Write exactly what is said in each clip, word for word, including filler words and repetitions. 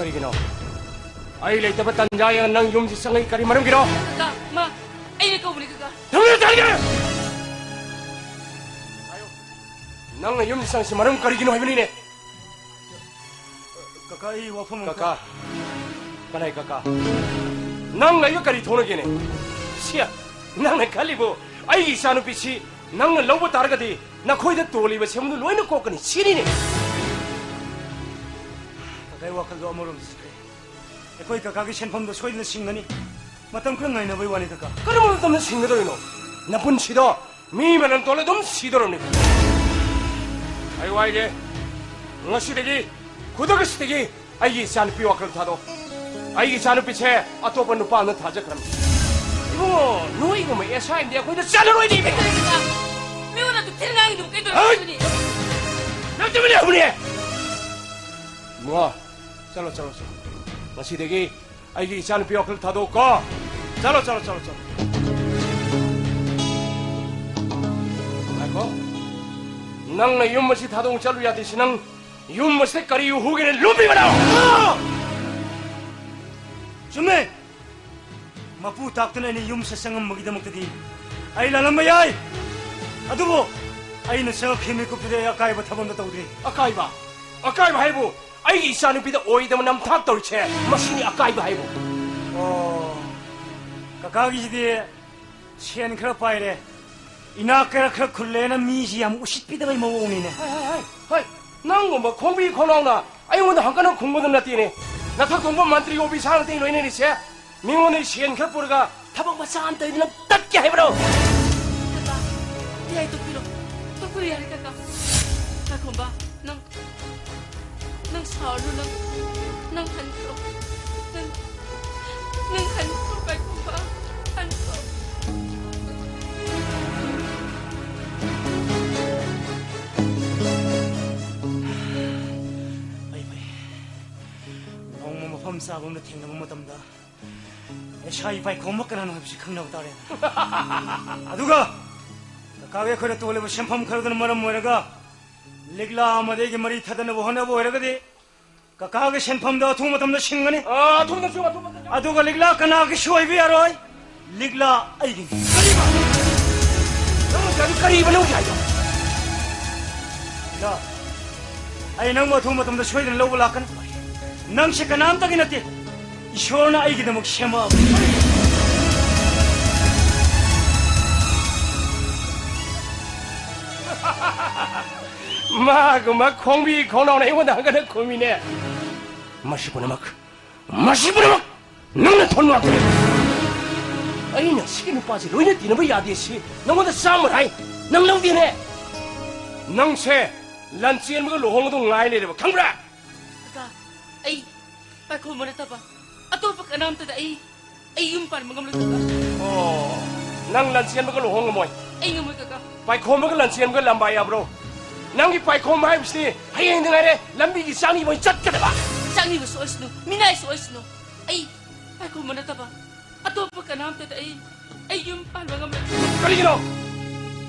ꯀꯩꯒꯤꯅꯣ? ꯑꯩ ꯂꯩꯇꯕ ꯇꯟꯖꯥ ꯌꯦꯡꯉ ꯅꯪ ꯌꯨꯝꯁꯤ ꯆꯪꯉꯛꯏ ꯀꯔꯤ ꯃꯔꯝꯒꯤꯅꯣ? ꯀꯀꯥ, ꯃꯥ, ꯑꯩꯅ ꯀꯧꯕꯅꯤ, ꯀꯀꯥ꯫ ꯊꯝꯃꯨ ꯇꯥꯔꯒꯦ! ꯅꯪꯅ ꯌꯨꯝꯁꯤ ꯆꯪꯉꯤꯁꯤ ꯃꯔꯝ ꯀꯔꯤꯒꯤꯅꯣ ꯍꯥꯏꯕꯅꯤꯅꯦ? ꯀꯀꯥ, ꯑꯩ ꯋꯥꯐꯝ ꯑꯃ ꯀꯀꯥ, ꯀꯅꯥꯏ ꯀꯀꯥ? ꯅꯪ ꯑꯩꯒ ꯀꯔꯤ ꯊꯣꯛꯅꯒꯦꯅꯦ? ꯁꯤ, ꯅꯪꯅ ꯈꯜꯂꯤꯕꯣ ꯑꯩꯒꯤ ꯏꯆꯥꯅꯨꯄꯤꯁꯤ ꯅꯪꯅ ꯂꯧꯕ ꯇꯥꯔꯒꯗꯤ ꯅꯈꯣꯏꯗ ꯇꯣꯜꯂꯤꯕ ꯁꯦꯟꯐꯝꯗꯨ ꯂꯣꯏꯅ ꯀꯣꯛꯀꯅꯤ ꯁꯤꯅꯤꯅꯦ? ꯀꯀꯥꯒꯤ ꯋꯥꯈꯜꯗꯣ ꯑꯃꯔꯣꯝꯗ ꯆꯠꯈ꯭ꯔꯦ꯫ ꯑꯩꯈꯣꯏ ꯀꯀꯥꯒꯤ ꯁꯦꯟꯐꯝꯗꯣ ꯁꯣꯏꯗꯅ ꯁꯤꯡꯒꯅꯤ꯫ ꯃꯇꯝ ꯈꯔ ꯉꯥꯏꯅꯕꯩ ꯋꯥꯅꯤ, ꯀꯀꯥ꯫ ꯀꯔꯝꯕ ꯃꯇꯝꯗ ꯁꯤꯡꯒꯗꯧꯔꯤꯅꯣ? ꯅꯄꯨꯟꯁꯤꯗꯣ ꯃꯤ ꯃꯅꯝ ꯇꯣꯜꯂ ꯑꯗꯨꯝ ꯁꯤꯗꯧꯔꯕꯅꯤ꯫ ꯑꯩ ꯋꯥꯏꯒꯦ꯫ ꯉꯁꯤꯗꯒꯤ, ꯈꯨꯗꯛ ꯑꯁꯤꯗꯒꯤ ꯑꯩꯒꯤ ꯏꯆꯥꯅꯨꯄꯤ ꯋꯥꯈꯜ ꯊꯥꯗꯣꯛ꯫ ꯑꯩꯒꯤ ꯏꯆꯥꯅꯨꯄꯤꯁꯦ ꯑꯇꯣꯞꯄ ꯅꯨꯄꯥ ꯑꯃꯅ ꯊꯥꯖꯈ꯭ꯔꯕꯅꯤ꯫ ꯏꯕꯨꯡꯉꯣ, ꯅꯣꯏꯒꯨꯝꯕ ꯑꯦꯁꯥꯏꯟꯗꯤ ꯑꯩꯈꯣꯏꯗ ꯆꯠꯂꯔꯣꯏꯅꯦ, ꯏꯕꯦꯝꯃ꯫ ꯃꯤꯉꯣꯟꯗ ꯑꯗꯨꯝ ꯊꯤꯅ ꯉꯥꯡꯉꯤꯗꯨꯕꯨ ꯀꯩꯗꯧꯔꯒꯦ ꯍꯩ! ꯍꯥꯏꯕꯅꯤ? ꯅꯪ ꯇꯨꯃꯤꯟ ꯂꯩꯍꯧꯅꯦ꯫ ꯏꯕꯨꯡꯉꯣ, ꯆꯠꯂꯣ, ꯆꯠꯂꯣ, ꯆꯠꯂꯣ꯫ ꯉꯁꯤꯗꯒꯤ ꯑꯩꯒꯤ ꯏꯆꯥꯅꯨꯄꯤ ꯋꯥꯈꯜ ꯊꯥꯗꯣꯛꯀꯣ꯫ ꯆꯠꯂꯣ, ꯆꯠꯂꯣ, ꯆꯠꯂꯣ, ꯆꯠꯂꯣ꯫ ꯉꯥꯏꯈꯣ꯫ ꯅꯪꯅ ꯌꯨꯝ ꯑꯁꯤ ꯊꯥꯗꯣꯛ ꯆꯠꯂꯨ ꯌꯥꯗꯦ꯫ ꯁꯤ ꯅꯪ ꯌꯨꯝ ꯑꯁꯤꯗ ꯀꯔꯤ ꯎꯍꯨꯒꯦꯅ ꯂꯨꯝꯃꯤꯕꯅꯣ? ꯆꯨꯝꯃꯦ꯫ ꯃꯄꯨ ꯇꯥꯛꯇꯅ ꯑꯩꯅ ꯌꯨꯝꯁꯦ ꯆꯪꯉꯝꯕꯒꯤꯗꯃꯛꯇꯗꯤ ꯑꯩ ꯂꯥꯜꯂꯝꯕ ꯌꯥꯏ꯫ ꯑꯗꯨꯕꯨ ꯑꯩꯅ ꯆꯪꯉꯛꯈꯤꯕ ꯃꯤꯀꯨꯞꯇꯨꯗꯤ ꯑꯩ ꯑꯀꯥꯏꯕ ꯊꯕꯛ ꯑꯝꯇ ꯇꯧꯗ꯭ꯔꯤ꯫ ꯑꯀꯥꯏꯕ? ꯑꯀꯥꯏꯕ ꯍꯥꯏꯕꯨ ꯑꯩꯒꯤ ꯏꯆꯥꯅꯨꯄꯤꯗ ꯑꯣꯏꯗꯕ ꯅꯝꯊꯥꯛ ꯇꯧꯔꯤꯁꯦ, ꯃꯁꯤꯅꯤ ꯑꯀꯥꯏꯕ ꯍꯥꯏꯕꯨ꯫ ꯑꯣ, ꯀꯀꯥꯒꯤꯁꯤꯗꯤ ꯁꯦꯟ ꯈꯔ ꯄꯥꯏꯔꯦ, ꯏꯅꯥꯛ ꯈꯔ ꯈꯔ ꯈꯨꯜꯂꯦꯅ ꯃꯤꯁꯤ ꯌꯥꯝ ꯎꯁꯤꯠꯄꯤꯗꯕꯩ ꯃꯑꯣꯡꯅꯤꯅꯦ꯫ ꯍꯥꯏ, ꯍꯥꯏ, ꯍꯥꯏ, ꯍꯥꯏ, ꯅꯪꯒꯨꯝꯕ ꯈꯣꯡꯕꯤ ꯈꯣꯡꯅꯥꯎꯅ ꯑꯩꯉꯣꯟꯗ ꯍꯪꯒꯠꯅ ꯈꯨꯝꯒꯗꯕ ꯅꯠꯇꯦꯅꯦ꯫ ꯅꯊꯛ ꯊꯣꯡꯕ ꯃꯟꯇ꯭ꯔꯤ ꯑꯣꯐꯤꯁꯥꯔ ꯅꯠꯇꯦ ꯂꯣꯏꯅꯔꯤꯁꯦ꯫ ꯃꯤꯉꯣꯟꯗ ꯁꯦꯟ ꯈꯔ ꯄꯨꯔꯒ ꯊꯕꯛ ꯃꯆꯥ ꯑꯃ ꯇꯧꯔꯤꯗꯤ ꯅꯪ ꯇꯠꯀꯦ ꯍꯥꯏꯕ꯭ꯔꯣ? ꯀꯀꯥ, ꯌꯥꯏ, ꯇꯣꯛꯄꯤꯔꯣ꯫ ꯇꯣꯛꯄꯤꯔꯣ, ꯌꯥꯔꯦ, ꯀꯀꯥ꯫ ꯄꯥꯏꯈꯣꯝꯕ, ꯅꯪ, ꯅꯪ ꯁꯥꯎꯔꯅꯨ, ꯅꯪ, ꯅꯪ ꯍꯟꯈ꯭ꯔꯣ꯫ ꯅꯪ, ꯅꯪ ꯍꯟꯈ꯭ꯔꯣ, ꯄꯥꯏꯈꯣꯝꯕ, ꯍꯟꯈ꯭ꯔꯣ꯫ ꯐꯩ, ꯐꯩ꯫ ꯅꯣꯡꯃ ꯃꯐꯝ ꯆꯥꯕ ꯑꯃꯗ ꯊꯦꯡꯅꯕ ꯃꯇꯝꯗ ꯑꯦꯁꯥꯏ ꯄꯥꯏꯈꯣꯝꯕ ꯀꯅꯥꯅꯣ ꯍꯥꯏꯕꯁꯤ ꯈꯪꯅꯕ ꯇꯥꯔꯦ꯫ ꯑꯗꯨꯒ ꯀꯀꯥꯒꯤ ꯑꯩꯈꯣꯏꯅ ꯇꯣꯜꯂꯤꯕ ꯁꯦꯟꯐꯝ ꯈꯔꯗꯨꯅ ꯃꯔꯝ ꯑꯣꯏꯔꯒ ꯂꯤꯛꯂꯥ ꯑꯃꯗꯤ ꯑꯩꯒꯤ ꯃꯔꯤ ꯊꯗꯅꯕ ꯍꯣꯠꯅꯕ ꯑꯣꯏꯔꯒꯗꯤ ꯀꯀꯥꯒꯤ ꯁꯦꯟꯐꯝꯗꯣ ꯑꯊꯨꯕ ꯃꯇꯝꯗ ꯁꯤꯡꯒꯅꯤ꯫ ꯑꯥ, ꯑꯊꯨꯕ ꯃꯇꯝꯗ ꯁꯤꯡꯉꯨ, ꯑꯊꯨꯕ ꯃꯇꯝꯗ ꯁꯤꯡꯉꯨ꯫ ꯑꯗꯨꯒ ꯂꯤꯛꯂꯥ ꯀꯅꯥꯒꯤꯁꯨ ꯑꯣꯏꯕ ꯌꯥꯔꯣꯏ꯫ ꯂꯤꯛꯂꯥ ꯑꯩꯒꯤꯅꯤ꯫ ꯀꯔꯤꯕ? ꯅꯪ ꯍꯧꯖꯤꯛ ꯍꯥꯏꯗꯣ ꯀꯔꯤꯕ ꯅꯪ ꯍꯧꯖꯤꯛ ꯍꯥꯏꯗꯣ? ꯂꯤꯛꯂꯥ, ꯑꯩ ꯅꯪꯕꯨ ꯑꯊꯨꯕ ꯃꯇꯝꯗ ꯁꯣꯏꯗꯅ ꯂꯧꯕ ꯂꯥꯛꯀꯅꯤ꯫ ꯅꯪꯁꯦ ꯀꯅꯥꯝꯇꯒꯤ ꯅꯠꯇꯦ꯫ ꯏꯁꯣꯔꯅ ꯑꯩꯒꯤꯗꯃꯛ ꯁꯦꯝꯃꯛꯑꯕꯅꯤ꯫ ꯃꯥꯒꯨꯝꯕ ꯈꯣꯡꯕꯤ ꯈꯣꯡꯅꯥꯎꯅ ꯑꯩꯉꯣꯟꯗ ꯍꯪꯒꯠꯅ ꯈꯨꯝꯃꯤꯅꯦ꯫ ꯃꯁꯤ ꯄꯨꯝꯅꯃꯛ, ꯃꯁꯤ ꯄꯨꯝꯅꯃꯛ ꯅꯪꯅ ꯊꯣꯟ ꯉꯥꯛꯇꯅꯤ꯫ ꯑꯩꯅ ꯁꯤꯒꯤ ꯅꯨꯄꯥꯁꯤ ꯂꯣꯏꯅ ꯇꯤꯟꯅꯕ ꯌꯥꯗꯦ ꯁꯤ ꯅꯪꯉꯣꯟꯗ ꯆꯥꯝꯃ ꯍꯥꯏ, ꯅꯪ ꯂꯧꯗꯦꯅꯦ꯫ ꯅꯪꯁꯦ ꯂꯟꯆꯦꯟꯕꯒ ꯂꯨꯍꯣꯡꯕꯗꯣ ꯉꯥꯏ ꯂꯩꯔꯕ, ꯈꯪꯕ꯭ꯔꯥ? ꯀꯀꯥ, ꯑꯩ ꯄꯥꯏꯈꯣꯝꯕ ꯅꯠꯇꯕ ꯑꯇꯣꯞꯄ ꯀꯅꯥꯝꯇꯗ ꯑꯩ, ꯑꯩ ꯌꯨꯝ ꯄꯥꯟꯕ ꯉꯝꯂꯣꯏ, ꯀꯀꯥ꯫ ꯑꯣ, ꯅꯪ ꯂꯟꯆꯦꯟꯕꯒ ꯂꯨꯍꯣꯡ ꯉꯝꯃꯣꯏ? ꯑꯩ ꯉꯝꯃꯣꯏ, ꯀꯀꯥ꯫ ꯄꯥꯏꯈꯣꯝꯕꯒ ꯂꯟꯆꯦꯟꯕꯒ ꯂꯝꯕꯥ ꯌꯥꯕ꯭ꯔꯣ? ꯅꯪꯒꯤ ꯄꯥꯏꯈꯣꯝꯕ ꯍꯥꯏꯕꯁꯤꯗꯤ ꯍꯌꯦꯡꯗ ꯉꯥꯏꯔꯦ, ꯂꯝꯕꯤꯒꯤ ꯆꯥꯛꯅꯤꯕ ꯑꯣꯏꯅ ꯆꯠꯀꯗꯕ꯫ ꯆꯥꯛꯅꯤꯕꯁꯨ ꯑꯣꯏꯁꯅꯨ, ꯃꯤꯅꯥꯏꯁꯨ ꯑꯣꯏꯁꯅꯨ, ꯑꯩ ꯄꯥꯏꯈꯣꯝꯕ ꯅꯠꯇꯕ ꯑꯇꯣꯞꯄ ꯀꯅꯥꯝꯇꯗ ꯑꯩ, ꯑꯩ ꯌꯨꯝ ꯄꯥꯟꯕ ꯉꯝꯂꯣꯏ꯫ ꯀꯔꯤꯒꯤꯅꯣ?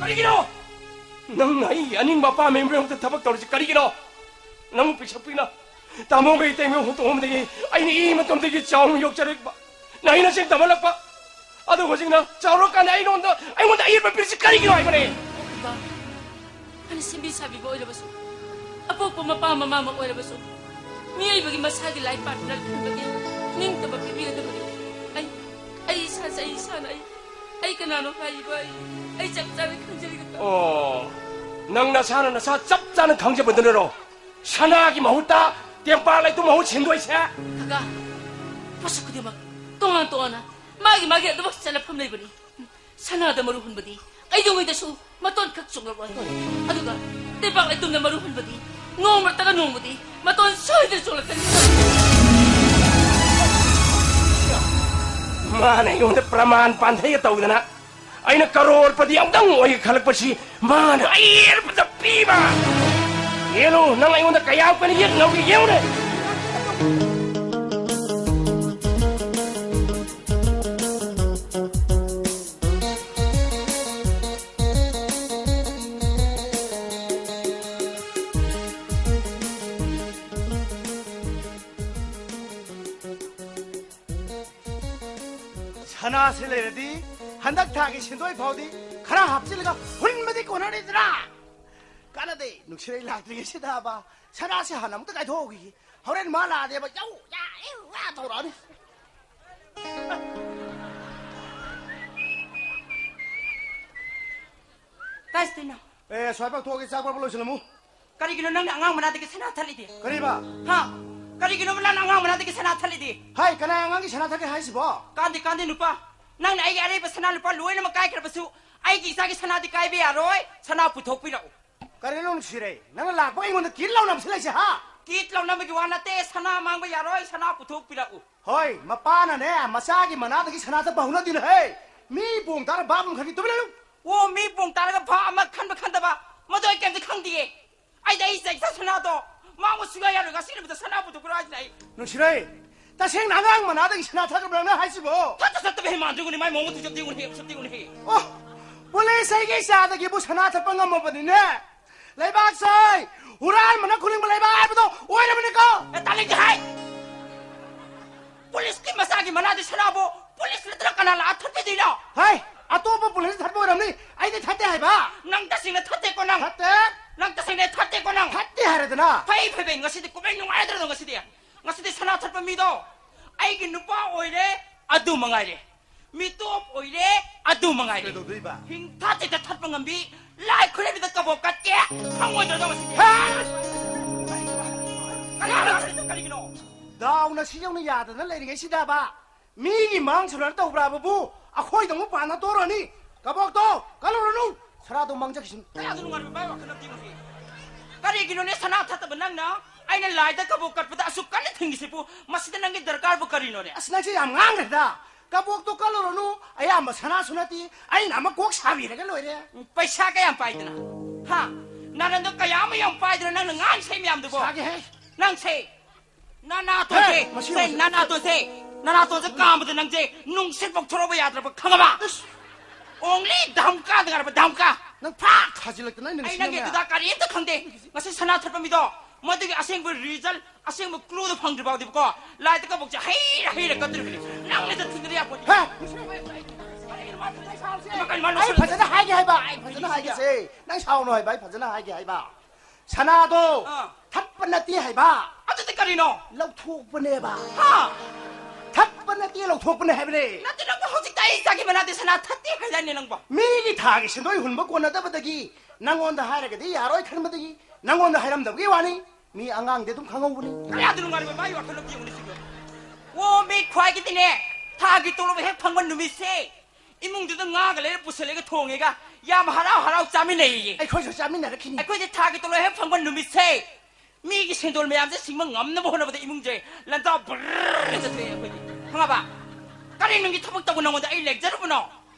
ꯀꯔꯤꯒꯤꯅꯣ? ꯅꯪꯅ ꯑꯩꯒꯤ ꯑꯅꯤꯡꯕ ꯑꯄꯥꯝꯕꯒꯤꯗꯃꯛꯇ ꯊꯕꯛ ꯇꯧꯔꯤꯁꯤ ꯀꯔꯤꯒꯤꯅꯣ? ꯅꯪ ꯄꯤꯛꯁꯛ ꯄꯤꯛꯅ ꯇꯥꯃꯣꯒ ꯏꯇꯩꯃꯒ ꯍꯨꯟꯗꯣꯛꯑꯝꯕꯗꯒꯤ ꯑꯩꯅ ꯏ ꯃꯇꯣꯝꯗꯒꯤ ꯆꯥꯎꯅ ꯌꯣꯛꯆꯔꯛꯄ, ꯅꯍꯩ ꯅꯁꯤꯡ ꯇꯝꯍꯜꯂꯛꯄ, ꯑꯗꯨꯒ ꯍꯧꯖꯤꯛꯅ ꯆꯥꯎꯔꯀꯥꯟꯗ ꯑꯩꯉꯣꯟꯗ, ꯑꯩꯉꯣꯟꯗ ꯑꯌꯦꯠꯄ ꯄꯤꯔꯤꯁꯤ ꯀꯔꯤꯒꯤꯅꯣ ꯍꯥꯏꯕꯅꯦ? ꯏꯃꯥ, ꯐꯅ ꯁꯦꯝꯕꯤ ꯁꯥꯕꯤꯕ ꯑꯣꯏꯔꯕꯁꯨ, ꯑꯄꯣꯛꯄ ꯃꯄꯥ ꯃꯃꯥꯃꯛ ꯑꯣꯏꯔꯕꯁꯨ, ꯃꯤꯑꯣꯏꯕꯒꯤ ꯃꯁꯥꯒꯤ ꯂꯥꯏ ꯄꯥꯔꯠꯅꯔ ꯈꯟꯕꯒꯤ ꯅꯤꯡꯇꯝꯕ ꯄꯤꯕꯤꯒꯗꯕꯅꯤ꯫ ꯑꯩ, ꯑꯩ ꯏꯁꯥꯁꯦ, ꯑꯩ ꯏꯁꯥꯅ ꯑꯩ, ꯑꯩ ꯀꯅꯥꯅꯣ ꯍꯥꯏꯔꯤꯕ ꯑꯩ, ꯑꯩ ꯆꯞ ꯆꯥꯅ ꯈꯪꯖꯔꯤ, ꯀꯀꯥ꯫ ꯑꯣ, ꯅꯪ ꯅꯁꯥꯅ ꯅꯁꯥ ꯆꯞ ꯆꯥꯅ ꯈꯪꯖꯕꯗꯨꯅꯔꯣ ꯁꯅꯥꯒꯤ ꯃꯍꯨꯠꯇ ꯇꯦꯝꯄꯥꯛ ꯂꯩꯇꯨꯝ ꯃꯍꯨꯠ ꯁꯤꯟꯗꯣꯏꯁꯦ? ꯀꯀꯥ, ꯄꯣꯠꯁꯛ ꯈꯨꯗꯤꯡꯃꯛ ꯇꯣꯉꯥꯟ ꯇꯣꯉꯥꯟꯅ ꯃꯥꯒꯤ ꯃꯥꯒꯤ ꯑꯗꯨꯃꯛ ꯆꯠꯅꯐꯝ ꯂꯩꯕꯅꯤ꯫ ꯁꯅꯥꯗ ꯃꯔꯨ ꯍꯨꯟꯕꯗꯤ ꯀꯩꯗꯧꯉꯩꯗꯁꯨ ꯃꯇꯣꯟ ꯈꯛ ꯆꯣꯡꯂꯛꯂꯣꯏ꯫ ꯑꯗꯨꯒ ꯇꯦꯝꯄꯥꯛ ꯂꯩꯇꯨꯝꯗ ꯃꯔꯨ ꯍꯨꯟꯕꯗꯤ ꯅꯣꯡꯃ ꯅꯠꯇ꯭ꯔꯒ ꯅꯣꯡꯃꯗꯤ ꯃꯇꯣꯟ ꯁꯣꯏꯗꯅ ꯆꯣꯡꯂꯛꯀꯅꯤ꯫ ꯃꯥꯅ ꯑꯩꯉꯣꯟꯗ ꯄ꯭ꯔꯃꯥꯟ ꯄꯥꯟꯊꯩꯒ ꯇꯧꯗꯅ ꯑꯩꯅ ꯀꯔꯣꯔꯄꯇꯤ ꯑꯃꯨꯛꯇꯪ ꯑꯣꯏꯒꯦ ꯈꯜꯂꯛꯄꯁꯤ ꯃꯥꯅ ꯑꯌꯦꯠꯄꯗ ꯄꯤꯕ꯫ ꯌꯦꯡꯉꯨ, ꯅꯪ ꯑꯩꯉꯣꯟꯗ ꯀꯌꯥꯝ ꯀꯟꯅ ꯌꯦꯠ ꯉꯝꯒꯦ ꯌꯦꯡꯉꯨꯅꯦ꯫ ꯁꯅꯥꯁꯤ ꯂꯩꯔꯗꯤ ꯍꯟꯗꯛ ꯊꯥꯒꯤ ꯁꯦꯟꯗꯣꯏ ꯐꯥꯎꯗꯤ ꯈꯔ ꯍꯥꯞꯆꯤꯜꯂꯒ ꯍꯨꯟꯕꯗꯤ ꯀꯣꯟꯅꯔꯤꯗ꯭ꯔꯥ? ꯀꯥꯟꯅꯗꯦ, ꯅꯨꯡꯁꯤꯔꯩ ꯂꯥꯛꯇ꯭ꯔꯤꯉꯩꯁꯤꯗꯕ ꯁꯅꯥꯁꯤ ꯍꯥꯟꯅ ꯑꯃꯨꯛꯇ ꯀꯥꯏꯊꯣꯛꯍꯧꯈꯤꯒꯦ꯫ ꯍꯣꯔꯦꯟ ꯃꯥ ꯂꯥꯛꯑꯗꯤꯕ ꯌꯧ ꯌꯥ ꯏꯎ ꯌꯥ ꯇꯧꯔꯛꯑꯅꯤ꯫ ꯇꯥꯏꯁꯇꯤꯅꯣ꯫ ꯑꯦ, ꯁ꯭ꯋꯥꯏ ꯄꯥꯛꯊꯣꯛꯑꯒꯦ, ꯆꯥꯛ ꯄꯥꯛꯄ ꯂꯣꯏꯁꯤꯜꯂꯝꯃꯨ꯫ ꯀꯔꯤꯒꯤꯅꯣ ꯅꯪꯅ ꯑꯉꯥꯡ ꯃꯅꯥꯗꯒꯤ ꯁꯅꯥ ꯊꯠꯂꯤꯗꯤ? ꯀꯔꯤꯕ? ꯍꯥ? ꯀꯔꯤꯒꯤꯅꯣꯕ ꯅꯪꯅ ꯑꯉꯥꯡ ꯃꯅꯥꯗꯒꯤ ꯁꯅꯥ ꯊꯠꯂꯤꯗꯤ? ꯍꯥꯏ, ꯀꯅꯥ ꯑꯉꯥꯡꯒꯤ ꯁꯅꯥ ꯊꯠꯀꯦ ꯍꯥꯏꯁꯤꯕꯣ? ꯀꯥꯟꯗꯦ, ꯀꯥꯟꯗꯦ, ꯅꯨꯄꯥ꯫ ꯅꯪꯅ ꯑꯩꯒꯤ ꯑꯔꯩꯕ ꯁꯅꯥ ꯂꯨꯄꯥ ꯂꯣꯏꯅꯃꯛ ꯀꯥꯏꯈ꯭ꯔꯕꯁꯨ, ꯑꯩꯒꯤ ꯏꯆꯥꯒꯤ ꯁꯅꯥꯗꯤ ꯀꯥꯏꯕ ꯌꯥꯔꯣꯏ꯫ ꯁꯅꯥ ꯄꯨꯊꯣꯛꯄꯤꯔꯛꯎ꯫ ꯀꯔꯤꯅꯣ ꯅꯨꯡꯁꯤꯔꯩ? ꯅꯪꯅ ꯂꯥꯛꯄꯒ ꯑꯩꯉꯣꯟꯗ ꯀꯤꯠ ꯂꯥꯎꯅꯕꯁꯤ ꯂꯩꯁꯦ, ꯍꯥ? ꯀꯤꯠ ꯂꯥꯎꯅꯕꯒꯤ ꯋꯥ ꯅꯠꯇꯦ, ꯁꯅꯥ ꯃꯥꯡꯕ ꯌꯥꯔꯣꯏ, ꯁꯅꯥ ꯄꯨꯊꯣꯛꯄꯤꯔꯛꯎ꯫ ꯍꯣꯏ, ꯃꯄꯥꯅꯅꯦ, ꯃꯆꯥꯒꯤ ꯃꯅꯥꯗꯒꯤ ꯁꯅꯥ ꯊꯠꯄ ꯍꯧꯅꯗꯦꯅꯦ, ꯍꯦ! ꯃꯤ ꯄꯣꯡ ꯇꯥꯔ ꯚꯥꯞ ꯑꯃ ꯈꯪꯗꯦ, ꯇꯨꯃꯤꯟ ꯂꯩꯌꯨ꯫ ꯑꯣ, ꯃꯤ ꯄꯣꯡ ꯇꯥꯔꯒ ꯚꯥꯞ ꯑꯃ ꯈꯟꯕ ꯈꯟꯗꯕ, ꯃꯗꯨ ꯑꯩ ꯀꯩꯝꯇ ꯈꯪꯗꯤꯌꯦ꯫ ꯑꯩꯗꯤ ꯑꯩ ꯏꯆꯥ ꯏꯆꯥ ꯁꯅꯥꯗꯣ ꯃꯥꯡꯕ ꯁꯨꯡꯌꯥ ꯌꯥꯔꯣꯏ, ꯉꯁꯤ ꯅꯨꯃꯤꯠꯇ ꯁꯅꯥ ꯄꯨꯊꯣꯛꯈ꯭ꯔꯣ ꯍꯥꯏꯁꯤꯅꯦ ꯑꯩ꯫ ꯅꯨꯡꯁꯤꯔꯩ, ꯇꯁꯦꯡꯅ ꯑꯉꯥꯡ ꯃꯅꯥꯗꯒꯤ ꯁꯅꯥ ꯊꯠꯈ꯭ꯔꯕ ꯅꯪꯅ ꯍꯥꯏꯁꯤꯕꯣ? ꯊꯠꯇ ꯊꯠꯇꯕ ꯍꯦ ꯃꯥꯟꯗ꯭ꯔꯒꯅꯤ, ꯃꯥꯏ ꯃꯑꯣꯡ ꯃꯇꯧ ꯆꯞꯇꯤ ꯎꯅꯤ, ꯆꯞꯇꯤ ꯎꯅꯤ꯫ ꯑꯣ, ꯄꯨꯂꯤꯁ ꯑꯩꯒꯤ ꯏꯆꯥꯗꯒꯤꯕꯨ ꯁꯅꯥ ꯊꯠꯄ ꯉꯝꯃꯕꯅꯤꯅꯦ꯫ ꯂꯩꯕꯥꯛꯁꯦ ꯍꯨꯔꯥꯟꯕꯅ ꯈꯨꯂꯤꯡꯕ ꯂꯩꯕꯥꯛ ꯍꯥꯏꯕꯗꯣ ꯑꯣꯏꯔꯕꯅꯤꯀꯣ꯫ ꯑꯦ, ꯇꯥꯅꯤꯡꯗꯦ ꯍꯥꯏ꯫ ꯄꯨꯂꯤꯁꯀꯤ ꯃꯆꯥꯒꯤ ꯃꯅꯥꯗꯤ ꯁꯅꯥꯕꯨ ꯄꯨꯂꯤꯁ ꯅꯠꯇ꯭ꯔ ꯀꯅꯥ ꯂꯥꯛꯑ ꯊꯠꯄꯤꯗꯣꯏꯅꯣ? ꯍꯩ, ꯑꯇꯣꯞꯄ ꯄꯨꯂꯤꯁ ꯊꯠꯄ ꯑꯣꯏꯔꯝꯅꯤ, ꯑꯩꯗꯤ ꯊꯠꯇꯦ ꯍꯥꯏꯕ꯫ ꯅꯪ ꯇꯁꯦꯡꯅ ꯊꯠꯇꯦꯀꯣ ꯅꯪ? ꯊꯠꯇꯦ꯫ ꯅꯪ ꯇꯁꯦꯡꯅ ꯊꯠꯇꯦꯀꯣ ꯅꯪ? ꯊꯠꯇꯦ ꯍꯥꯏꯔꯦꯗꯅ꯫ ꯐꯩ, ꯐꯩ, ꯐꯩ, ꯉꯁꯤꯗꯤ ꯀꯨꯝꯍꯩ ꯅꯨꯡꯉꯥꯏꯗ꯭ꯔꯗꯣ ꯉꯁꯤꯗꯤ꯫ ꯉꯁꯤꯗꯤ ꯁꯅꯥ ꯊꯠꯄ ꯃꯤꯗꯣ ꯑꯩꯒꯤ ꯅꯨꯄꯥ ꯑꯣꯏꯔꯦ, ꯑꯗꯨ ꯃꯉꯥꯏꯔꯦ꯫ ꯃꯤꯇꯣꯞ ꯑꯣꯏꯔꯦ, ꯑꯗꯨ ꯃꯉꯥꯏꯔꯦ꯫ ꯀꯩꯗꯧꯗꯣꯏꯕ? ꯍꯤꯡꯊꯥ ꯆꯤꯠꯊ ꯊꯠꯄ ꯉꯝꯕꯤ, ꯂꯥꯏ ꯈꯨꯔꯦꯝꯕꯤꯗ ꯀꯕꯣꯛ ꯀꯠꯀꯦ ꯐꯪꯉꯣꯏꯗ꯭ꯔꯗꯣ ꯉꯁꯤꯗꯤ? ꯍꯦ! ꯀꯅꯥꯅꯣ ꯉꯁꯤꯗꯤ ꯀꯔꯤꯒꯤꯅꯣ? ꯗꯥꯎꯅ ꯁꯤ ꯌꯧꯅ ꯌꯥꯗꯅ ꯂꯩꯔꯤꯉꯩꯁꯤꯗꯕ, ꯃꯤꯒꯤ ꯃꯥꯡ ꯁꯨꯔꯅ ꯇꯧꯕ꯭ꯔꯥꯕꯕꯨ, ꯑꯩꯈꯣꯏꯗ ꯑꯃꯨꯛ ꯄꯥꯟꯅ ꯇꯣꯔꯅꯤ꯫ ꯀꯕꯣꯛꯇꯣ ꯀꯜꯂꯨꯔꯅꯨ, ꯁꯅꯥꯗꯣ ꯃꯥꯡꯖꯈꯤꯁꯅꯨ꯫ ꯀꯌꯥꯗ ꯅꯨꯡꯉꯥꯏꯕ ꯚꯥꯏ ꯋꯥꯈꯜ ꯑꯃ ꯄꯤꯉꯨꯁꯤ꯫ ꯀꯔꯤꯒꯤꯅꯣꯅꯦ ꯁꯅꯥ ꯊꯠꯇꯕ ꯅꯪꯅ ꯑꯩꯅ ꯂꯥꯏꯗ ꯀꯕꯣꯛ ꯀꯠꯄꯗ ꯑꯁꯨꯛ ꯀꯟꯅ ꯊꯤꯡꯉꯤꯁꯤꯕꯨ? ꯃꯁꯤꯗ ꯅꯪꯒꯤ ꯗꯔꯀꯥꯔꯕꯨ ꯀꯔꯤꯅꯣꯅꯦ? ꯑꯁ, ꯅꯪꯁꯦ ꯌꯥꯝ ꯉꯥꯡꯈ꯭ꯔꯦꯗ꯫ ꯀꯕꯣꯛꯇꯣ ꯀꯜꯂꯨꯔꯅꯨ, ꯑꯌꯥꯝꯕ ꯁꯅꯥꯁꯨ ꯅꯠꯇꯦ, ꯑꯩꯅ ꯑꯃ ꯀꯣꯛ ꯁꯥꯕꯤꯔꯒ ꯂꯣꯏꯔꯦ꯫ ꯎꯝ, ꯄꯩꯁꯥ ꯀꯌꯥꯝ ꯄꯥꯏꯗꯅ? ꯍꯥ? ꯅꯔꯟꯗꯣ ꯀꯌꯥ ꯑꯃ ꯌꯥꯝ ꯄꯥꯏꯗꯅ ꯅꯪꯅ ꯉꯥꯡ ꯁꯩ ꯃꯌꯥꯝꯗꯨꯕꯣ? ꯁꯥꯒꯦꯍꯦ꯫ ꯅꯪ ꯁꯦ, ꯅꯅꯥꯇꯣꯟꯁꯦ, ꯍꯦ, ꯃꯁꯤ ꯁꯦ, ꯌꯦꯡꯉꯨꯁꯦ꯫ ꯅꯅꯥꯇꯣꯟꯁꯦ, ꯅꯅꯥꯇꯣꯟꯁꯦ ꯀꯥꯝꯕꯗ ꯅꯪꯁꯦ ꯅꯨꯡꯁꯤꯠ ꯐꯥꯎ ꯊꯣꯔꯛꯄ ꯌꯥꯗ꯭ꯔꯕ ꯈꯪꯉꯕ? ꯏꯁ꯫ Only ꯙꯝꯀꯥꯗ ꯉꯥꯏꯔꯕ ꯙꯝꯀꯥ꯫ ꯅꯪ ꯐꯥꯛ ꯊꯥꯖꯤꯜꯂꯛꯇꯅ ꯑꯩꯅ ꯑꯩ ꯅꯪꯒꯤ ꯅꯨꯡꯁꯤꯅꯕ꯫ ꯑꯗꯨꯗ ꯀꯔꯤꯝꯇ ꯈꯪꯗꯦ꯫ ꯉꯁꯤ ꯁꯅꯥ ꯊꯠꯄ ꯃꯤꯗꯣ ꯃꯗꯨꯒꯤ ꯑꯁꯦꯡꯕ result, ꯑꯁꯦꯡꯕ clueꯗꯣ ꯐꯪꯗ꯭ꯔꯤ ꯐꯥꯎꯗꯤꯕꯀꯣ, ꯂꯥꯏꯗ ꯀꯕꯣꯛꯁꯦ ꯍꯩꯔ ꯍꯩꯔ ꯀꯠꯇꯣꯔꯤꯕꯅꯤ꯫ ꯅꯪꯅ ꯆꯠꯈꯤꯗꯅ ꯌꯥꯄꯣꯠ꯫ ꯍꯦ! ꯀꯔꯤꯒꯤꯅꯣ ꯃꯥ ꯊꯨꯝꯖꯥꯏ ꯁꯥꯕꯁꯦ? ꯀꯩꯅꯣ ꯃꯥ ꯑꯩ ꯂꯧꯁꯜꯂꯨ? ꯐꯖꯅ ꯍꯥꯏꯒꯦ ꯍꯥꯏꯕ, ꯑꯩ ꯐꯖꯅ ꯍꯥꯏꯒꯦꯁꯦ꯫ ꯅꯪ ꯁꯥꯎꯅꯨ ꯍꯥꯏꯕ, ꯑꯩ ꯐꯖꯅ ꯍꯥꯏꯒꯦ ꯍꯥꯏꯕ꯫ ꯁꯅꯥꯗꯣ ꯑꯥ꯫ ꯊꯠꯄ ꯅꯠꯇꯦ ꯍꯥꯏꯕ꯫ ꯑꯗꯨꯗꯤ ꯀꯔꯤꯅꯣ? ꯂꯧꯊꯣꯛꯄꯅꯦꯕ꯫ ꯍꯥ? ꯊꯠꯄ ꯅꯠꯇꯦ, ꯂꯧꯊꯣꯛꯄꯅꯦ ꯍꯥꯏꯕꯅꯦ꯫ ꯅꯠꯇꯦ, ꯅꯪꯕꯨ ꯍꯧꯖꯤꯛꯇ ꯑꯩ ꯏꯆꯥꯒꯤ ꯃꯅꯥꯗꯤ ꯁꯅꯥ ꯊꯠꯇꯦ ꯍꯥꯏꯗꯥꯏꯅꯦ ꯅꯪꯕꯣ? ꯃꯤꯒꯤ ꯊꯥꯒꯤ ꯁꯦꯟꯗꯣꯏ ꯍꯨꯟꯕ ꯀꯣꯟꯅꯗꯕꯗꯒꯤ ꯅꯪꯉꯣꯟꯗ ꯍꯥꯏꯔꯒꯗꯤ ꯌꯥꯔꯣꯏ ꯈꯟꯕꯗꯒꯤ ꯅꯪꯉꯣꯟꯗ ꯍꯥꯏꯔꯝꯗꯕꯒꯤ ꯋꯥꯅꯤ꯫ ꯃꯤ ꯑꯉꯥꯡꯗꯤ ꯑꯗꯨꯝ ꯈꯪꯍꯧꯕꯅꯤ꯫ ꯀꯌꯥꯗ ꯅꯨꯡꯉꯥꯏꯔꯤꯕ ꯃꯥꯒꯤ ꯋꯥꯈꯜꯂꯣꯟꯗꯤ ꯌꯦꯡꯉꯨꯅꯦ ꯁꯤꯕꯨ꯫ ꯑꯣ, ꯃꯤ ꯈ꯭ꯋꯥꯏꯒꯤꯗꯤꯅꯦ, ꯊꯥꯒꯤ ꯇꯣꯂꯣꯞ ꯍꯦꯛ ꯐꯪꯕ ꯅꯨꯃꯤꯠꯁꯦ, ꯏꯃꯨꯡꯗꯨꯗ ꯉꯥꯒ ꯂꯩꯔ ꯄꯨꯁꯜꯂꯒ ꯊꯣꯡꯉꯦꯒ ꯌꯥꯝ ꯍꯔꯥꯎ ꯍꯔꯥꯎ ꯆꯥꯃꯤꯟꯅꯩꯌꯦ꯫ ꯑꯩꯈꯣꯏꯁꯨ ꯆꯥꯃꯤꯟꯅꯔꯛꯈꯤꯅꯤ꯫ ꯑꯩꯈꯣꯏꯗꯤ ꯊꯥꯒꯤ ꯇꯣꯂꯣꯞ ꯍꯦꯛ ꯐꯪꯕ ꯅꯨꯃꯤꯠꯁꯦ, ꯃꯤꯒꯤ ꯁꯦꯟꯗꯣꯜ ꯃꯌꯥꯝꯁꯦ ꯁꯤꯡꯕ ꯉꯝꯅꯕ ꯍꯣꯠꯅꯕꯗ ꯏꯃꯨꯡꯁꯦ ꯂꯟꯖꯥꯎ ꯕ꯭ꯔꯔ ꯍꯦꯛꯇ ꯊꯣꯛꯑꯦ ꯑꯩꯈꯣꯏꯗꯤ꯫ ꯈꯪꯉꯕ? ꯀꯔꯤ ꯅꯪꯒꯤ ꯊꯕꯛ ꯇꯧꯕ ꯅꯪꯉꯣꯟꯗ ꯑꯩ ꯂꯦꯛꯆꯔꯨꯕꯅꯣ?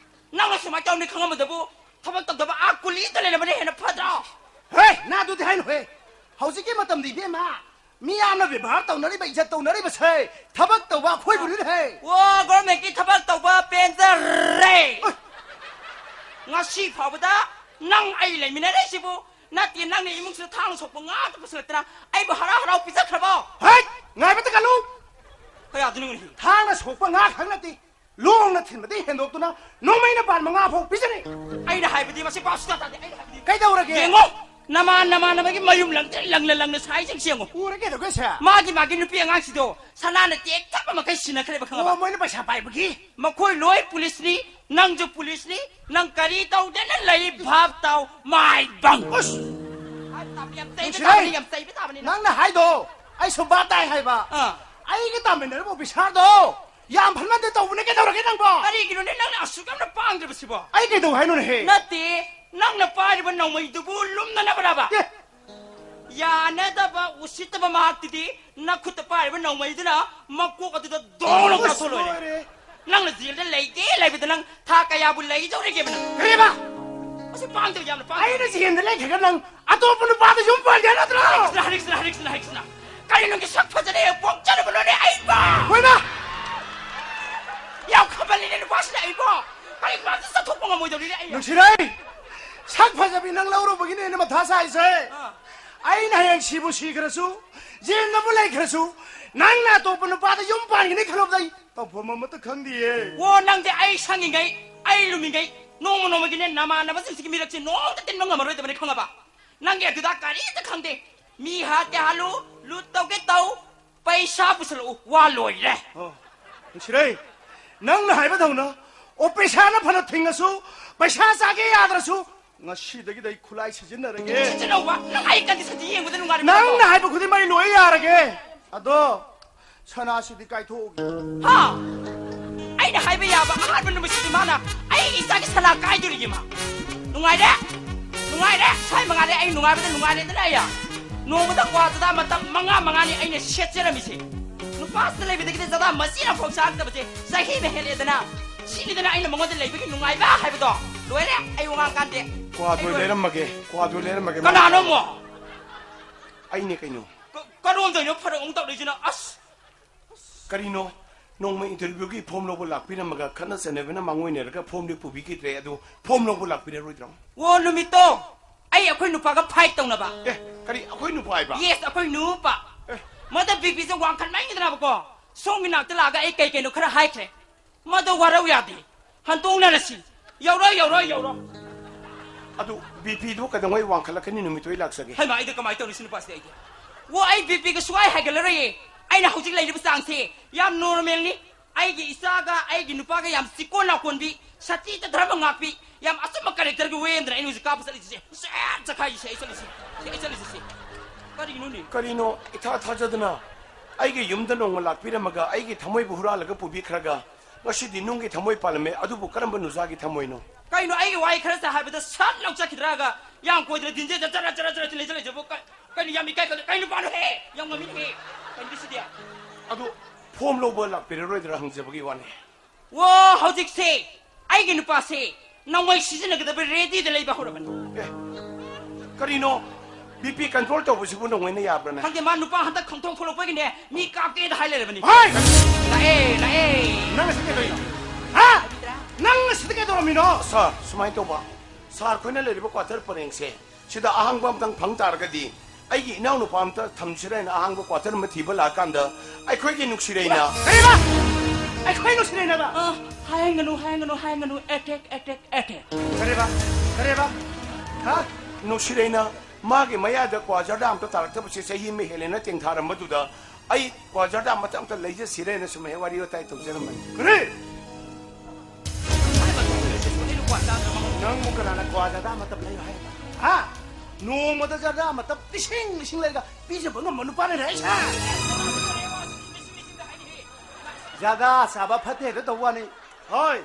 ꯅꯪꯅ ꯁꯨꯃꯥꯏꯅ ꯇꯧꯅꯤ ꯈꯪꯉꯝꯕꯗꯕꯨ ꯊꯕꯛ ꯇꯧꯗꯕ ꯑꯥ ꯀꯨꯂꯤꯗ ꯂꯩꯔꯝꯕꯅ ꯍꯦꯟꯅ ꯐꯗ꯭ꯔꯣ? ꯍꯦ, ꯅꯥ ꯑꯗꯨꯗꯤ ꯍꯥꯏꯅꯨꯍꯦ꯫ ꯍꯧꯖꯤꯛꯀꯤ ꯃꯇꯝꯗꯤ ꯏꯕꯦꯝꯃ, ꯃꯤꯌꯥꯝꯅ ꯕꯦꯕꯥꯔ ꯇꯧꯅꯔꯤꯕ, ꯏꯖꯠ ꯇꯧꯅꯔꯤꯕꯁꯦ ꯊꯕꯛ ꯇꯧꯕ ꯑꯩꯈꯣꯏꯕꯨꯅꯤꯅꯦꯍꯦ꯫ ꯑꯣ, ꯒꯣꯔꯃꯦꯟꯒꯤ ꯊꯕꯛ ꯇꯧꯕ ꯄꯦꯟꯖꯔꯦ꯫ ꯉꯁꯤ ꯐꯥꯎꯕꯗ ꯅꯪ ꯑꯩ ꯂꯩꯃꯤꯟꯅꯔꯛꯏꯁꯤꯕꯨ ꯅꯠꯇꯦ, ꯅꯪꯅ ꯏꯃꯨꯡꯁꯤꯗ ꯊꯥꯡꯅ ꯁꯣꯛꯄ ꯉꯥꯛꯇ ꯄꯨꯁꯤꯜꯂꯛꯇꯅ ꯑꯩꯕꯨ ꯍꯔꯥꯎ ꯍꯔꯥꯎ ꯄꯤꯖꯈ꯭ꯔꯕꯣ? ꯍꯩꯠ! ꯉꯥꯏꯕꯇ ꯀꯜꯂꯨ! ꯀꯌꯥꯗꯨꯅꯣ ꯉꯁꯤ? ꯊꯥꯡꯅ ꯁꯣꯛꯄ ꯉꯥ ꯈꯛ ꯅꯠꯇꯦ, ꯂꯣꯡꯅ ꯊꯤꯟꯕꯗꯒꯤ ꯍꯦꯟꯗꯣꯛꯇꯨꯅ ꯅꯣꯡꯃꯩꯅ ꯄꯥꯟꯕ ꯉꯥ ꯐꯥꯎ ꯄꯤꯖꯔꯤ꯫ ꯑꯩꯅ ꯍꯥꯏꯕꯗꯤ ꯃꯁꯤ ꯄꯥꯎ ꯁꯨꯡꯇꯥ ꯇꯥꯗꯦ꯫ ꯑꯩꯅ ꯍꯥꯏꯕꯗꯤ ꯀꯩꯗꯧꯔꯒꯦ? ꯌꯦꯡꯉꯣ, ꯅꯃꯥꯟ ꯅꯃꯥꯟꯅꯕꯒꯤ ꯃꯌꯨꯝ ꯂꯪꯇ꯭ꯔꯤꯛ ꯂꯪꯅ ꯂꯪꯅ ꯁꯥꯏꯁꯤꯡꯁꯦ ꯌꯦꯡꯉꯣ꯫ ꯎꯔꯒꯦ ꯇꯧꯒꯦꯁꯦ꯫ ꯃꯥꯒꯤ ꯃꯥꯒꯤ ꯅꯨꯄꯤ ꯑꯉꯥꯡꯁꯤꯗꯣ ꯁꯅꯥꯅ ꯇꯦꯛ ꯊꯠꯄ ꯃꯈꯩ ꯁꯤꯟꯅꯈ꯭ꯔꯦꯕ, ꯈꯪꯉꯕ? ꯑꯣ, ꯃꯣꯏꯅ ꯄꯩꯁꯥ ꯄꯥꯏꯕꯒꯤ? ꯃꯈꯣꯏ ꯂꯣꯏ ꯄꯨꯂꯤꯁꯅꯤ, ꯅꯪꯁꯨ ꯄꯨꯂꯤꯁꯅꯤ, ꯅꯪ ꯀꯔꯤ ꯇꯧꯗꯅ ꯂꯩ? ꯚꯥꯞ ꯇꯥꯎ, ꯃꯥꯏꯕꯪ꯫ ꯑꯁ! ꯌꯥꯝ ꯆꯩꯕ ꯅꯨꯡꯁꯤꯔꯦ꯫ ꯇꯥꯕꯅꯤ, ꯌꯥꯝ ꯆꯩꯕ ꯇꯥꯕꯅꯤ ꯅꯪ꯫ ꯅꯪꯅ ꯍꯥꯏꯗꯣ ꯑꯩꯁꯨ ꯚꯥꯞ ꯇꯥꯏ ꯍꯥꯏꯕ꯫ ꯑꯥ꯫ ꯑꯩꯒ ꯇꯥꯃꯤꯟꯅꯔꯤꯕ ꯑꯣꯐꯤꯁꯥꯔꯗꯣ ꯌꯥꯝ ꯐꯠꯃꯟꯗꯦ ꯇꯧꯕꯅꯦ, ꯀꯩꯗꯧꯔꯒꯦ ꯅꯪꯕꯣ? ꯀꯔꯤꯒꯤꯅꯣꯅꯦ ꯅꯪꯅ ꯑꯁꯨꯛ ꯌꯥꯝꯅ ꯄꯥꯡꯗ꯭ꯔꯤꯕꯁꯤꯕꯣ? ꯑꯩ ꯀꯩꯗꯧ ꯍꯥꯏꯅꯣꯅꯦꯍꯦ? ꯅꯠꯇꯦ, ꯅꯪꯅ ꯄꯥꯏꯔꯤꯕ ꯅꯣꯡꯃꯩꯗꯨꯕꯨ ꯂꯨꯝꯅꯅꯕꯔꯕ? ꯑꯦ! ꯌꯥꯅꯗꯕ, ꯎꯁꯤꯠꯇꯕ ꯃꯍꯥꯛꯇꯨꯗꯤ ꯅꯈꯨꯠꯇ ꯄꯥꯏꯔꯤꯕ ꯅꯣꯡꯃꯩꯗꯨꯅ ꯃꯀꯣꯛ ꯑꯗꯨꯗ ꯗꯣꯡ ꯂꯥꯎ ꯑꯁ, ꯀꯥꯞꯊꯣꯛ ꯂꯣꯏꯔꯦ꯫ ꯂꯣꯏꯔꯦ꯫ ꯅꯪꯅ ꯖꯦꯜꯗ ꯂꯩꯒꯦ ꯂꯩꯕꯗ ꯅꯪ ꯊꯥ ꯀꯌꯥꯕꯨ ꯂꯩꯗꯧꯔꯤꯒꯦꯕ ꯅꯪ? ꯀꯔꯤꯕ? ꯃꯁꯤ ꯄꯥꯡꯗꯕ ꯌꯥꯝꯅ ꯄꯥꯡꯗꯕ꯫ ꯑꯩꯅ ꯖꯦꯜꯗ ꯂꯩꯈ꯭ꯔꯒ ꯅꯪ ꯑꯇꯣꯞꯄ ꯅꯨꯄꯥꯗ ꯌꯨꯝ ꯄꯥꯟꯒꯦ ꯍꯥꯏ ꯅꯠꯇ꯭ꯔꯣ? ꯍꯔꯦ ꯀ꯭ꯔꯤꯁꯅ, ꯍꯔꯦ ꯀ꯭ꯔꯤꯁꯅ, ꯍꯔꯦ ꯀ꯭ꯔꯤꯁꯅ, ꯍꯔꯦ ꯀ꯭ꯔꯤꯁꯅ꯫ ꯀꯔꯤ ꯅꯪꯒꯤ ꯁꯛ ꯐꯖꯅ ꯍꯦꯛ ꯄꯣꯛꯆꯔꯕꯅꯣꯅꯦ ꯑꯩꯕꯣ? ꯍꯣꯏꯃ! ꯌꯥꯝ ꯈꯝꯕꯜꯂꯤꯅꯦ ꯅꯨꯄꯥꯁꯤꯅ ꯑꯩꯕꯣ꯫ ꯀꯔꯤꯒꯨꯝꯕ ꯑꯝꯇ ꯆꯠꯊꯣꯛꯄ ꯉꯝꯃꯣꯏꯗꯧꯔꯤꯅꯦ ꯑꯩ꯫ ꯅꯨꯡꯁꯤꯔꯩ! ꯁꯛ ꯐꯖꯕꯤ ꯅꯪ ꯂꯧꯔꯨꯕꯒꯤꯅꯦ ꯑꯩꯅ ꯃꯊꯥ ꯁꯥꯏꯁꯦ꯫ ꯑꯥ꯫ ꯑꯩꯅ ꯍꯌꯦꯡ ꯁꯤꯕꯨ ꯁꯤꯈ꯭ꯔꯁꯨ, ꯖꯦꯜꯗꯕꯨ ꯂꯩꯈ꯭ꯔꯁꯨ, ꯅꯪꯅ ꯑꯇꯣꯞꯄ ꯅꯨꯄꯥꯗ ꯌꯨꯝ ꯄꯥꯟꯒꯅꯤ ꯈꯜꯂꯨꯕꯗ ꯑꯩ ꯇꯧꯐꯝ ꯑꯃꯠꯇ ꯈꯪꯗꯤꯌꯦ꯫ ꯑꯣ, ꯅꯪꯗꯤ ꯑꯩ ꯁꯪꯉꯤꯉꯩ, ꯑꯩ ꯂꯨꯝꯃꯤꯉꯩ, ꯅꯣꯡꯃ ꯅꯣꯡꯃꯒꯤꯅꯦ ꯅꯃꯥꯟꯅꯕꯁꯤꯡꯁꯤꯒꯤ ꯃꯤꯔꯛꯁꯦ ꯅꯣꯡꯃꯇ ꯇꯤꯟꯕ ꯉꯝꯃꯔꯣꯏꯗꯕꯅꯤ, ꯈꯪꯉꯕ? ꯅꯪꯒꯤ ꯑꯗꯨꯗ ꯀꯔꯤꯝꯇ ꯈꯪꯗꯦ꯫ ꯃꯤ ꯍꯥꯠꯀꯦ ꯍꯥꯠꯂꯨ, ꯂꯨꯠ ꯇꯧꯒꯦ ꯇꯧ, ꯄꯩꯁꯥ ꯄꯨꯁꯜꯂꯛꯎ, ꯋꯥ ꯂꯣꯏꯔꯦ꯫ ꯑꯣ, ꯅꯨꯡꯁꯤꯔꯩ, ꯅꯪꯅ ꯍꯥꯏꯕꯗꯧꯅ ꯑꯣꯄꯔꯦꯁꯟꯅ ꯐꯅ ꯊꯤꯡꯉꯁꯨ, ꯄꯩꯁꯥ ꯆꯥꯒꯦ ꯌꯥꯗ꯭ꯔꯁꯨ, ꯉꯁꯤꯗꯒꯤꯗꯤ ꯑꯩ ꯈꯨꯠꯂꯥꯏ ꯁꯤꯖꯤꯟꯅꯔꯒꯦ꯫ ꯁꯤꯖꯤꯟꯅꯧꯕ, ꯅꯪ ꯑꯩ ꯀꯟꯗꯤꯁꯟꯁꯤ ꯌꯦꯡꯕꯗ ꯅꯨꯡꯉꯥꯏꯔꯦ꯫ ꯅꯪꯅ ꯍꯥꯏꯕ ꯈꯨꯗꯤꯡꯃꯛ ꯑꯩ ꯂꯣꯏ ꯌꯥꯔꯒꯦ꯫ ꯑꯗꯣ ꯁꯅꯥꯁꯤꯗꯤ ꯀꯥꯏꯊꯣꯛꯎꯒꯦ꯫ ꯍꯥ? ꯑꯩꯅ ꯍꯥꯏꯕ ꯌꯥꯕ ꯑꯍꯥꯟꯕ ꯅꯨꯃꯤꯠꯁꯤꯗꯤ ꯃꯥꯅ ꯑꯩꯒꯤ ꯏꯆꯥꯒꯤ ꯁꯅꯥ ꯀꯥꯏꯗꯣꯔꯤꯌꯦ ꯃꯥ꯫ ꯅꯨꯡꯉꯥꯏꯔꯦ? ꯅꯨꯡꯉꯥꯏꯔꯦ? ꯁ꯭ꯋꯥꯏ ꯃꯉꯥꯏꯔꯦ ꯑꯩ ꯅꯨꯡꯉꯥꯏꯕꯗ ꯅꯨꯡꯉꯥꯏꯔꯦꯗꯅ ꯑꯩ꯫ ꯅꯣꯡꯃꯗ ꯀ꯭ꯋꯥ ꯆꯗꯥ ꯃꯇꯝ ꯃꯉꯥ ꯃꯉꯥꯅꯤ ꯑꯩꯅ ꯁꯦꯠꯆꯔꯝꯃꯤꯁꯦ꯫ ꯅꯨꯄꯥꯁꯤꯗ ꯂꯩꯕꯗꯒꯤꯗꯤ ꯆꯗꯥ ꯃꯆꯤ ꯑꯃꯐꯥꯎ ꯆꯥꯔꯛꯇꯕꯁꯦ ꯆꯍꯤꯅ ꯍꯦꯜꯂꯦꯗꯅ꯫ ꯁꯤꯅꯤꯗꯅ ꯑꯩꯅ ꯃꯉꯣꯟꯗ ꯂꯩꯕꯒꯤ ꯅꯨꯡꯉꯥꯏꯕ ꯍꯥꯏꯕꯗꯣ꯫ ꯂꯣꯏꯔꯦ, ꯑꯩ ꯋꯥ ꯉꯥꯡ ꯀꯥꯟꯗꯦ꯫ ꯀ꯭ꯋꯥꯗꯣ ꯑꯩ ꯂꯣꯏꯔꯦ꯫ ꯂꯩꯔꯝꯃꯒꯦ, ꯀ꯭ꯋꯥꯗꯣ ꯂꯩꯔꯝꯃꯒꯦ꯫ ꯀꯅꯥꯅꯣ ꯑꯃꯨꯛ? ꯑꯩꯅꯦ ꯀꯩꯅꯣ꯫ ꯀ-, ꯀꯔꯣꯝꯗꯩꯅꯣ ꯐꯔꯛ ꯑꯃꯨꯛ ꯇꯧꯔꯛꯏꯁꯤꯅ? ꯑꯁ! ꯀꯔꯤꯅꯣ? ꯅꯣꯡꯃ ꯏꯟꯇꯔꯚꯤꯌꯨꯒꯤ ꯐꯣꯝ ꯂꯧꯕ ꯂꯥꯛꯄꯤꯔꯝꯃꯒ ꯈꯠꯅ ꯆꯩꯅꯕꯅ ꯃꯥꯡꯑꯣꯏꯅꯔꯒ ꯐꯣꯝꯗꯤ ꯄꯨꯕꯤꯈꯤꯗ꯭ꯔꯦ, ꯑꯗꯨ ꯐꯣꯝ ꯂꯧꯕ ꯂꯥꯛꯄꯤꯔꯔꯣꯏꯗ꯭ꯔꯣ? ꯑꯣ, ꯅꯨꯃꯤꯠꯇꯣ ꯑꯩ ꯑꯩꯈꯣꯏ ꯅꯨꯄꯥꯒ ꯐꯥꯏꯠ ꯇꯧꯅꯕ꯫ ꯑꯦ, ꯀꯔꯤ, ꯑꯩꯈꯣꯏ ꯅꯨꯄꯥ ꯍꯥꯏꯕ? ꯌꯦꯁ, ꯑꯩꯈꯣꯏ ꯅꯨꯄꯥ꯫ ꯑꯦ꯫ ꯃꯗ ꯕꯤ ꯄꯤꯁꯦ ꯋꯥꯡꯈꯠꯃꯟꯈꯤꯗꯅꯕꯀꯣ, ꯁꯣꯝꯒꯤ ꯅꯥꯛꯇ ꯂꯥꯛꯑꯒ ꯑꯩ ꯀꯩ ꯀꯩꯅꯣ ꯈꯔ ꯍꯥꯏꯈ꯭ꯔꯦ꯫ ꯃꯗꯣ ꯋꯥꯔꯧ ꯌꯥꯗꯦ꯫ ꯍꯟꯇꯣꯛꯅꯔꯁꯤ꯫ ꯌꯧꯔꯣ, ꯌꯧꯔꯣ, ꯌꯧꯔꯣ꯫ ꯑꯗꯨ ꯕꯤ ꯄꯤꯗꯨ ꯀꯩꯗꯧꯉꯩ ꯋꯥꯡꯈꯠꯂꯛꯀꯅꯤ? ꯅꯨꯃꯤꯠꯇꯨ ꯑꯩ ꯂꯥꯛꯆꯒꯦ꯫ ꯍꯩꯃꯥ, ꯑꯩꯗꯤ ꯀꯃꯥꯏꯅ ꯇꯧꯅꯤ ꯁꯤ ꯅꯨꯄꯥꯁꯤꯗꯤ ꯑꯩꯗꯤ? ꯑꯣ, ꯑꯩ ꯕꯤ ꯄꯤꯒ ꯁꯨꯡꯍꯥꯏ ꯍꯥꯏꯒꯠꯂꯔꯣꯏꯌꯦ꯫ ꯑꯩꯅ ꯍꯧꯖꯤꯛ ꯂꯩꯔꯤꯕ ꯆꯥꯡꯁꯦ ꯌꯥꯝ ꯅꯣꯔꯃꯦꯜꯅꯤ꯫ ꯑꯩꯒꯤ ꯏꯆꯥꯒ ꯑꯩꯒꯤ ꯅꯨꯄꯥꯒ ꯌꯥꯝ ꯆꯤꯛꯀꯣꯟ ꯅꯥꯀꯣꯟꯕꯤ, ꯁꯇꯤꯗ ꯙꯔꯃ ꯉꯥꯛꯄꯤ, ꯌꯥꯝ ꯑꯆꯨꯝꯕ ꯀꯦꯔꯦꯛꯇꯔꯒꯤ ꯋꯦ ꯑꯃꯗꯅ ꯑꯩꯅ ꯍꯧꯖꯤꯛ ꯀꯥꯞꯄ ꯆꯠꯂꯤꯁꯦ꯫ ꯁꯦ, ꯆꯈꯥꯏꯔꯤꯁꯦ ꯑꯩ ꯆꯠꯂꯤꯁꯦ꯫ ꯁꯤ ꯑꯩ ꯆꯠꯂꯤꯁꯦ ꯁꯤ꯫ ꯀꯔꯤꯅꯣꯅꯦ? ꯀꯔꯤꯅꯣ ꯏꯊꯥ ꯊꯥꯖꯗꯅ ꯑꯩꯒꯤ ꯌꯨꯝꯗ ꯅꯣꯡꯃ ꯂꯥꯛꯄꯤꯔꯝꯃꯒ ꯑꯩꯒꯤ ꯊꯃꯣꯏꯕꯨ ꯍꯨꯔꯥꯜꯂꯒ ꯄꯨꯕꯤꯈ꯭ꯔꯒ ꯉꯁꯤꯗꯤ ꯅꯨꯡꯒꯤ ꯊꯃꯣꯏ ꯄꯥꯜꯂꯝꯃꯦ? ꯑꯗꯨꯕꯨ ꯀꯔꯝꯕ ꯅꯨꯖꯥꯒꯤ ꯊꯃꯣꯏꯅꯣ? ꯀꯩꯅꯣ, ꯑꯩꯒꯤ ꯋꯥꯍꯩ ꯈꯔꯁꯦ ꯍꯥꯏꯕꯗ ꯁꯠ ꯂꯧ ꯆꯠꯈꯤꯗ꯭ꯔꯒ ꯌꯥꯝ ꯀꯣꯏꯗꯅ ꯗꯤꯟꯖꯦꯗ ꯆꯔ ꯆꯔ ꯆꯔ ꯂꯩꯖ ꯂꯩꯖꯕ ꯀ-, ꯀꯩꯅꯣ ꯌꯥꯝ ꯏꯀꯥꯏ ꯈꯪꯗꯦ꯫ ꯀꯩ ꯅꯨꯄꯥꯅꯣꯍꯦ? ꯌꯥꯝ ꯉꯝꯃꯤꯅꯦꯍꯦ꯫ ꯀꯩꯅꯣ ꯁꯤꯗꯤ? ꯑꯗꯨ ꯐꯣꯝ ꯂꯧꯕ ꯂꯥꯛꯄꯤꯔꯔꯣꯏꯗ꯭ꯔꯥ ꯍꯪꯖꯕꯒꯤ ꯋꯥꯅꯤ꯫ ꯑꯣ, ꯍꯧꯖꯤꯛꯁꯦ ꯑꯩꯒꯤ ꯅꯨꯄꯥꯁꯦ ꯅꯣꯡꯃꯩ ꯁꯤꯖꯤꯟꯅꯒꯗꯕ ꯔꯦꯗꯤꯗ ꯂꯩꯕ ꯍꯧꯔꯕꯅꯤ꯫ ꯑꯦ, ꯀꯔꯤꯅꯣ? ꯕꯤ ꯄꯤ ꯀꯟꯇ꯭ꯔꯣꯜ ꯇꯧꯕꯁꯤꯕꯨ ꯅꯣꯡꯃꯩꯅ ꯌꯥꯕ꯭ꯔꯥꯅꯦ? ꯈꯪꯗꯦ, ꯃꯥ ꯅꯨꯄꯥ ꯍꯟꯗꯛ ꯈꯪꯊꯣꯛ ꯊꯣꯛꯂꯛꯄꯒꯤꯅꯦ ꯃꯤ ꯀꯥꯞꯀꯦꯗ ꯍꯥꯏ ꯂꯩꯔꯕꯅꯤ꯫ ꯍꯥꯏ! ꯂꯥꯛꯑꯦ, ꯂꯥꯛꯑꯦ꯫ ꯅꯪ ꯑꯁꯤ ꯀꯩꯗꯧꯔꯤꯅꯣ? ꯍꯥ? ꯅꯪ ꯑꯁꯤꯗ ꯀꯩꯗꯧꯔꯝꯃꯤꯅꯣ? ꯁꯥꯔ, ꯁꯨꯃꯥꯏꯅ ꯇꯧꯕ, ꯁꯥꯔ ꯈꯣꯏꯅ ꯂꯩꯔꯤꯕ ꯀ꯭ꯋꯥꯇꯔ ꯄꯔꯦꯡꯁꯦ ꯁꯤꯗ ꯑꯍꯥꯡꯕ ꯑꯝꯇꯪ ꯐꯪ ꯇꯥꯔꯒꯗꯤ ꯑꯩꯒꯤ ꯏꯅꯥꯎꯅꯨꯄꯥ ꯑꯝꯇ ꯊꯝꯁꯤꯔ ꯍꯥꯏꯅ ꯑꯍꯥꯡꯕ ꯀ꯭ꯋꯥꯇꯔ ꯑꯃ ꯊꯤꯕ ꯂꯥꯛꯑꯀꯥꯟꯗ ꯑꯩꯈꯣꯏꯒꯤ ꯅꯨꯡꯁꯤꯔꯩꯅ ꯀꯔꯤꯕ? ꯑꯩꯈꯣꯏ ꯅꯨꯡꯁꯤꯅꯅꯕ꯫ ꯑ, ꯍꯥꯏꯍꯟꯒꯅꯨ, ꯍꯥꯏꯍꯟꯒꯅꯨ, ꯍꯥꯏꯍꯟꯒꯅꯨ꯫ Attack, attack, attack. ꯀꯔꯤꯕ? ꯀꯔꯤꯕ? ꯍꯥ? ꯅꯨꯡꯁꯤꯔꯩꯅ ꯃꯥꯒꯤ ꯃꯌꯥꯗ ꯀ꯭ꯋꯥ ꯖꯔꯗꯥ ꯑꯝꯇ ꯇꯥꯔꯛꯇꯕꯁꯦ ꯆꯍꯤ ꯑꯃ ꯍꯦꯜꯂꯦꯅ ꯇꯦꯡꯊꯥꯔꯝꯕꯗꯨꯗ ꯑꯩ ꯀ꯭ꯋꯥ ꯖꯔꯗꯥ ꯑꯃꯇ ꯑꯝꯇ ꯂꯩꯖꯁꯤꯔꯦꯅ ꯁꯨꯝ ꯍꯦꯛ ꯋꯥꯔꯤ ꯋꯥꯇꯥꯏ ꯇꯧꯖꯔꯝꯕꯅꯤ꯫ ꯀꯔꯤ? ꯅꯪꯕꯨ ꯀꯅꯥꯅ ꯀ꯭ꯋꯥ ꯖꯔꯗꯥ ꯑꯃꯇ ꯂꯩꯌꯨ ꯍꯥꯏꯕ? ꯍꯥ? ꯅꯣꯡꯃꯗ ꯖꯔꯗꯥ ꯑꯃꯇ ꯂꯤꯁꯤꯡ ꯂꯤꯁꯤꯡ ꯂꯩꯔꯒ ꯄꯤꯖꯕ ꯉꯝꯕ ꯅꯨꯄꯥꯅ ꯍꯥꯏꯁꯦ? ꯖꯔꯗꯥ ꯆꯥꯕ ꯐꯠꯇꯦ ꯍꯦꯛꯇ ꯇꯧꯕ ꯋꯥꯅꯤ꯫ ꯍꯣꯏ,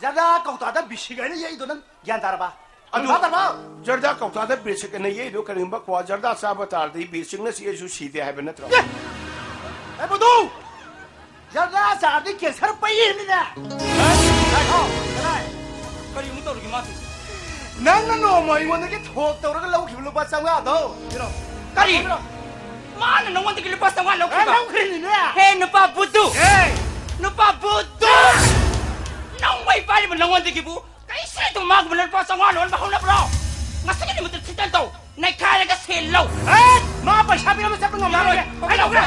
ꯖꯔꯗꯥ ꯀꯧꯇꯥꯗ ꯕꯤꯁꯤꯛ ꯍꯥꯏꯅ ꯌꯩꯗꯣ ꯅꯪ ꯒ꯭ꯌꯥꯟ ꯇꯥꯔꯕ? ꯑꯗꯨ ꯅꯪ ꯚꯥꯞ ꯇꯥꯔꯕ? ꯖꯔꯗꯥ ꯀꯧꯇꯥꯗ ꯕꯤꯁꯤꯛ ꯍꯥꯏꯅ ꯌꯩꯗꯣ ꯀꯔꯤꯒꯨꯝꯕ ꯀ꯭ꯋꯥ ꯖꯔꯗꯥ ꯆꯥꯕ ꯇꯥꯔꯗꯤ ꯕꯤꯁꯤꯛꯅ ꯆꯤꯛꯑꯁꯨ ꯁꯤꯗꯦ ꯍꯥꯏꯕ ꯅꯠꯇ꯭ꯔꯣ? ꯑꯦ! ꯑꯦ, ꯕꯨꯙꯨ! ꯖꯔꯗꯥ ꯆꯥꯔꯗꯤ ꯀꯦꯟꯁꯔ ꯄꯩꯌꯦ ꯃꯤꯅꯦ! ꯍꯥꯏꯈꯣ, ꯀꯗꯥꯏ? ꯀꯔꯤ ꯑꯃꯨꯛ ꯇꯧꯔꯤꯒꯦ ꯃꯥꯁꯤ? ꯅꯪꯅ ꯅꯣꯡꯃ ꯑꯩꯉꯣꯟꯗꯒꯤ ꯊꯣꯛ ꯇꯧꯔꯒ ꯂꯧꯈꯤꯕ ꯂꯨꯄꯥ ꯆꯥꯝꯃꯉꯥꯗꯣ ꯄꯤꯔꯣ꯫ ꯀꯔꯤ? ꯄꯤꯔꯣ꯫ ꯃꯥꯅ ꯅꯉꯣꯟꯗꯒꯤ ꯂꯨꯄꯥ ꯆꯥꯝꯃꯉꯥ ꯑꯦ, ꯂꯧꯈꯤꯕ? ꯂꯧꯈ꯭ꯔꯤꯅꯤꯅꯦ! ꯍꯦ, ꯅꯨꯄꯥ ꯕꯨꯗꯨ! ꯑꯦ! ꯅꯨꯄꯥ ꯕꯨꯗꯨ! ꯅꯪ ꯃꯩ ꯄꯥꯏꯔꯤꯕ ꯅꯉꯣꯟꯗꯒꯤꯕꯨ ꯀꯩꯁꯨ ꯂꯩꯇꯕ ꯃꯥꯒꯨꯝꯕꯅ ꯂꯨꯄꯥ ꯆꯥꯝꯃꯉꯥ ꯂꯣꯟꯕ ꯍꯧꯅꯕ꯭ꯔꯣ? ꯉꯁꯤꯒꯤ ꯅꯨꯃꯤꯠꯇ ꯊꯤꯇꯟ ꯇꯧ, ꯅꯩꯈꯥꯏꯔꯒ ꯁꯦꯜ ꯂꯧ! ꯑꯦ! ꯃꯥ ꯄꯩꯁꯥ ꯄꯤꯔꯝꯕ ꯆꯠꯄ ꯉꯝꯃꯔꯣꯏ꯫ ꯌꯥꯔꯣꯏ꯫ ꯑꯩ ꯂꯧꯒꯦ꯫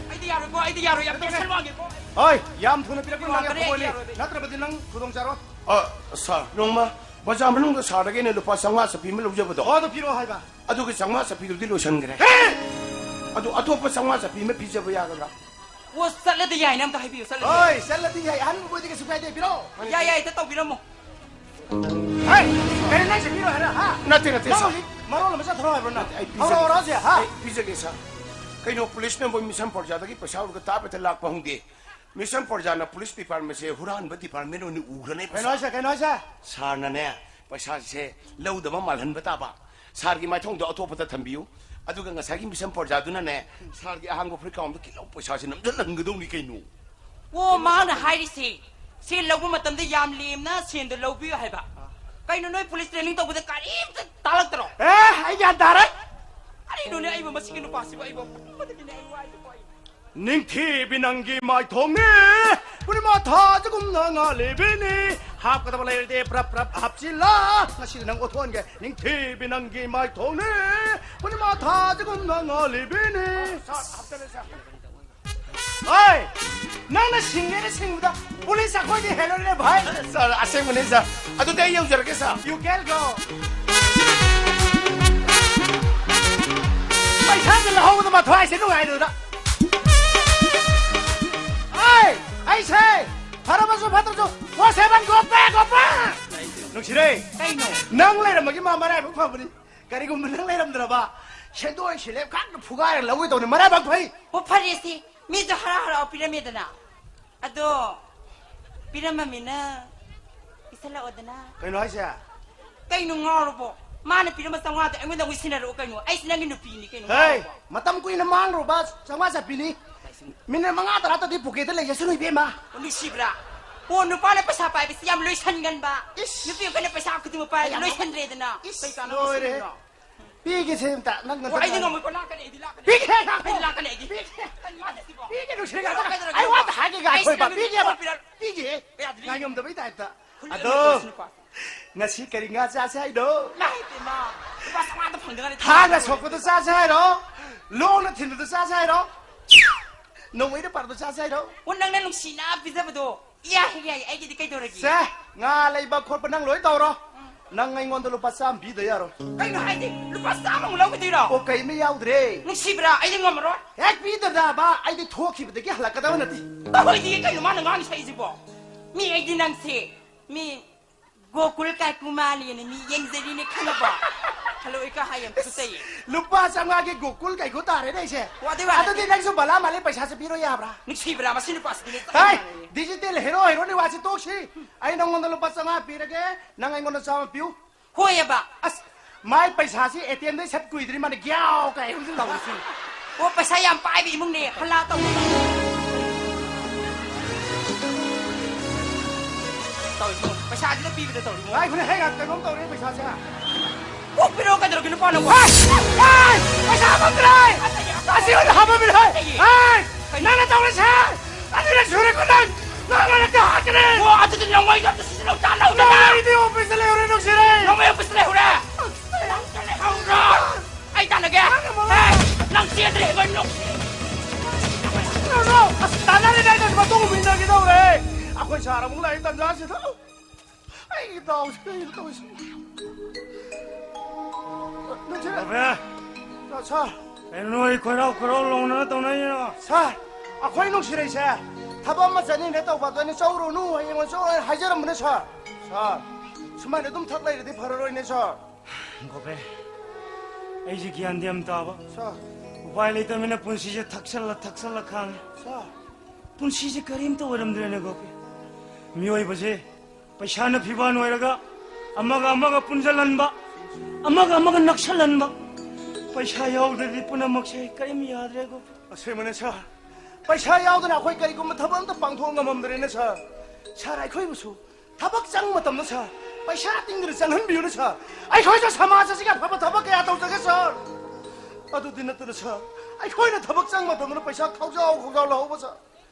ꯑꯩꯗꯤ ꯌꯥꯔꯣꯏꯀꯣ, ꯑꯩꯗꯤ ꯌꯥꯔꯣꯏ, ꯌꯥꯝ ꯇꯦꯟꯁꯟ ꯋꯥꯡꯉꯦꯀꯣ꯫ ꯍꯣꯏ, ꯌꯥꯝ ꯊꯨꯅ ꯄꯤꯔꯛꯄ ꯌꯥꯔꯣꯏ, ꯃꯥꯒꯤ ꯌꯥꯔꯣꯏ, ꯐꯨꯠꯕꯣꯜꯅꯤ꯫ ꯌꯥꯔꯣꯏ꯫ ꯅꯠꯇ꯭ꯔꯕꯗꯤ ꯅꯪ ꯈꯨꯗꯣꯡ ꯆꯥꯔꯣꯏ꯫ ꯑ, ꯁꯥꯔ, ꯅꯣꯡꯃ ꯕꯖꯥꯔ ꯃꯅꯨꯡꯗ ꯁꯥꯔꯗꯒꯤ ꯑꯩꯅ ꯂꯨꯄꯥ ꯆꯥꯝꯃꯉꯥ ꯆꯠꯄꯤ ꯑꯃ ꯂꯧꯖꯕꯗꯣ꯫ ꯑꯣ, ꯑꯗꯨ ꯄꯤꯔꯛꯑꯣ ꯍꯥꯏꯕ꯫ ꯑꯗꯨꯒꯤ ꯆꯥꯝꯃꯉꯥ ꯆꯠꯄꯤꯗꯨꯗꯤ ꯂꯣꯏꯁꯟꯈ꯭ꯔꯦ꯫ ꯍꯦ! ꯑꯗꯨ ꯑꯇꯣꯞꯄ ꯆꯥꯝꯃꯉꯥ ꯆꯠꯄꯤ ꯑꯃ ꯄꯤꯖꯕ ꯌꯥꯒꯗ꯭ꯔꯥ? ꯑꯣ, ꯆꯠꯂꯗꯤ ꯌꯥꯏꯅ ꯑꯝꯇ ꯍꯥꯏꯕꯤꯌꯨ, ꯆꯠꯂꯗꯤ꯫ ꯍꯣꯏ, ꯆꯠꯂꯗꯤ ꯌꯥꯏ꯫ ꯑꯍꯟ ꯑꯣꯏꯗꯤ ꯀꯩꯁꯨ ꯀꯥꯏꯗꯦ, ꯄꯤꯔꯛꯑꯣ꯫ ꯌꯥꯏ, ꯌꯥꯏ, ꯍꯦꯛꯇ ꯇꯧꯕꯤꯔꯝꯃꯣ꯫ ꯍꯦ! ꯀꯔꯤ ꯅꯪ ꯆꯠꯄꯤꯔꯣ ꯍꯥꯏꯔ, ꯍꯥ? ꯅꯠꯇꯦ, ꯅꯠꯇꯦ, ꯅꯪ ꯁꯥꯔ꯫ ꯍꯧꯖꯤꯛ ꯃꯔꯣꯜ ꯑꯃ ꯆꯠꯊꯔꯣ ꯍꯥꯏꯕ꯭ꯔꯣ ꯅꯪ? ꯅꯠꯇꯦ, ꯑꯩ ꯍꯧꯔꯣ, ꯄꯤꯖꯒꯦ꯫ ꯍꯧꯔꯣ, ꯍꯧꯖꯤꯛ, ꯍꯥ? ꯑꯩ ꯄꯤꯖꯒꯦ, ꯁꯥꯔ꯫ ꯀꯩꯅꯣ, ꯄꯨꯂꯤꯁꯅ ꯃꯣꯏ ꯃꯤꯁꯝ ꯐꯣꯔꯖꯥꯗꯒꯤ ꯄꯩꯁꯥ ꯎꯔꯒ ꯇꯥꯕꯇ ꯂꯥꯛꯄ ꯍꯧꯗꯦ꯫ ꯃꯤꯁꯝ ꯐꯣꯔꯖꯥꯅ ꯄꯨꯂꯤꯁ ꯗꯤꯄꯥꯔꯠꯃꯦꯟꯁꯦ ꯍꯨꯔꯥꯟꯕ ꯗꯤꯄꯥꯔꯠꯃꯦꯟ ꯑꯣꯏꯅ ꯎꯈ꯭ꯔꯅꯦꯕ, ꯀꯩꯅꯣ ꯁꯥꯔ꯫ ꯍꯥꯏꯁꯦ? ꯀꯩꯅꯣ ꯍꯥꯏꯁꯦ? ꯁꯥꯔꯅꯅꯦ, ꯄꯩꯁꯥꯁꯦ ꯂꯧꯗꯕ ꯃꯥꯜꯍꯟꯕ ꯇꯥꯕ꯫ ꯁꯥꯔꯒꯤ ꯃꯥꯏꯊꯣꯡꯗꯣ ꯑꯇꯣꯞꯄꯗ ꯊꯝꯕꯤꯌꯨ꯫ ꯑꯗꯨꯒ ꯉꯁꯥꯏꯒꯤ ꯃꯤꯁꯝ ꯐꯣꯔꯖꯥꯗꯨꯅꯅꯦ, ꯁꯥꯔꯒꯤ ꯑꯍꯥꯡꯕ ꯐꯨꯔꯤꯠ ꯀꯥꯎꯝꯗ ꯈꯤꯠꯂꯥꯎ ꯄꯩꯁꯥꯁꯦ ꯅꯝꯁꯤꯜꯍꯟꯒꯗꯧꯅꯤ ꯀꯩꯅꯣ꯫ ꯑꯣ, ꯃꯥꯅ ꯍꯥꯏꯔꯤꯁꯦ, ꯁꯦꯜ ꯂꯧꯕ ꯃꯇꯝꯗ ꯌꯥꯝ ꯂꯦꯝꯅ ꯁꯦꯜꯗꯣ ꯂꯧꯕꯤꯌꯨ ꯍꯥꯏꯕ꯫ ꯀꯩꯅꯣ, ꯅꯣꯏ ꯄꯨꯂꯤꯁ ꯇ꯭ꯔꯦꯅꯤꯡ ꯇꯧꯕꯗ ꯀꯔꯤꯝꯇ ꯇꯥꯛꯂꯛꯇ꯭ꯔꯣ? ꯑꯦ, ꯑꯩ ꯒ꯭ꯌꯥꯟ ꯇꯥꯔꯦ꯫ ꯀꯔꯤꯅꯣꯅꯦ, ꯑꯩꯕꯨ ꯃꯁꯤꯒꯤ ꯅꯨꯄꯥꯁꯤꯕꯨ ꯑꯩꯕꯨ ꯄꯨꯝꯕꯗꯒꯤꯅꯦ ꯑꯩ ꯋꯥꯏꯗꯀꯣ ꯑꯩ꯫ ꯅꯤꯡꯊꯤꯕꯤ ꯅꯪꯒꯤ ꯃꯥꯏꯊꯣꯡꯅꯤ, ꯄꯨꯔꯅꯤꯃꯥ ꯊꯥꯁꯤꯒꯨꯝꯅ ꯉꯥꯜꯂꯤꯕꯤꯅꯤ, ꯍꯥꯞꯀꯗꯕ ꯂꯩꯔꯗꯤ ꯄ꯭ꯔꯞ ꯄ꯭ꯔꯞ ꯍꯥꯞꯆꯤꯜꯂ, ꯉꯁꯤꯗꯤ ꯅꯪ ꯑꯣꯊꯣꯛꯍꯟꯒꯦ꯫ ꯅꯤꯡꯊꯤꯕꯤ ꯅꯪꯒꯤ ꯃꯥꯏꯊꯣꯡꯅꯤ, ꯄꯨꯔꯅꯤꯃꯥ ꯊꯥꯁꯤꯒꯨꯝꯅ ꯉꯥꯜꯂꯤꯕꯤꯅꯤ꯫ ꯁꯥꯔ, ꯍꯥꯞꯆꯜꯂꯦ, ꯁꯥꯔ꯫ ꯍꯣꯏ, ꯅꯪꯅ ꯁꯤꯡꯒꯦꯅ ꯁꯤꯡꯕꯗ ꯄꯨꯂꯤꯁ ꯑꯩꯈꯣꯏꯗꯤ ꯍꯦꯜꯂꯣꯏꯅꯦ ꯚꯥꯏ꯫ ꯁꯥꯔ, ꯑꯁꯦꯡꯕꯅꯤ ꯁꯥꯔ꯫ ꯑꯗꯨꯗꯤ ꯑꯩ ꯌꯧꯖꯔꯒꯦ ꯁꯥꯔ꯫ You can go. ꯄꯩꯁꯥꯁꯦ ꯂꯧꯍꯧꯕꯗ ꯃꯊ꯭ꯋꯥꯏꯁꯦ ꯅꯨꯡꯉꯥꯏꯗꯨꯗ꯫ ꯑꯩ, ꯑꯩꯁꯦ ꯐꯔꯕꯁꯨ ꯐꯠꯇ꯭ꯔꯁꯨ ꯐꯣꯔ ꯁꯦꯚꯦꯟ ꯒꯣꯄꯦ ꯒꯣꯄꯦ꯫ ꯅꯨꯡꯁꯤꯔꯦ꯫ ꯀꯩꯅꯣ? ꯅꯪ ꯂꯩꯔꯝꯕꯒꯤ ꯃꯥ ꯃꯔꯥꯏꯕꯛ ꯐꯕꯅꯤ꯫ ꯀꯔꯤꯒꯨꯝꯕ ꯅꯪ ꯂꯩꯔꯝꯗ꯭ꯔꯕ ꯁꯦꯟꯗꯣꯏ ꯁꯦꯂꯦꯞ ꯈꯛꯇ ꯐꯨꯒꯥꯏꯔ ꯂꯧꯒꯦ ꯇꯧꯅꯤ꯫ ꯃꯔꯥꯏꯕꯛ ꯐꯩ꯫ ꯑꯣ, ꯐꯔꯦꯁꯦ꯫ ꯃꯤꯁꯨ ꯍꯔꯥꯎ ꯍꯔꯥꯎ ꯄꯤꯔꯝꯃꯦꯗꯅ꯫ ꯑꯗꯣ ꯄꯤꯔꯝꯃꯃꯤꯅ ꯄꯤꯁꯜꯂꯛꯑꯣꯗꯅ꯫ ꯀꯩꯅꯣ ꯍꯥꯏꯁꯦ? ꯀꯩꯅꯣ ꯉꯥꯎꯔꯕꯣ? ꯃꯥꯅ ꯄꯤꯔꯝꯕ ꯆꯥꯝꯃꯉꯥꯗꯣ ꯑꯩꯉꯣꯟꯗ ꯑꯃꯨꯛ ꯁꯤꯟꯅꯔꯛꯑꯣ ꯀꯩꯅꯣ? ꯑꯩꯁꯦ ꯅꯪꯒꯤ ꯅꯨꯄꯤꯅꯤ ꯀꯩꯅꯣ, ꯍꯦ, ꯉꯥꯎꯔꯕꯣ? ꯃꯇꯝ ꯀꯨꯏꯅ ꯃꯥꯡꯂꯨꯕ ꯆꯥꯝꯃꯉꯥ ꯆꯠꯄꯤꯅꯤ꯫ ꯃꯤꯅꯤꯠ ꯃꯉꯥ ꯇꯔꯥ ꯇꯗꯤ ꯄꯨꯀꯦꯗ ꯂꯩꯖꯁꯅꯨ ꯏꯕꯦꯝꯃ꯫ ꯑꯣ, ꯅꯨꯡꯁꯤꯕ꯭ꯔꯥ? ꯑꯣ, ꯅꯨꯄꯥꯅ ꯄꯩꯁꯥ ꯄꯥꯏꯕꯁꯤ ꯌꯥꯝ ꯂꯣꯏꯁꯟꯒꯟꯕ꯫ ꯏꯁ꯫ ꯅꯨꯄꯤ ꯑꯩꯈꯣꯏꯅ ꯄꯩꯁꯥ ꯈꯨꯗꯤꯡꯃꯛ ꯄꯥꯏꯔꯗꯤ ꯌꯥꯝ ꯂꯣꯏꯁꯟꯗ꯭ꯔꯦꯗꯅ꯫ ꯏꯁ, ꯀꯩ ꯀꯥꯟꯅꯕ ꯂꯣꯏꯔꯦ꯫ ꯁꯤꯖꯤꯟꯅꯕꯅꯣ? ꯄꯤꯒꯦꯁꯦ ꯑꯝꯇ, ꯅꯪ ꯑꯣ, ꯑꯩꯗꯤ ꯅꯠꯇꯅ꯫ ꯉꯝꯃꯣꯏꯀꯣ, ꯂꯥꯛꯀꯅꯤ ꯑꯩꯗꯤ, ꯂꯥꯛꯀꯅꯤ꯫ ꯄꯤꯒꯦ, ꯂꯥꯛꯀꯣ꯫ ꯑꯩꯗꯤ ꯂꯥꯛꯀꯅꯤ ꯑꯩꯗꯤ꯫ ꯄꯤꯒꯦ꯫ ꯀꯩꯅꯣ ꯍꯥꯏꯁꯤꯕꯣ? ꯄꯤꯒꯦ, ꯅꯨꯡꯁꯤꯔꯦ, ꯀꯩꯗꯧꯔꯕ? ꯑꯩ ꯋꯥ ꯑꯝꯇ ꯍꯥꯏꯒꯦ, ꯑꯩꯁꯦ ꯉꯥꯏꯈꯣ ꯏꯕ, ꯅꯪꯒꯤ ꯄꯤꯒꯦꯕ꯫ ꯄꯣꯠ ꯄꯤꯔꯛ-, ꯄꯤꯒꯦ꯫ ꯌꯥꯗ꯭ꯔꯤ꯫ ꯉꯥꯏꯉꯝꯗꯕꯩ ꯇꯥꯏꯞꯇ꯫ ꯈꯨꯜꯂꯨ ꯑꯗꯣ, ꯅꯨꯄꯥꯁꯤ, ꯅꯨꯄꯥꯁꯤ꯫ ꯉꯁꯤ ꯀꯔꯤ ꯉꯥ ꯆꯥꯁꯦ ꯍꯥꯏꯅꯣ? ꯏꯃꯥꯏ ꯄꯦꯝꯃ, ꯂꯨꯄꯥ ꯆꯥꯝꯃꯉꯥꯗ ꯐꯪꯗ ꯉꯥꯏꯔꯤ꯫ ꯊꯥꯡꯅ ꯁꯣꯛꯄꯗꯣ ꯆꯥꯁꯦ ꯍꯥꯏꯔꯣ? ꯂꯣꯡꯅ ꯊꯤꯟꯕꯗꯣ ꯆꯥꯁꯦ ꯍꯥꯏꯔꯣ? ꯅꯣꯡꯃꯩꯅ ꯄꯥꯟꯕꯗꯣ ꯆꯥꯁꯦ ꯍꯥꯏꯔꯣ? ꯑꯣ, ꯅꯪꯅ ꯅꯨꯡꯁꯤꯅ ꯄꯤꯖꯕꯗꯣ꯫ ꯌꯥꯏ, ꯌꯥꯏ, ꯑꯩꯒꯤꯗꯤ ꯀꯩꯗꯧꯔꯒꯦ? ꯁꯦ, ꯉꯥ ꯂꯩꯕ ꯈꯣꯠꯄ ꯅꯪ ꯂꯣꯏ ꯇꯧꯔꯣ꯫ ꯎꯝ꯫ ꯅꯪ ꯑꯩꯉꯣꯟꯗ ꯂꯨꯄꯥ ꯆꯥꯝꯃ ꯄꯤꯗ ꯌꯥꯔꯣꯏ꯫ ꯀꯩꯅꯣ ꯍꯥꯏꯗꯤ? ꯂꯨꯄꯥ ꯆꯥꯝꯃꯃꯨꯛ ꯂꯧꯈꯤꯗꯣꯏꯔꯣ? ꯑꯣ, ꯀꯩꯃ ꯌꯥꯎꯗ꯭ꯔꯦ꯫ ꯅꯨꯡꯁꯤꯕ꯭ꯔꯥ? ꯑꯩꯗꯤ ꯉꯝꯃꯔꯣꯏ꯫ ꯍꯦꯛ ꯄꯤꯗꯕ ꯑꯩꯗꯤ ꯊꯣꯛꯈꯤꯕꯗꯒꯤ ꯍꯜꯂꯛꯀꯗꯕ ꯅꯠꯇꯦ꯫ ꯇꯧꯍꯣꯏꯗꯤ ꯀꯩꯅꯣ ꯃꯥꯅ ꯉꯥꯡꯉꯤ ꯁꯛꯏꯁꯤꯕꯣ? ꯃꯤ ꯑꯩꯗꯤ ꯅꯪꯁꯦ, ꯃꯤ ꯒꯣꯀꯨꯜ ꯀꯥꯏꯀꯨ ꯃꯥꯜꯂꯦꯅ ꯃꯤ ꯌꯦꯡꯖꯔꯤꯅꯦ ꯈꯪꯉꯕꯣ? ꯍꯜꯂꯣ, ꯏꯀꯥ ꯍꯥꯏ ꯌꯥꯝ ꯇꯨꯀꯠꯆꯩꯌꯦ꯫ ꯂꯨꯄꯥ ꯆꯥꯝꯃꯉꯥꯒꯤ ꯒꯣꯀꯨꯜ ꯀꯥꯏꯀꯨ ꯇꯥꯔꯦꯅꯦ ꯑꯩꯁꯦ꯫ ꯑꯣ, ꯑꯗꯨꯏ ꯋꯥ ꯑꯗꯨꯗꯤ ꯅꯠꯇꯦ꯫ ꯅꯪꯁꯨ ꯕꯂꯥ ꯃꯥꯜꯂꯦ, ꯄꯩꯁꯥꯁꯦ ꯄꯤꯔꯣ ꯌꯥꯕ꯭ꯔꯥ? ꯅꯨꯡꯁꯤꯕ꯭ꯔꯥ? ꯃꯁꯤ ꯅꯨꯄꯥꯁꯤꯗꯤ ꯆꯞ ꯍꯥꯏ, ꯃꯥꯟꯅꯩꯌꯦ꯫ ꯗꯤꯖꯤꯇꯦꯜ ꯍꯦꯔꯣ ꯍꯦꯔꯣꯅꯤ ꯋꯥꯁꯤ ꯇꯣꯛꯁꯤ꯫ ꯑꯩ ꯅꯪꯉꯣꯟꯗ ꯂꯨꯄꯥ ꯆꯥꯝꯃꯉꯥ ꯄꯤꯔꯒꯦ, ꯅꯪ ꯑꯩꯉꯣꯟꯗ ꯆꯥꯝꯃ ꯄꯤꯌꯨ꯫ ꯍꯣꯏꯑꯕ꯫ ꯑꯁ, ꯃꯥꯏ ꯄꯩꯁꯥꯁꯤ ꯑꯦ ꯇꯤ ꯑꯦꯝꯗꯩ ꯁꯠ ꯀꯨꯏꯗ꯭ꯔꯤ ꯃꯥꯅ ꯒ꯭ꯌꯥꯎ ꯀꯥꯏ ꯍꯧꯖꯤꯛ ꯇꯧꯔꯤꯁꯤ꯫ ꯑꯣ, ꯄꯩꯁꯥ ꯌꯥꯝ ꯄꯥꯏꯕ ꯏꯃꯨꯡꯅꯦ, ꯍꯜꯂꯥ ꯇꯧꯕ꯫ ꯇꯧꯔꯤꯁꯤ ꯌꯦꯡꯉꯨ, ꯄꯩꯁꯥꯁꯤꯗ ꯄꯤꯕꯗ ꯇꯧꯔꯤꯁꯤ ꯌꯦꯡꯉꯨ꯫ ꯉꯥꯏꯈꯣꯅꯦ, ꯍꯦ, ꯀꯩꯅꯣꯝ ꯇꯧꯔꯦ ꯄꯩꯁꯥꯁꯦ꯫ ꯀꯣꯛ ꯄꯤꯔꯛꯑꯣ ꯀꯩꯗꯧꯔꯒꯦ ꯅꯨꯄꯥꯅꯕꯣ? ꯍꯦ! ꯍꯦ! ꯄꯩꯁꯥ ꯍꯥꯞꯄꯝꯗ꯭ꯔꯦ! ꯑꯁꯤ ꯑꯣꯏꯅ ꯍꯥꯄꯝꯃꯤꯔꯣ? ꯍꯦ! ꯀꯩꯅꯣ? ꯅꯪꯅ ꯇꯧꯔꯤꯁꯦ! ꯑꯅꯤꯔꯛ ꯁꯨꯔꯦꯀꯣ ꯅꯪ! ꯅꯪ ꯑꯩꯉꯣꯟꯗ ꯀꯥ ꯍꯥꯠꯀꯅꯤ! ꯑꯣ, ꯑꯗꯨꯗꯤ ꯅꯣꯡꯃꯩꯗꯣ ꯑꯝꯇ ꯁꯤꯖꯤꯟꯅꯧ ꯇꯥꯟꯅꯧꯗꯅ! ꯅꯣꯡꯃꯩꯗꯤ ꯑꯣꯐꯤꯁꯇ ꯂꯩꯍꯧꯔꯦ ꯅꯨꯡꯁꯤꯔꯦ! ꯅꯣꯡꯃꯩ ꯑꯣꯐꯤꯁꯇ ꯂꯩꯍꯧꯔꯦ! ꯅꯪ ꯆꯠꯂꯦ ꯍꯧꯔꯣ! ꯑꯩ ꯇꯥꯟꯅꯒꯦ! ꯅꯪ ꯑꯃꯨꯛ ꯍꯦ! ꯅꯪ ꯆꯦꯟꯗ꯭ꯔꯤ ꯍꯦꯟꯕ ꯅꯣꯛ-, No, no! ꯁꯥꯔ ꯑꯃꯨꯛ ꯂꯥꯛꯏ ꯇꯟꯖꯥꯁꯤꯗ꯫ ꯑꯩꯒꯤ ꯗꯥꯎꯁꯤ ꯀꯩꯅꯣ ꯇꯧꯔꯤꯁꯤ? ꯅꯨꯡꯁꯤꯔꯦ꯫ ꯕꯥꯕꯦ! ꯁꯥꯔ꯫ ꯀꯩꯅꯣ ꯅꯣꯏ ꯈꯣꯏꯔꯥꯎ ꯈꯣꯏꯔꯥꯎ ꯂꯥꯎꯅꯅ ꯇꯧꯅꯩꯔꯣ? ꯁꯥꯔ, ꯑꯩꯈꯣꯏ ꯅꯨꯡꯁꯤꯔꯛꯏꯁꯦ ꯊꯕꯛ ꯑꯃ ꯆꯠꯅꯤꯡꯉꯦ ꯇꯧꯕ, ꯑꯗꯨ ꯑꯩꯅ ꯆꯧꯔꯨꯅꯨ, ꯍꯌꯦꯡ ꯑꯣꯏꯅ ꯆꯧꯔꯨ ꯍꯥꯏꯅ ꯍꯥꯏꯖꯔꯝꯕꯅꯦ ꯁꯥꯔ꯫ ꯁꯥꯔ, ꯁꯨꯃꯥꯏꯅ ꯑꯗꯨꯝ ꯊꯛ ꯂꯩꯔꯗꯤ ꯐꯔꯔꯣꯏꯅꯦ ꯁꯥꯔ꯫ ꯒꯣꯄꯦ, ꯑꯩꯁꯦ ꯒ꯭ꯌꯥꯟꯗꯤ ꯌꯥꯝ ꯇꯥꯕ꯫ ꯁꯥꯔ꯫ ꯎꯄꯥꯏ ꯂꯩꯇꯕꯅꯤꯅ ꯄꯨꯟꯁꯤꯁꯦ ꯊꯛꯆꯜꯂ ꯊꯛꯆꯜꯂ ꯈꯥꯡꯉꯦ꯫ ꯁꯥꯔ꯫ ꯄꯨꯟꯁꯤꯁꯦ ꯀꯔꯤꯝꯇ ꯑꯣꯏꯔꯝꯗ꯭ꯔꯦꯅꯦ ꯒꯣꯄꯦ꯫ ꯃꯤꯑꯣꯏꯕꯁꯦ ꯄꯩꯁꯥꯅ ꯐꯤꯕꯥꯟ ꯑꯣꯏꯔꯒ ꯑꯃꯒ ꯑꯃꯒ ꯄꯨꯟꯖꯜꯍꯟꯕ, ꯑꯃꯒ ꯑꯃꯒ ꯅꯛꯁꯜꯍꯟꯕ꯫ ꯄꯩꯁꯥ ꯌꯥꯎꯗ꯭ꯔꯗꯤ ꯄꯨꯝꯅꯃꯛꯁꯦ ꯀꯔꯤꯝ ꯌꯥꯗ꯭ꯔꯦ ꯒꯣꯄꯦ꯫ ꯑꯁꯦꯡꯕꯅꯦ ꯁꯥꯔ, ꯄꯩꯁꯥ ꯌꯥꯎꯗꯅ ꯑꯩꯈꯣꯏ ꯀꯔꯤꯒꯨꯝꯕ ꯊꯕꯛ ꯑꯝꯇ ꯄꯥꯡꯊꯣꯛ ꯉꯝꯃꯝꯗ꯭ꯔꯦꯅꯦ ꯁꯥꯔ꯫ ꯁꯥꯔ, ꯑꯩꯈꯣꯏꯕꯨꯁꯨ ꯊꯕꯛ ꯆꯪꯕ ꯃꯇꯝꯗ ꯁꯥꯔ, ꯄꯩꯁꯥ ꯇꯤꯡꯗꯅ ꯆꯪꯍꯟꯕꯤꯌꯨꯅꯦ ꯁꯥꯔ꯫ ꯑꯩꯈꯣꯏꯁꯨ ꯁꯃꯥꯖ ꯑꯁꯤꯒꯤ ꯑꯐꯕ ꯊꯕꯛ ꯀꯌꯥ ꯇꯧꯖꯒꯦ ꯁꯥꯔ꯫ ꯑꯗꯨꯗꯤ ꯅꯠꯇꯅ ꯁꯥꯔ, ꯑꯩꯈꯣꯏꯅ ꯊꯕꯛ ꯆꯪꯕ ꯃꯇꯝꯗ ꯄꯩꯁꯥ ꯈꯥꯎꯖꯥꯎ ꯈꯥꯎꯖꯥꯎ ꯂꯧꯍꯧꯕ ꯁꯥꯔ꯫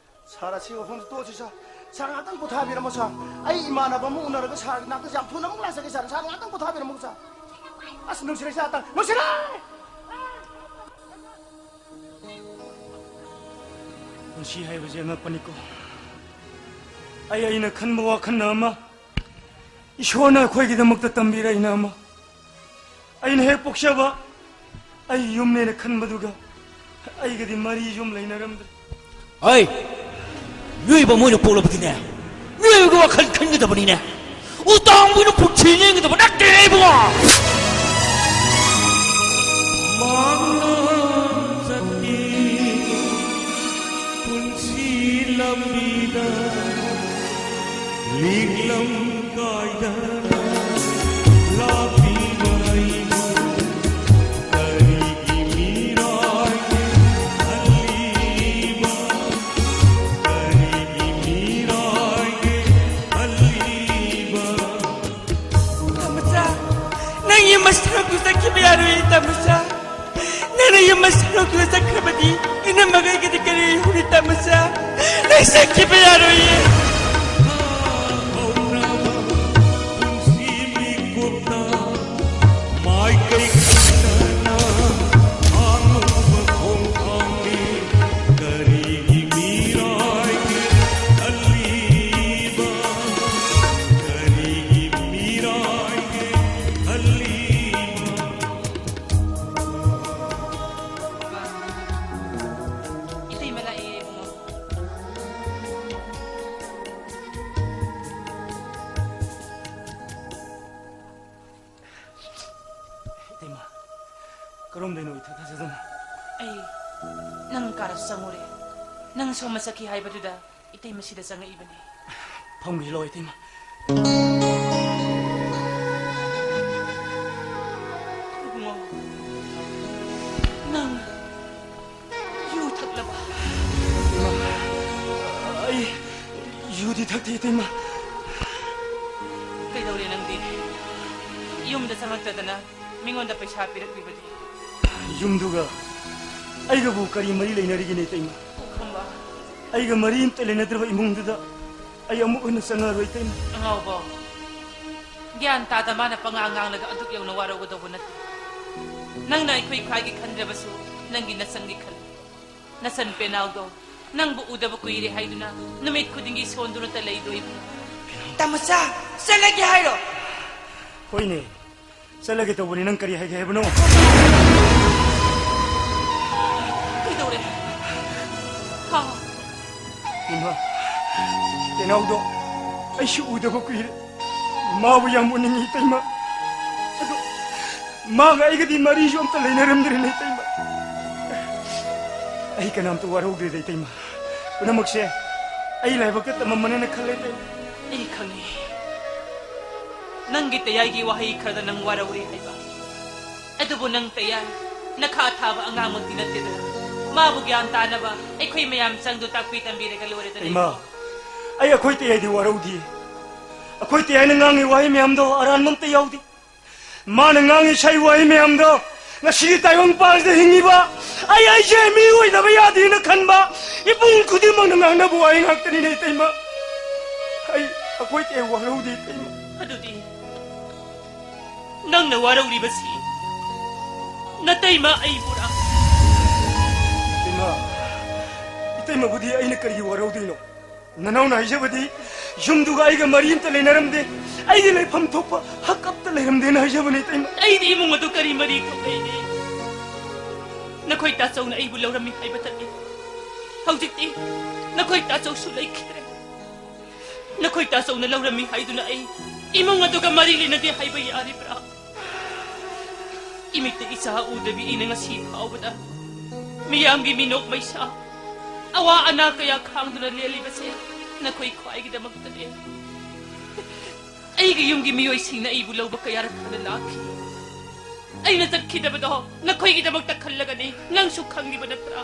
ꯁꯥꯔ, ꯑꯁꯤ ꯋꯥꯐꯝꯁꯤ ꯇꯣꯛꯑꯁꯤ ꯁꯥꯔ꯫ ꯁꯥꯔ, ꯉꯥꯛꯇꯪ ꯄꯣꯊꯥꯕꯤꯔꯝꯃꯣ ꯁꯥꯔ꯫ ꯑꯩ ꯏꯃꯥꯟꯅꯕ ꯑꯃ ꯎꯅꯔꯒ ꯁꯥꯔꯒꯤ ꯅꯥꯛꯇ ꯌꯥꯝ ꯊꯨꯅ ꯑꯃꯨꯛ ꯂꯥꯛꯆꯒꯦ ꯁꯥꯔ꯫ ꯁꯥꯔ, ꯉꯥꯛꯇꯪ ꯄꯣꯊꯥꯕꯤꯔꯝꯃꯣ ꯁꯥꯔ꯫ ꯑꯁ, ꯅꯨꯡꯁꯤꯔꯛꯏꯁꯦ ꯉꯥꯛꯇꯪ꯫ ꯅꯨꯡꯁꯤꯔꯦ! ꯄꯨꯟꯁꯤ ꯍꯥꯏꯕꯁꯦ ꯑꯉꯛꯄꯅꯤꯀꯣ꯫ ꯑꯩ, ꯑꯩꯅ ꯈꯟꯕ ꯋꯥꯈꯜꯅ ꯑꯃ, ꯏꯁꯣꯔꯅ ꯑꯩꯈꯣꯏꯒꯤꯗꯃꯛꯇ ꯇꯝꯕꯤꯔꯛꯏꯅ ꯑꯃ꯫ ꯑꯩꯅ ꯍꯦꯛ ꯄꯣꯛꯆꯕ ꯑꯩ ꯌꯨꯝꯅꯦꯅ ꯈꯟꯕꯗꯨꯒ ꯑꯩꯒꯗꯤ ꯃꯔꯤꯁꯨ ꯑꯃ ꯂꯩꯅꯔꯝꯗ꯭ꯔꯦ꯫ ꯍꯩ! ꯃꯤꯑꯣꯏꯕ ꯑꯃ ꯑꯣꯏꯅ ꯄꯣꯛꯂꯕꯗꯤꯅꯦ, ꯃꯤꯑꯣꯏꯕꯒꯤ ꯋꯥꯈꯜ ꯈꯟꯒꯗꯕꯅꯤꯅꯦ꯫ ꯎꯇꯥꯡꯕ ꯑꯣꯏꯅ ꯄꯨꯟꯁꯤ ꯂꯦꯟꯒꯗꯕ ꯅꯠꯇꯦꯅꯦ ꯏꯕꯨꯡꯉꯣ꯫ ꯃꯥꯡꯂꯣꯝ ꯆꯠꯄꯤ ꯄꯨꯟꯁꯤ ꯂꯝꯕꯤꯗ ꯂꯤꯛꯂꯝ ꯀꯥꯏꯗꯅ ꯂꯥꯛꯄꯤꯕ ꯑꯩꯕꯨ ꯀꯔꯤꯒꯤ ꯃꯤꯔꯥꯏꯒꯦ ꯈꯜꯂꯤꯕ? ꯀꯔꯤꯒꯤ ꯃꯤꯔꯥꯏꯒꯦ ꯈꯜꯂꯤꯕ? ꯇꯥꯃꯣꯆꯥ, ꯅꯪ ꯌꯨꯝ ꯃꯁꯥꯔꯣꯛꯇꯨ ꯆꯠꯈꯤꯕ ꯌꯥꯔꯣꯏꯌꯦ, ꯇꯥꯃꯣꯆꯥ꯫ ꯅꯪꯅ ꯌꯨꯝ ꯃꯁꯥꯔꯣꯛꯇꯨꯗ ꯆꯠꯈ꯭ꯔꯕꯗꯤ ꯏꯅꯝꯃꯒ ꯑꯩꯒꯗꯤ ꯀꯔꯤ ꯂꯩꯍꯧꯅꯤ, ꯇꯥꯃꯣꯆꯥ? ꯅꯪ ꯆꯠꯈꯤꯕ ꯌꯥꯔꯣꯏꯌꯦ꯫ ꯍꯧꯅꯕ ꯄꯨꯟꯁꯤ ꯃꯤꯀꯨꯞꯇ ꯃꯥꯏꯀꯩ ꯈꯪꯗꯅ ꯍꯥꯡꯂꯨꯕ ꯈꯣꯡꯊꯥꯡꯅꯤ꯫ ꯀꯔꯤꯒꯤ ꯃꯤꯔꯥꯏꯒꯦ ꯈꯜꯂꯤ? ꯀꯔꯣꯝꯗꯩꯅꯣ ꯏꯊꯥ ꯊꯥꯖꯗꯅ? ꯑꯩ ꯅꯪ ꯀꯥꯗ ꯆꯪꯉꯨꯔꯦ꯫ ꯅꯪ ꯁꯣꯝꯗ ꯆꯠꯈꯤ ꯍꯥꯏꯕꯗꯨꯗ ꯏꯇꯩꯃ ꯁꯤꯗ ꯆꯪꯉꯛꯏꯕꯅꯤ꯫ ꯐꯝꯈꯤꯁꯤ ꯂꯥꯎ, ꯏꯇꯩꯃ꯫ ꯏꯕꯨꯡꯉꯣ, ꯅꯪ ꯌꯨ ꯊꯛꯂꯕ? ꯏꯃꯥ, ꯑꯩ ꯌꯨꯗꯤ ꯊꯛꯇꯦ, ꯏꯇꯩꯃ꯫ ꯀꯩꯗꯧꯔꯦ ꯅꯪꯗꯤ? ꯌꯨꯝꯗ ꯆꯪꯉꯛꯇꯗꯅ ꯃꯤꯉꯣꯟꯗ ꯄꯩꯁꯥ ꯄꯤꯔꯛꯂꯤꯕꯗꯤ? ꯌꯨꯝꯗꯨꯒ ꯑꯩꯒꯕꯨ ꯀꯔꯤ ꯃꯔꯤ ꯂꯩꯅꯔꯤꯒꯦꯅꯦ, ꯏꯇꯩꯃ? ꯄꯨꯈꯝꯕ꯫ ꯑꯩꯒ ꯃꯔꯤ ꯑꯝꯇ ꯂꯩꯅꯗ꯭ꯔꯕ ꯏꯃꯨꯡꯗꯨꯗ ꯑꯩ ꯑꯃꯨꯛ ꯍꯟꯅ ꯆꯪꯉꯔꯣꯏ, ꯏꯇꯩꯃ꯫ ꯑꯉꯥꯎꯕ, ꯒ꯭ꯌꯥꯟ ꯇꯥꯗ ꯃꯥꯅ ꯄꯉꯥꯡ ꯉꯥꯡꯂꯒ ꯑꯗꯨꯛ ꯌꯧꯅ ꯋꯥꯔꯧꯒꯗꯧꯕ ꯅꯠꯇꯦ꯫ ꯅꯪꯅ ꯑꯩꯈꯣꯏ ꯈ꯭ꯋꯥꯏꯒꯤ ꯈꯟꯗ꯭ꯔꯕꯁꯨ ꯅꯪꯒꯤ ꯅꯆꯟꯒꯤ ꯈꯜꯂꯤ꯫ ꯅꯆꯟ ꯄꯦꯅꯥꯎꯗꯣ ꯅꯪꯕꯨ ꯎꯗꯕ ꯀꯨꯏꯔꯦ ꯍꯥꯏꯗꯨꯅ ꯅꯨꯃꯤꯠ ꯈꯨꯗꯤꯡꯒꯤ ꯁꯣꯟꯗꯨꯅꯇ ꯂꯩꯗꯣꯏꯕꯨ? ꯇꯥꯃꯣꯆꯥ, ꯆꯠꯂꯒꯦ ꯍꯥꯏꯔꯣ? ꯍꯣꯏꯅꯦ, ꯆꯠꯂꯒꯦ ꯇꯧꯕꯅꯤ꯫ ꯅꯪ ꯀꯔꯤ ꯍꯥꯏꯒꯦ ꯍꯥꯏꯕꯅꯣ? ꯀꯩꯗꯧꯔꯦ? ꯍꯥ? ꯏꯃꯥ, ꯄꯦꯅꯥꯎꯗꯣ ꯑꯩꯁꯨ ꯎꯗꯕ ꯀꯨꯏꯔꯦ꯫ ꯃꯥꯕꯨ ꯌꯥꯝ ꯎꯅꯤꯡꯉꯤ, ꯏꯇꯩꯃ꯫ ꯑꯗꯣ ꯃꯥꯒ ꯑꯩꯒꯗꯤ ꯃꯔꯤꯁꯨ ꯑꯝꯇ ꯂꯩꯅꯔꯝꯗ꯭ꯔꯦꯅꯦ, ꯏꯇꯩꯃ꯫ ꯑꯩ ꯀꯅꯥꯝꯇ ꯋꯥꯔꯧꯗ꯭ꯔꯦꯗ, ꯏꯇꯩꯃ꯫ ꯄꯨꯝꯅꯃꯛꯁꯦ ꯑꯩ ꯂꯥꯏꯕꯛꯇ ꯇꯝꯃꯝꯕꯅꯦꯅ ꯈꯜꯂꯦ, ꯏꯇꯩꯃ꯫ ꯑꯩ ꯈꯪꯉꯤ, ꯅꯪꯒꯤ ꯇꯌꯥꯏꯒꯤ ꯋꯥꯍꯩ ꯈꯔꯗ ꯅꯪ ꯋꯥꯔꯧꯔꯦ ꯍꯥꯏꯕ꯫ ꯑꯗꯨꯕꯨ ꯅꯪ ꯇꯌꯥꯏ ꯅꯈꯥ ꯊꯥꯕ ꯑꯉꯥꯡꯃꯛꯇꯤ ꯅꯠꯇꯦꯗꯅ꯫ ꯃꯥꯕꯨ ꯒ꯭ꯌꯥꯟ ꯇꯥꯅꯕ ꯑꯩꯈꯣꯏ ꯃꯌꯥꯝ ꯆꯪꯗꯨ ꯇꯥꯛꯄꯤ ꯇꯝꯕꯤꯔꯒ ꯂꯣꯏꯔꯦꯗꯅ, ꯏꯃꯥ꯫ ꯏꯕꯨꯡꯉꯣ꯫ ꯑꯩ ꯑꯩꯈꯣꯏ ꯇꯌꯥꯏꯗꯤ ꯋꯥꯔꯧꯗꯦ꯫ ꯑꯩꯈꯣꯏ ꯇꯌꯥꯏꯅ ꯉꯥꯡꯉꯤ ꯋꯥꯍꯩ ꯃꯌꯥꯝꯗꯣ ꯑꯔꯥꯟꯕ ꯑꯝꯇ ꯌꯥꯎꯗꯦ꯫ ꯃꯥꯅ ꯉꯥꯡꯉꯤ ꯏꯁꯩ ꯋꯥꯍꯩ ꯃꯌꯥꯝꯗꯣ ꯉꯁꯤꯒꯤ ꯇꯥꯏꯕꯪ ꯄꯥꯟꯁꯤꯗ ꯍꯤꯡꯉꯤꯕ ꯑꯩ, ꯑꯩꯁꯦ ꯃꯤ ꯑꯣꯏꯗꯕ ꯌꯥꯗꯦꯅ ꯈꯟꯕ ꯏꯄꯨꯡ ꯈꯨꯗꯤꯡꯃꯛꯅ ꯉꯥꯡꯅꯕ ꯋꯥꯍꯩ ꯉꯥꯛꯇꯅꯤꯅꯦ, ꯏꯇꯩꯃ꯫ ꯑꯩ ꯑꯩꯈꯣꯏ ꯇꯌꯥꯏ ꯋꯥꯔꯧꯗꯦ, ꯏꯇꯩꯃ꯫ ꯑꯗꯨꯗꯤ ꯅꯪꯅ ꯋꯥꯔꯧꯔꯤꯕꯁꯤ ꯅꯇꯩꯃ ꯑꯩꯕꯨꯔꯥ? ꯏꯃꯥ, ꯏꯇꯩꯃꯕꯨꯗꯤ ꯑꯩꯅ ꯀꯔꯤꯒꯤ ꯋꯥꯔꯧꯗꯣꯏꯅꯣ? ꯅꯅꯥꯎꯅ ꯍꯥꯏꯖꯕꯗꯤ ꯌꯨꯝꯗꯨꯒ ꯑꯩꯒ ꯃꯔꯤ ꯑꯝꯇ ꯂꯩꯅꯔꯝꯗꯦ꯫ ꯑꯩꯒꯤ ꯂꯩꯐꯝ ꯊꯣꯛꯄ ꯍꯛ ꯑꯝꯇ ꯂꯩꯔꯝꯗꯦꯅ ꯍꯥꯏꯖꯕꯅꯤ, ꯏꯇꯩꯃ꯫ ꯑꯩꯗꯤ ꯏꯃꯨꯡ ꯑꯗꯨ ꯀꯔꯤ ꯃꯔꯤ ꯊꯣꯛꯅꯩꯅꯦ? ꯅꯈꯣꯏ ꯇꯥꯆꯧꯅ ꯑꯩꯕꯨ ꯂꯧꯔꯝꯃꯤ ꯍꯥꯏꯕꯇꯅꯤ꯫ ꯍꯧꯖꯤꯛꯇꯤ ꯅꯈꯣꯏ ꯇꯥꯆꯧꯁꯨ ꯂꯩꯈꯤꯗ꯭ꯔꯦ꯫ ꯅꯈꯣꯏ ꯇꯥꯆꯧꯅ ꯂꯧꯔꯝꯃꯤ ꯍꯥꯏꯗꯨꯅ ꯑꯩ ꯏꯃꯨꯡ ꯑꯗꯨꯒ ꯃꯔꯤ ꯂꯩꯅꯗꯦ ꯍꯥꯏꯕ ꯌꯥꯔꯤꯕ꯭ꯔꯥ? ꯏꯃꯤꯠꯇ ꯏꯆꯥ ꯎꯗꯕꯤ ꯑꯩꯅ ꯉꯁꯤ ꯐꯥꯎꯕꯗ ꯃꯤꯌꯥꯝꯒꯤ ꯃꯤꯅꯣꯛ ꯃꯩꯁꯥ, ꯑꯋꯥ ꯑꯅꯥ ꯀꯌꯥ ꯈꯥꯡꯗꯨꯅ ꯂꯦꯜꯂꯤꯕꯁꯦ ꯅꯈꯣꯏ ꯈ꯭ꯋꯥꯏꯒꯤꯗꯃꯛꯇꯅꯦ꯫ ꯑꯩꯒꯤ ꯌꯨꯝꯒꯤ ꯃꯤꯑꯣꯏꯁꯤꯡꯅ ꯑꯩꯕꯨ ꯂꯧꯕ ꯀꯌꯥꯔꯛ ꯍꯟꯅ ꯂꯥꯛꯈꯤ꯫ ꯑꯩꯅ ꯆꯠꯈꯤꯗꯕꯗꯣ ꯅꯈꯣꯏꯒꯤꯗꯃꯛꯇ ꯈꯜꯂꯒꯅꯤ, ꯅꯪꯁꯨ ꯈꯪꯂꯤꯕ ꯅꯠꯇ꯭ꯔꯥ?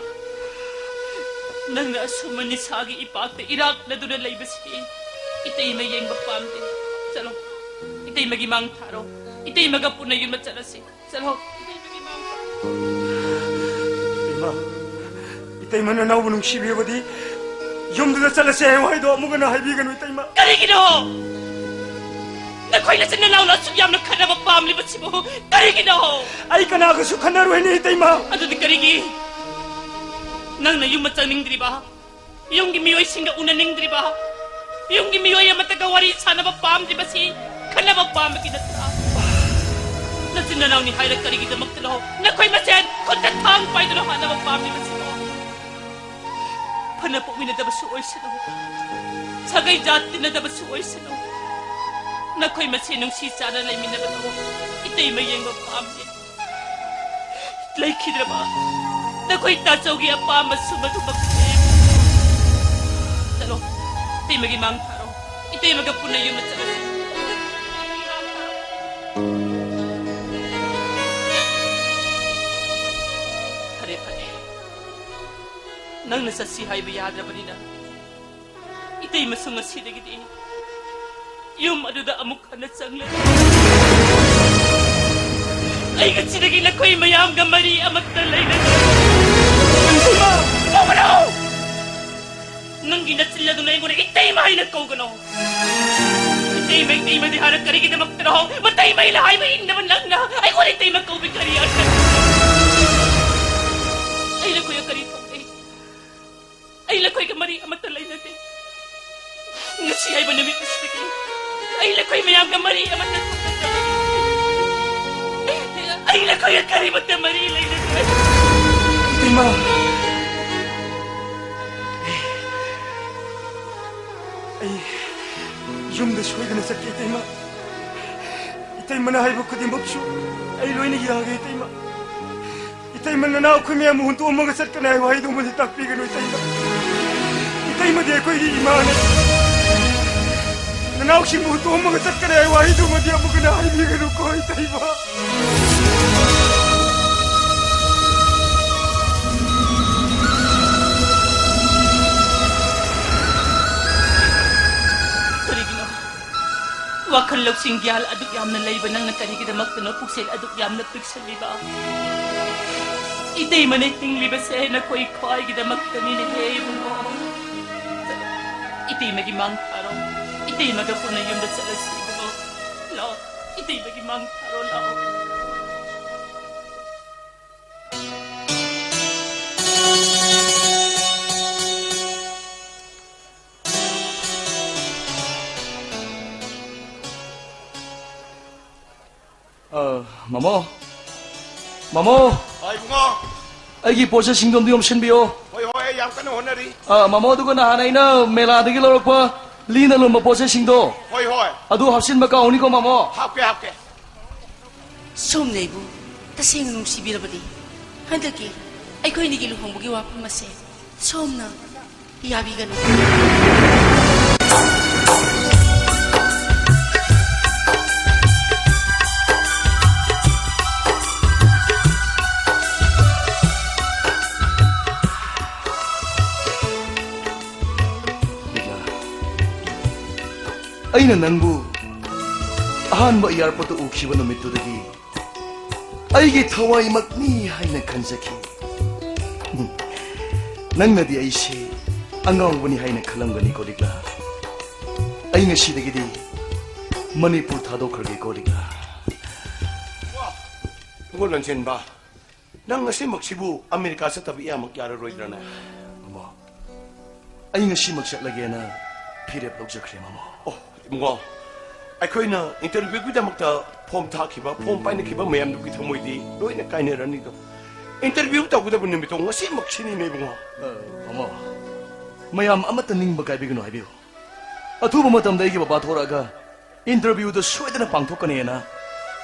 ꯅꯪꯅ ꯑꯁꯨꯝꯕ ꯅꯤꯁꯥꯒꯤ ꯏꯄꯥꯛꯇ ꯏꯔꯥꯛꯂꯗꯨꯅ ꯂꯩꯕꯁꯤ ꯏꯇꯩꯃ ꯌꯦꯡꯕ ꯄꯥꯝꯗꯦ꯫ ꯆꯠꯂꯣ, ꯏꯇꯩꯃꯒꯤ ꯃꯥꯡ ꯊꯥꯔꯣ, ꯏꯇꯩꯃꯒ ꯄꯨꯟꯅ ꯌꯨꯝꯗ ꯆꯠꯂꯁꯤ꯫ ꯆꯠꯂꯣ꯫ ꯏꯇꯩꯃ, ꯏꯇꯩꯃ ꯅꯅꯥꯎꯕꯨ ꯅꯨꯡꯁꯤꯕꯤꯔꯕꯗꯤ ꯌꯨꯝꯗꯨꯗ ꯆꯠꯂꯁꯦ ꯍꯥꯏꯌꯨ ꯍꯥꯏꯗꯣ ꯑꯃꯨꯛ ꯍꯟꯅ ꯍꯥꯏꯕꯤꯒꯅꯨ ꯏꯇꯩꯃ꯫ ꯀꯔꯤꯒꯤꯅꯣ? ꯅꯈꯣꯏ ꯅꯆꯤꯟ ꯅꯅꯥꯎꯅ ꯑꯁꯨꯛ ꯌꯥꯝꯅ ꯈꯠꯅꯕ ꯄꯥꯝꯂꯤꯕꯁꯤꯕꯨ ꯀꯔꯤꯒꯤꯅꯣ? ꯑꯩ ꯀꯅꯥꯒꯁꯨ ꯈꯠꯅꯔꯣꯏꯅꯦ ꯏꯇꯩꯃ꯫ ꯑꯗꯨꯗꯤ ꯀꯔꯤꯒꯤ ꯅꯪꯅ ꯌꯨꯝ ꯆꯪꯅꯤꯡꯗ꯭ꯔꯤꯕ? ꯌꯨꯝꯒꯤ ꯃꯤꯑꯣꯏꯁꯤꯡꯒ ꯎꯅꯅꯤꯡꯗ꯭ꯔꯤꯕ? ꯌꯨꯝꯒꯤ ꯃꯤꯑꯣꯏ ꯑꯃꯠꯇꯒ ꯋꯥꯔꯤ ꯁꯥꯟꯅꯕ ꯄꯥꯝꯗ꯭ꯔꯤꯕꯁꯤ ꯈꯠꯅꯕ ꯄꯥꯝꯕꯒꯤ ꯅꯠꯇ꯭ꯔꯥ? ꯅꯆꯤꯟ ꯅꯅꯥꯎꯅꯤ ꯍꯥꯏꯔ ꯀꯔꯤꯒꯤꯗꯃꯛꯇꯅꯣ ꯅꯈꯣꯏ ꯃꯁꯦꯟ ꯈꯨꯠꯇ ꯊꯥꯡ ꯄꯥꯏꯗꯨꯅ ꯍꯥꯠꯅꯕ ꯄꯥꯝꯂꯤꯕꯁꯤꯕꯣ? ꯐꯅ ꯄꯣꯛꯃꯤꯟꯅꯗꯕꯁꯨ ꯑꯣꯏꯁꯅꯨ, ꯁꯥꯒꯩ ꯖꯥꯠ ꯇꯤꯟꯅꯗꯕꯁꯨ ꯑꯣꯏꯁꯅꯨ, ꯅꯈꯣꯏ ꯃꯁꯦꯟ ꯅꯨꯡꯁꯤ ꯆꯥꯟꯅ ꯂꯩꯃꯤꯟꯅꯕꯗꯣ ꯏꯇꯩꯃ ꯌꯦꯡꯕ ꯄꯥꯝꯗꯦ꯫ ꯂꯩꯈꯤꯗ꯭ꯔꯕ ꯅꯈꯣꯏ ꯇꯥꯆꯧꯒꯤ ꯑꯄꯥꯝꯕꯁꯨ ꯃꯗꯨꯃꯛꯅꯤ꯫ ꯆꯠꯂꯣ, ꯏꯇꯩꯃꯒꯤ ꯃꯥꯡ ꯊꯥꯔꯣ꯫ ꯏꯇꯩꯃꯒ ꯄꯨꯟꯅ ꯌꯨꯝꯗ ꯆꯠꯂꯁꯤ꯫ ꯐꯔꯦ, ꯐꯔꯦ꯫ ꯅꯪꯅ ꯆꯠꯁꯤ ꯍꯥꯏꯕ ꯌꯥꯗ꯭ꯔꯕꯅꯤꯅ ꯏꯇꯩꯃꯁꯨ ꯉꯁꯤꯗꯒꯤꯗꯤ ꯌꯨꯝ ꯑꯗꯨꯗ ꯑꯃꯨꯛ ꯍꯟꯅ ꯆꯪꯂꯔꯣꯏ꯫ ꯑꯩ ꯉꯁꯤꯗꯒꯤ ꯅꯈꯣꯏ ꯃꯌꯥꯝꯒ ꯃꯔꯤ ꯑꯃꯠꯇ ꯂꯩꯅꯔꯣꯏ꯫ ꯏꯇꯩꯃ! ꯀꯧꯒꯅꯨ! ꯅꯪꯒꯤ ꯅꯆꯤꯜ ꯑꯗꯨꯅ ꯑꯩꯉꯣꯟꯗ ꯏꯇꯩꯃ ꯍꯥꯏꯅ ꯀꯧꯒꯅꯨ꯫ ꯏꯇꯩꯃ, ꯏꯇꯩꯃꯗꯤ ꯍꯥꯏꯔ ꯀꯔꯤꯒꯤꯗꯃꯛꯇꯅꯣ? ꯃꯇꯩꯃꯩꯅ ꯍꯥꯏꯕ ꯏꯟꯗꯕ ꯅꯪꯅ ꯑꯩꯉꯣꯟꯗ ꯏꯇꯩꯃ ꯀꯧꯕꯤ ꯀꯔꯤ ꯑꯔꯊ? ꯑꯩ ꯅꯈꯣꯏꯒ ꯀꯔꯤ ꯊꯣꯛꯏ? ꯑꯩ ꯅꯈꯣꯏꯒ ꯃꯔꯤ ꯑꯃꯠꯇ ꯂꯩꯅꯗꯦ꯫ ꯉꯁꯤ ꯍꯥꯏꯕ ꯅꯨꯃꯤꯠ ꯑꯁꯤꯗꯒꯤ ꯑꯩ ꯅꯈꯣꯏ ꯃꯌꯥꯝꯒ ꯃꯔꯤ ꯑꯃꯠꯇ ꯊꯝꯅꯗ꯭ꯔꯕꯅꯤ꯫ ꯑꯩ ꯅꯈꯣꯏꯒ ꯀꯔꯤꯃꯠꯇ ꯃꯔꯤ ꯂꯩꯅꯗ꯭ꯔꯦ꯫ ꯏꯃꯥ! ꯑꯩ ꯌꯨꯝꯗ ꯁꯣꯏꯗꯅ ꯆꯠꯀꯦ, ꯏꯇꯩꯃ꯫ ꯏꯇꯩꯃꯅ ꯍꯥꯏꯕ ꯈꯨꯗꯤꯡꯃꯛꯁꯨ ꯑꯩ ꯂꯣꯏꯅ ꯌꯥꯒꯦ, ꯏꯇꯩꯃ꯫ ꯏꯇꯩꯃ, ꯅꯅꯥꯎ ꯑꯩꯈꯣꯏ ꯃꯌꯥꯝ ꯍꯨꯟꯗꯣꯛꯑꯝꯃꯒ ꯆꯠꯀꯅꯤ ꯍꯥꯏꯕ ꯋꯥꯍꯩꯗꯨꯃꯗꯤ ꯇꯥꯛꯄꯤꯒꯅꯨ, ꯏꯇꯩꯃ꯫ ꯏꯇꯩꯃꯗꯤ ꯑꯩꯈꯣꯏꯒꯤ ꯏꯃꯥꯅꯤ꯫ ꯅꯅꯥꯎꯁꯤꯡꯕꯨ ꯍꯨꯟꯗꯣꯛꯑꯝꯃꯒ ꯆꯠꯀꯅꯤ ꯍꯥꯏꯕ ꯋꯥꯍꯩꯗꯨꯃꯗꯤ ꯑꯃꯨꯛ ꯍꯟꯅ ꯍꯥꯏꯕꯤꯒꯅꯨꯀꯣ, ꯏꯇꯩꯃ꯫ ꯀꯔꯤꯒꯤꯅꯣ? ꯋꯥꯈꯜ ꯂꯧꯁꯤꯡ ꯒ꯭ꯌꯥꯟ ꯑꯗꯨꯛ ꯌꯥꯝꯅ ꯂꯩꯕ ꯅꯪꯅ ꯀꯔꯤꯒꯤꯗꯃꯛꯇꯅꯣ ꯄꯨꯛꯆꯦꯜ ꯑꯗꯨꯛ ꯌꯥꯝꯅ ꯄꯤꯛꯁꯜꯂꯤꯕ? ꯏꯇꯩꯃꯅ ꯍꯤꯡꯂꯤꯕꯁꯦ ꯅꯈꯣꯏ ꯈ꯭ꯋꯥꯏꯒꯤꯗꯃꯛꯇꯅꯤꯅꯦꯍꯦ, ꯏꯕꯨꯡꯉꯣ꯫ ꯏꯇꯩꯃꯒꯤ ꯃꯥꯡ ꯊꯥꯔꯣ꯫ ꯏꯇꯩꯃꯒ ꯄꯨꯟꯅ ꯌꯨꯝꯗ ꯆꯠꯂꯁꯤ, ꯏꯕꯨꯡꯉꯣ꯫ ꯂꯥꯛꯑꯣ, ꯏꯇꯩꯃꯒꯤ ꯃꯥꯡ ꯊꯥꯔꯣ, ꯂꯥꯛꯑꯣ꯫ ꯑ, ꯃꯃꯣ꯫ ꯃꯃꯣ꯫ ꯍꯣꯏ, ꯏꯕꯨꯡꯉꯣ꯫ ꯑꯩꯒꯤ ꯄꯣꯠ ꯆꯩꯁꯤꯡꯗꯣ ꯑꯝꯇ ꯌꯣꯝꯁꯤꯟꯕꯤꯌꯣ꯫ ꯍꯣꯏ, ꯍꯣꯏ, ꯑꯩ ꯌꯥꯝ ꯀꯟꯅ ꯍꯣꯠꯅꯔꯤ꯫ ꯑ, ꯃꯃꯣ, ꯑꯗꯨꯒ ꯅꯍꯥꯟ ꯑꯩꯅ ꯃꯦꯂꯥꯗꯒꯤ ꯂꯧꯔꯛꯄ ꯂꯤꯅ ꯂꯣꯟꯕ ꯄꯣꯠ ꯆꯩꯁꯤꯡꯗꯣ ꯍꯣꯏ, ꯍꯣꯏ꯫ ꯑꯗꯨ ꯍꯥꯞꯆꯤꯟꯕ ꯀꯥꯎꯅꯤꯀꯣ, ꯃꯃꯣ꯫ ꯍꯥꯞꯀꯦ, ꯍꯥꯞꯀꯦ꯫ ꯁꯣꯝꯅ ꯑꯩꯕꯨ ꯇꯁꯦꯡꯅ ꯅꯨꯡꯁꯤꯕꯤꯔꯕꯗꯤ ꯍꯟꯗꯛꯀꯤ ꯑꯩꯈꯣꯏ ꯑꯅꯤꯒꯤ ꯂꯨꯍꯣꯡꯕꯒꯤ ꯋꯥꯐꯝ ꯑꯁꯦ ꯁꯣꯝꯅ ꯌꯥꯕꯤꯒꯅꯨ꯫ ꯕꯤꯀꯥ, ꯑꯩꯅ ꯅꯪꯕꯨ ꯑꯍꯥꯟꯕ ꯑꯦꯌꯥꯔꯄꯣꯔꯠꯇ ꯎꯈꯤꯕ ꯅꯨꯃꯤꯠꯇꯨꯗꯒꯤ ꯑꯩꯒꯤ ꯊꯋꯥꯏꯃꯛꯅꯤ ꯍꯥꯏꯅ ꯈꯟꯖꯈꯤ꯫ ꯅꯪꯅꯗꯤ ꯑꯩꯁꯦ ꯑꯉꯥꯎꯕꯅꯤ ꯍꯥꯏꯅ ꯈꯜꯂꯝꯒꯅꯤꯀꯣ, ꯂꯤꯛꯂꯥ꯫ ꯑꯩ ꯉꯁꯤꯗꯒꯤꯗꯤ ꯃꯅꯤꯄꯨꯔ ꯊꯥꯗꯣꯛꯈ꯭ꯔꯒꯦꯀꯣ, ꯂꯤꯛꯂꯥ꯫ ꯏꯕꯨꯡꯉꯣ ꯂꯟꯆꯦꯟꯕ, ꯅꯪ ꯉꯁꯤꯃꯛꯁꯤꯕꯨ ꯑꯃꯦꯔꯤꯀꯥ ꯆꯠꯇꯕ ꯏꯌꯥꯃꯛ ꯌꯥꯔꯔꯣꯏꯗ꯭ꯔꯅꯦ? ꯃꯃꯣ, ꯑꯩ ꯉꯁꯤꯃꯛ ꯆꯠꯂꯒꯦꯅ ꯐꯤꯔꯦꯞ ꯂꯧꯖꯈ꯭ꯔꯦ, ꯃꯃꯣ꯫ ꯑꯣ, ꯏꯕꯨꯡꯉꯣ, ꯑꯩꯈꯣꯏꯅ ꯏꯟꯇꯔꯚ꯭ꯌꯨꯒꯤꯗꯃꯛꯇ ꯐꯣꯝ ꯊꯥꯈꯤꯕ, ꯐꯣꯝ ꯄꯥꯏꯅꯈꯤꯕ ꯃꯌꯥꯝꯗꯨꯒꯤ ꯊꯃꯣꯏꯗꯤ ꯂꯣꯏꯅ ꯀꯥꯏꯅꯔꯅꯤꯗꯣ꯫ ꯏꯟꯇꯔꯚ꯭ꯌꯨ ꯇꯧꯒꯗꯕ ꯅꯨꯃꯤꯠꯇꯣ ꯉꯁꯤꯃꯛꯁꯤꯅꯤꯅꯦ, ꯏꯕꯨꯡꯉꯣ꯫ ꯑ, ꯃꯃꯣ, ꯃꯌꯥꯝ ꯑꯃꯠꯇ ꯅꯤꯡꯕ ꯀꯥꯏꯕꯤꯒꯅꯨ ꯍꯥꯏꯕꯤꯌꯨ꯫ ꯑꯊꯨꯕ ꯃꯇꯝꯗ ꯑꯩꯒꯤ ꯕꯕꯥ ꯊꯣꯔꯛꯑꯒ ꯏꯟꯇꯔꯚ꯭ꯌꯨꯗꯨ ꯁꯣꯏꯗꯅ ꯄꯥꯡꯊꯣꯛꯀꯅꯤꯅ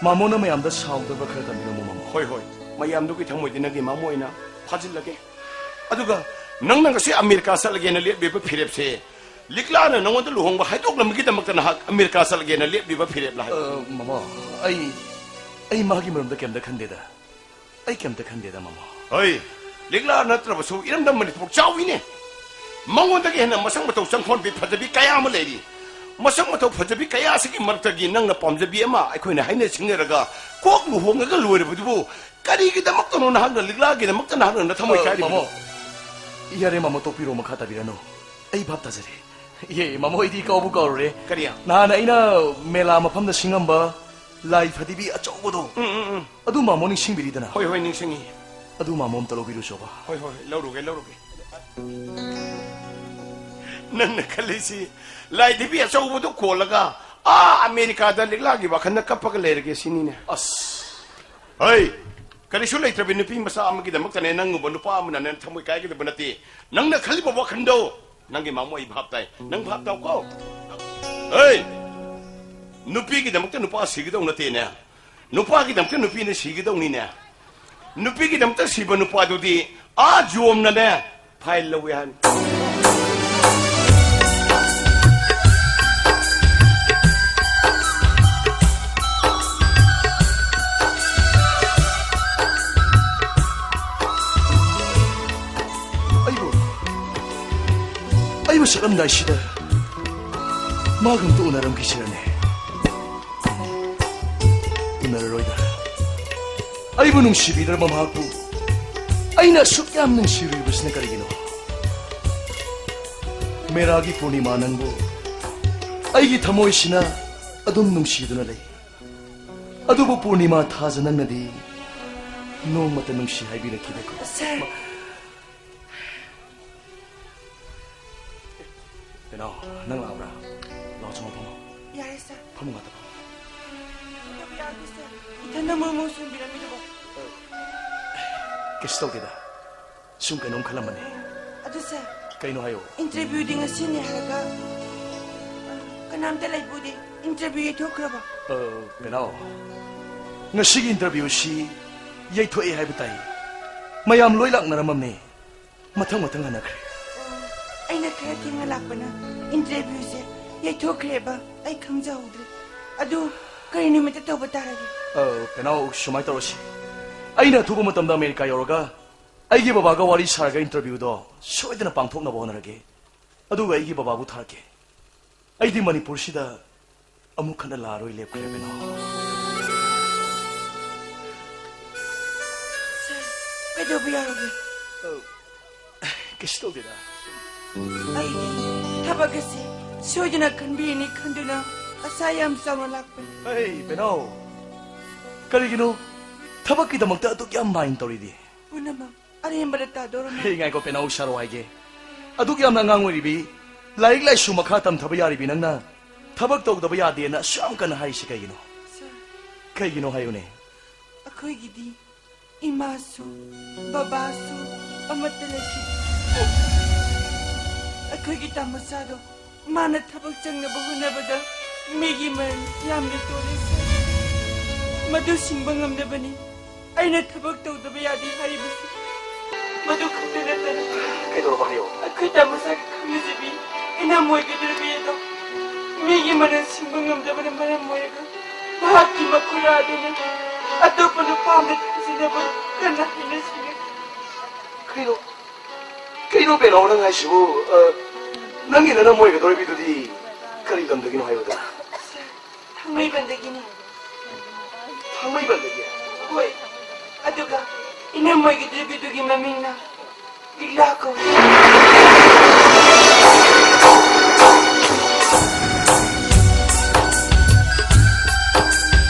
ꯃꯥꯃꯣꯅ ꯃꯌꯥꯝꯗ ꯁꯥꯎꯗꯕ ꯈꯔ ꯇꯝꯕꯤꯔꯝꯃꯣ, ꯃꯥꯃꯣ꯫ ꯍꯣꯏ, ꯍꯣꯏ꯫ ꯃꯌꯥꯝꯗꯨꯒꯤ ꯊꯃꯣꯏꯗꯤ ꯅꯪꯒꯤ ꯃꯥꯃꯣ ꯑꯣꯏꯅ ꯐꯥꯖꯤꯜꯂꯒꯦ꯫ ꯑꯗꯨꯒ ꯅꯪꯅ ꯉꯁꯤ ꯑꯃꯦꯔꯤꯀꯥ ꯆꯠꯂꯒꯦꯅ ꯂꯦꯞꯂꯤꯕ ꯐꯤꯔꯦꯞꯁꯦ, ꯂꯤꯛꯂꯥꯅ ꯅꯉꯣꯟꯗ ꯂꯨꯍꯣꯡꯕ ꯍꯥꯏꯗꯣꯛꯂꯝꯕꯒꯤꯗꯃꯛꯇ ꯅꯍꯥꯛ ꯑꯃꯦꯔꯤꯀꯥ ꯆꯠꯂꯒꯦꯅ ꯂꯦꯞꯂꯤꯕ ꯐꯤꯔꯦꯞꯂ ꯍꯥꯏꯕ? ꯑ, ꯃꯥꯃꯣ, ꯑꯩ, ꯑꯩ ꯃꯥꯒꯤ ꯃꯔꯝꯗ ꯀꯩꯝꯇ ꯈꯟꯗꯦꯗ꯫ ꯑꯩ ꯀꯩꯝꯇ ꯈꯟꯗꯦꯗ, ꯃꯥꯃꯣ꯫ ꯍꯣꯏ, ꯂꯤꯛꯂꯥ ꯅꯠꯇ꯭ꯔꯕꯁꯨ ꯏꯔꯝꯗꯝ ꯃꯅꯤꯄꯨꯔ ꯆꯥꯎꯏꯅꯦ꯫ ꯃꯉꯣꯟꯗꯒꯤ ꯍꯦꯟꯅ ꯃꯁꯛ ꯃꯇꯧ ꯆꯪꯈꯣꯟꯕꯤ ꯐꯖꯕꯤ ꯀꯌꯥ ꯑꯃ ꯂꯩꯔꯤ꯫ ꯃꯁꯛ ꯃꯇꯧ ꯐꯖꯕꯤ ꯀꯌꯥ ꯑꯁꯤꯒꯤ ꯃꯔꯛꯇꯒꯤ ꯅꯪꯅ ꯄꯥꯝꯖꯕꯤ ꯑꯃ ꯑꯩꯈꯣꯏꯅ ꯍꯥꯏꯅ ꯁꯤꯡꯅꯔꯒ ꯀꯣꯛ ꯂꯨꯍꯣꯡꯉꯒ ꯂꯣꯏꯔꯕꯗꯨꯕꯨ ꯀꯔꯤꯒꯤꯗꯃꯛꯇꯅꯣ ꯅꯍꯥꯛꯅ ꯂꯤꯛꯂꯥꯒꯤꯗꯃꯛꯇ ꯅꯍꯥꯛꯅ ꯅꯊꯃꯣꯏ ꯑ, ꯀꯥꯏꯔꯤꯕꯗꯨ? ꯃꯥꯃꯣ, ꯌꯥꯔꯦ, ꯃꯥꯃꯣ, ꯇꯣꯛꯄꯤꯔꯣ, ꯃꯈꯥ ꯇꯥꯕꯤꯔꯅꯨ꯫ ꯑꯩ ꯚꯥꯞ ꯇꯥꯖꯔꯦ꯫ ꯌꯦ, ꯃꯥꯃꯣ, ꯑꯩꯗꯤ ꯀꯥꯎꯕꯨ ꯀꯥꯎꯔꯨꯔꯦ꯫ ꯀꯔꯤ? ꯅꯍꯥꯟ ꯑꯩꯅ ꯃꯦꯂꯥ ꯃꯐꯝꯗ ꯁꯤꯡꯉꯝꯕ ꯂꯥꯏ ꯐꯗꯤꯕꯤ ꯑꯆꯧꯕꯗꯣ꯫ ꯎꯝ, ꯎꯝ, ꯎꯝ꯫ ꯑꯗꯨ ꯃꯥꯃꯣ ꯅꯤꯡꯁꯤꯡꯕꯤꯔꯤꯗꯅ? ꯍꯣꯏ, ꯍꯣꯏ, ꯅꯤꯡꯁꯤꯡꯉꯤ꯫ ꯑꯗꯨ ꯃꯥꯃꯣ ꯑꯝꯇ ꯂꯧꯕꯤꯔꯨꯆꯣꯕ꯫ ꯍꯣꯏ, ꯍꯣꯏ, ꯍꯣꯏ, ꯂꯧꯔꯨꯒꯦ, ꯂꯧꯔꯨꯒꯦ꯫ ꯅꯪꯅ ꯈꯜꯂꯤꯁꯤ ꯂꯥꯏ ꯐꯗꯤꯕꯤ ꯑꯆꯧꯕꯗꯨ ꯀꯣꯜꯂꯒ ꯑꯥ ꯑꯃꯦꯔꯤꯀꯥꯗ ꯂꯤꯛꯂꯥꯒꯤ ꯋꯥꯈꯜꯗ ꯀꯞꯄꯒ ꯂꯩꯔꯒꯦ ꯁꯤꯅꯤꯅꯦ꯫ ꯑꯁ꯫ ꯍꯩ! ꯀꯔꯤꯁꯨ ꯂꯩꯇ꯭ꯔꯕꯤ ꯅꯨꯄꯤ ꯃꯆꯥ ꯑꯃꯒꯤꯗꯃꯛꯇꯅꯦ ꯅꯪꯒꯨꯝꯕ ꯅꯨꯄꯥ ꯑꯃꯅꯅꯦ ꯊꯃꯣꯏ ꯀꯥꯏꯒꯗꯕ ꯅꯠꯇꯦ꯫ ꯅꯪꯅ ꯈꯜꯂꯤꯕ ꯋꯥꯈꯜꯗꯣ, ꯅꯪꯒꯤ ꯃꯥꯃꯣ ꯑꯩ ꯚꯥꯞ ꯇꯥꯏ꯫ ꯅꯪ ꯚꯥꯞ ꯇꯥꯎꯀꯣ? ꯍꯩ! ꯅꯨꯄꯤꯒꯤꯗꯃꯛꯇ ꯅꯨꯄꯥ ꯁꯤꯒꯗꯧ ꯅꯠꯇꯦꯅꯦ꯫ ꯅꯨꯄꯥꯒꯤꯗꯃꯛꯇ ꯅꯨꯄꯤꯅ ꯁꯤꯒꯗꯧꯅꯤꯅꯦ꯫ ꯅꯨꯄꯤꯒꯤꯗꯃꯛꯇ ꯁꯤꯕ ꯅꯨꯄꯥꯗꯨꯗꯤ ꯑꯥ ꯖꯣꯝꯅꯅꯦ ꯐꯥꯏꯜ ꯂꯧꯋꯦ ꯍꯥꯏ꯫ ꯑꯩꯕꯨ, ꯑꯩꯕꯨ ꯆꯠꯂꯝꯗꯥꯏꯁꯤꯗ ꯃꯥꯒ ꯑꯝꯇ ꯎꯅꯔꯝꯈꯤꯁꯤꯔꯅꯦ? ꯎꯅꯔꯔꯣꯏꯗ꯫ ꯑꯩꯕꯨ ꯅꯨꯡꯁꯤꯕꯤꯗ꯭ꯔꯕ ꯃꯍꯥꯛꯄꯨ ꯑꯩꯅ ꯑꯁꯨꯛ ꯌꯥꯝ ꯅꯨꯡꯁꯤꯔꯨꯔꯤꯕꯁꯤꯅ ꯀꯔꯤꯒꯤꯅꯣ? ꯃꯦꯔꯥꯒꯤ ꯄꯨꯔꯅꯤꯃꯥ, ꯅꯪꯕꯨ ꯑꯩꯒꯤ ꯊꯃꯣꯏꯁꯤꯅ ꯑꯗꯨꯝ ꯅꯨꯡꯁꯤꯗꯨꯅ ꯂꯩ꯫ ꯑꯗꯨꯕꯨ ꯄꯨꯔꯅꯤꯃꯥ ꯊꯥꯖ ꯅꯪꯅꯗꯤ ꯅꯣꯡꯃꯇ ꯅꯨꯡꯁꯤ ꯍꯥꯏꯕꯤꯔꯛꯈꯤꯗꯦꯀꯣ? ꯁꯥꯔ꯫ ꯀꯩꯅꯣ, ꯅꯪ ꯂꯥꯛꯑꯕ꯭ꯔꯥ? ꯂꯥꯛꯑꯣ, ꯆꯪꯉꯣ, ꯐꯝꯃꯣ꯫ ꯌꯥꯔꯦ, ꯁꯥꯔ꯫ ꯐꯃꯨꯡ ꯉꯥꯛꯇ ꯐꯝꯃꯣ꯫ ꯀꯩꯗꯧꯕ ꯌꯥꯔꯒꯦ, ꯁꯥꯔ? ꯏꯊꯟꯗ ꯃꯣꯏ ꯃꯣꯏ ꯁꯣꯟꯕꯤꯔꯝꯃꯤꯗꯨꯕꯣ? ꯀꯩꯁꯨ ꯇꯧꯗꯦꯗ꯫ ꯁꯨꯝ ꯀꯩꯅꯣꯝ ꯈꯜꯂꯝꯕꯅꯤ꯫ ꯑꯗꯨ, ꯁꯥꯔ, ꯀꯩꯅꯣ ꯍꯥꯏꯌꯣ꯫ ꯏꯟꯇꯔꯚ꯭ꯌꯨꯗꯤ ꯉꯁꯤꯅꯦ ꯍꯥꯏꯔꯒ, ꯑ, ꯀꯅꯥꯝꯇ ꯂꯩꯕꯨꯗꯤ꯫ Interview ꯌꯩꯊꯣꯛꯈ꯭ꯔꯕ? ꯑ, ꯄꯦꯅꯥꯎ, ꯉꯁꯤꯒꯤ interview ꯁꯤ ꯌꯩꯊꯣꯛꯑꯦ ꯍꯥꯏꯕ ꯇꯥꯏ꯫ ꯃꯌꯥꯝ ꯂꯣꯏ ꯂꯥꯛꯅꯔꯝꯃꯝꯅꯦ꯫ ꯃꯊꯪ ꯃꯊꯪ ꯍꯟꯅꯈ꯭ꯔꯦ꯫ ꯑꯣ, ꯑꯩꯅ ꯈꯔ ꯊꯦꯡꯅ ꯂꯥꯛꯄꯅ interview ꯁꯦ ꯌꯩꯊꯣꯛꯈ꯭ꯔꯦꯕ꯫ ꯑꯩ ꯈꯪꯖꯍꯧꯗ꯭ꯔꯦ꯫ ꯑꯗꯨ ꯀꯔꯤ ꯅꯨꯃꯤꯠꯇ ꯇꯧꯕ ꯇꯥꯔꯒꯦ? ꯑ, ꯄꯦꯅꯥꯎ, ꯁꯨꯃꯥꯏꯅ ꯇꯧꯔꯁꯤ꯫ ꯑꯩꯅ ꯑꯊꯨꯕ ꯃꯇꯝꯗ ꯑꯃꯦꯔꯤꯀꯥ ꯌꯧꯔꯒ ꯑꯩꯒꯤ ꯕꯕꯥꯒ ꯋꯥꯔꯤ ꯁꯥꯔꯒ interview ꯗꯣ ꯁꯣꯏꯗꯅ ꯄꯥꯡꯊꯣꯛꯅꯕ ꯍꯣꯠꯅꯔꯒꯦ꯫ ꯑꯗꯨꯒ ꯑꯩꯒꯤ ꯕꯕꯥꯕꯨ ꯊꯥꯔꯛꯀꯦ꯫ ꯑꯩꯗꯤ ꯃꯅꯤꯄꯨꯔꯁꯤꯗ ꯑꯃꯨꯛ ꯍꯟꯅ ꯂꯥꯛꯑꯔꯣꯏ ꯂꯦꯞꯈ꯭ꯔꯦ, ꯄꯦꯅꯥꯎ꯫ ꯁꯥꯔ, ꯀꯩꯗꯧꯕ ꯌꯥꯔꯒꯦ? ꯑ, ꯀꯩꯁꯨ ꯇꯧꯗꯦꯗ꯫ ꯑꯩꯗꯤ ꯊꯕꯛ ꯑꯁꯤ ꯁꯣꯏꯗꯅ ꯈꯟꯕꯤꯔꯅꯤ ꯈꯟꯗꯨꯅ ꯑꯁꯥ ꯌꯥꯝ ꯆꯥꯎꯅ ꯂꯥꯛꯄꯅꯤ꯫ ꯍꯩ, ꯄꯦꯅꯥꯎ, ꯀꯔꯤꯒꯤꯅꯣ ꯊꯕꯛꯀꯤꯗꯃꯛꯇ ꯑꯗꯨꯛ ꯌꯥꯝ mind ꯇꯧꯔꯤꯗꯤ? ꯄꯨꯝꯅꯃꯛ ꯑꯔꯦꯝꯕꯗ ꯇꯥꯗꯧꯔꯝꯃꯦ꯫ ꯍꯦ, ꯉꯥꯏꯈꯣ ꯄꯦꯅꯥꯎ, ꯁꯥꯔꯣ ꯍꯥꯏꯒꯦ꯫ ꯑꯗꯨꯛ ꯌꯥꯝꯅ ꯑꯉꯥꯡ ꯑꯣꯏꯔꯤꯕꯤ, ꯂꯥꯏꯔꯤꯛ ꯂꯥꯏꯁꯨ ꯃꯈꯥ ꯇꯝꯊꯕ ꯌꯥꯔꯤꯕꯤ ꯅꯪꯅ ꯊꯕꯛ ꯇꯧꯗꯕ ꯌꯥꯗꯦꯅ ꯑꯁꯨꯛ ꯌꯥꯝ ꯀꯟꯅ ꯍꯥꯏꯔꯤꯁꯤ ꯀꯩꯒꯤꯅꯣ? ꯁꯥꯔ, ꯀꯩꯒꯤꯅꯣ ꯍꯥꯏꯌꯨꯅꯦ? ꯑꯩꯈꯣꯏꯒꯤꯗꯤ ꯏꯃꯥꯁꯨ ꯕꯕꯥꯁꯨ ꯑꯃꯠꯇ ꯂꯩꯈꯤꯗꯦ꯫ ꯑꯩꯈꯣꯏꯒꯤ ꯇꯥꯃꯣꯆꯥꯗꯣ ꯃꯥꯅ ꯊꯕꯛ ꯆꯪꯅꯕ ꯍꯣꯠꯅꯕꯗ ꯃꯤꯒꯤ ꯃꯔꯟ ꯌꯥꯝꯅ ꯇꯣꯜꯂꯦ, ꯁꯥꯔ꯫ ꯃꯗꯨ ꯁꯤꯡꯕ ꯉꯝꯅꯕꯅꯤ ꯑꯩꯅ ꯊꯕꯛ ꯇꯧꯗꯕ ꯌꯥꯗꯦ ꯍꯥꯏꯔꯤꯕꯁꯤ꯫ ꯃꯗꯨ ꯈꯛꯇ ꯅꯠꯇꯅ ꯀꯩꯗꯧꯔꯕ ꯍꯥꯏꯌꯣ? ꯑꯩꯈꯣꯏ ꯇꯥꯃꯣꯆꯥꯒꯤ ꯈꯪꯅꯖꯕꯤ ꯏꯅꯝ ꯑꯣꯏꯒꯗꯧꯔꯤꯕꯤ ꯑꯗꯣ ꯃꯤꯒꯤ ꯃꯔꯟ ꯁꯤꯡꯕ ꯉꯝꯗꯕꯅ ꯃꯔꯝ ꯑꯣꯏꯔꯒ ꯃꯍꯥꯛꯀꯤ ꯃꯈꯨꯔꯥ ꯑꯗꯨꯅ ꯑꯇꯣꯞꯄ ꯅꯨꯄꯥ ꯑꯃꯗ ꯊꯥꯖꯤꯟꯅꯕ ꯀꯟꯅ ꯍꯥꯏꯅ ꯁꯤꯡꯅꯔꯤ꯫ ꯀꯩꯅꯣ? ꯀꯩꯅꯣ ꯄꯦꯅꯥꯎ ꯅꯪ ꯍꯥꯏꯁꯤꯕꯨ? ꯑ, ꯅꯪꯒꯤ ꯅꯅꯝ ꯑꯣꯏꯒꯗꯧꯔꯤꯕꯤꯗꯨꯗꯤ ꯀꯔꯤ ꯂꯝꯗꯒꯤꯅꯣ ꯍꯥꯏꯕꯗ? ꯊꯥꯡꯃꯩꯕꯟꯗꯒꯤꯅꯤ꯫ ꯊꯥꯡꯃꯩꯕꯟꯗꯒꯤ? ꯍꯣꯏ꯫ ꯑꯗꯨꯒ ꯏꯅꯝ ꯑꯣꯏꯒꯗꯧꯔꯤꯕꯤꯗꯨꯒꯤ ꯃꯃꯤꯡꯅ ꯂꯤꯛꯂꯥ ꯀꯧꯏ꯫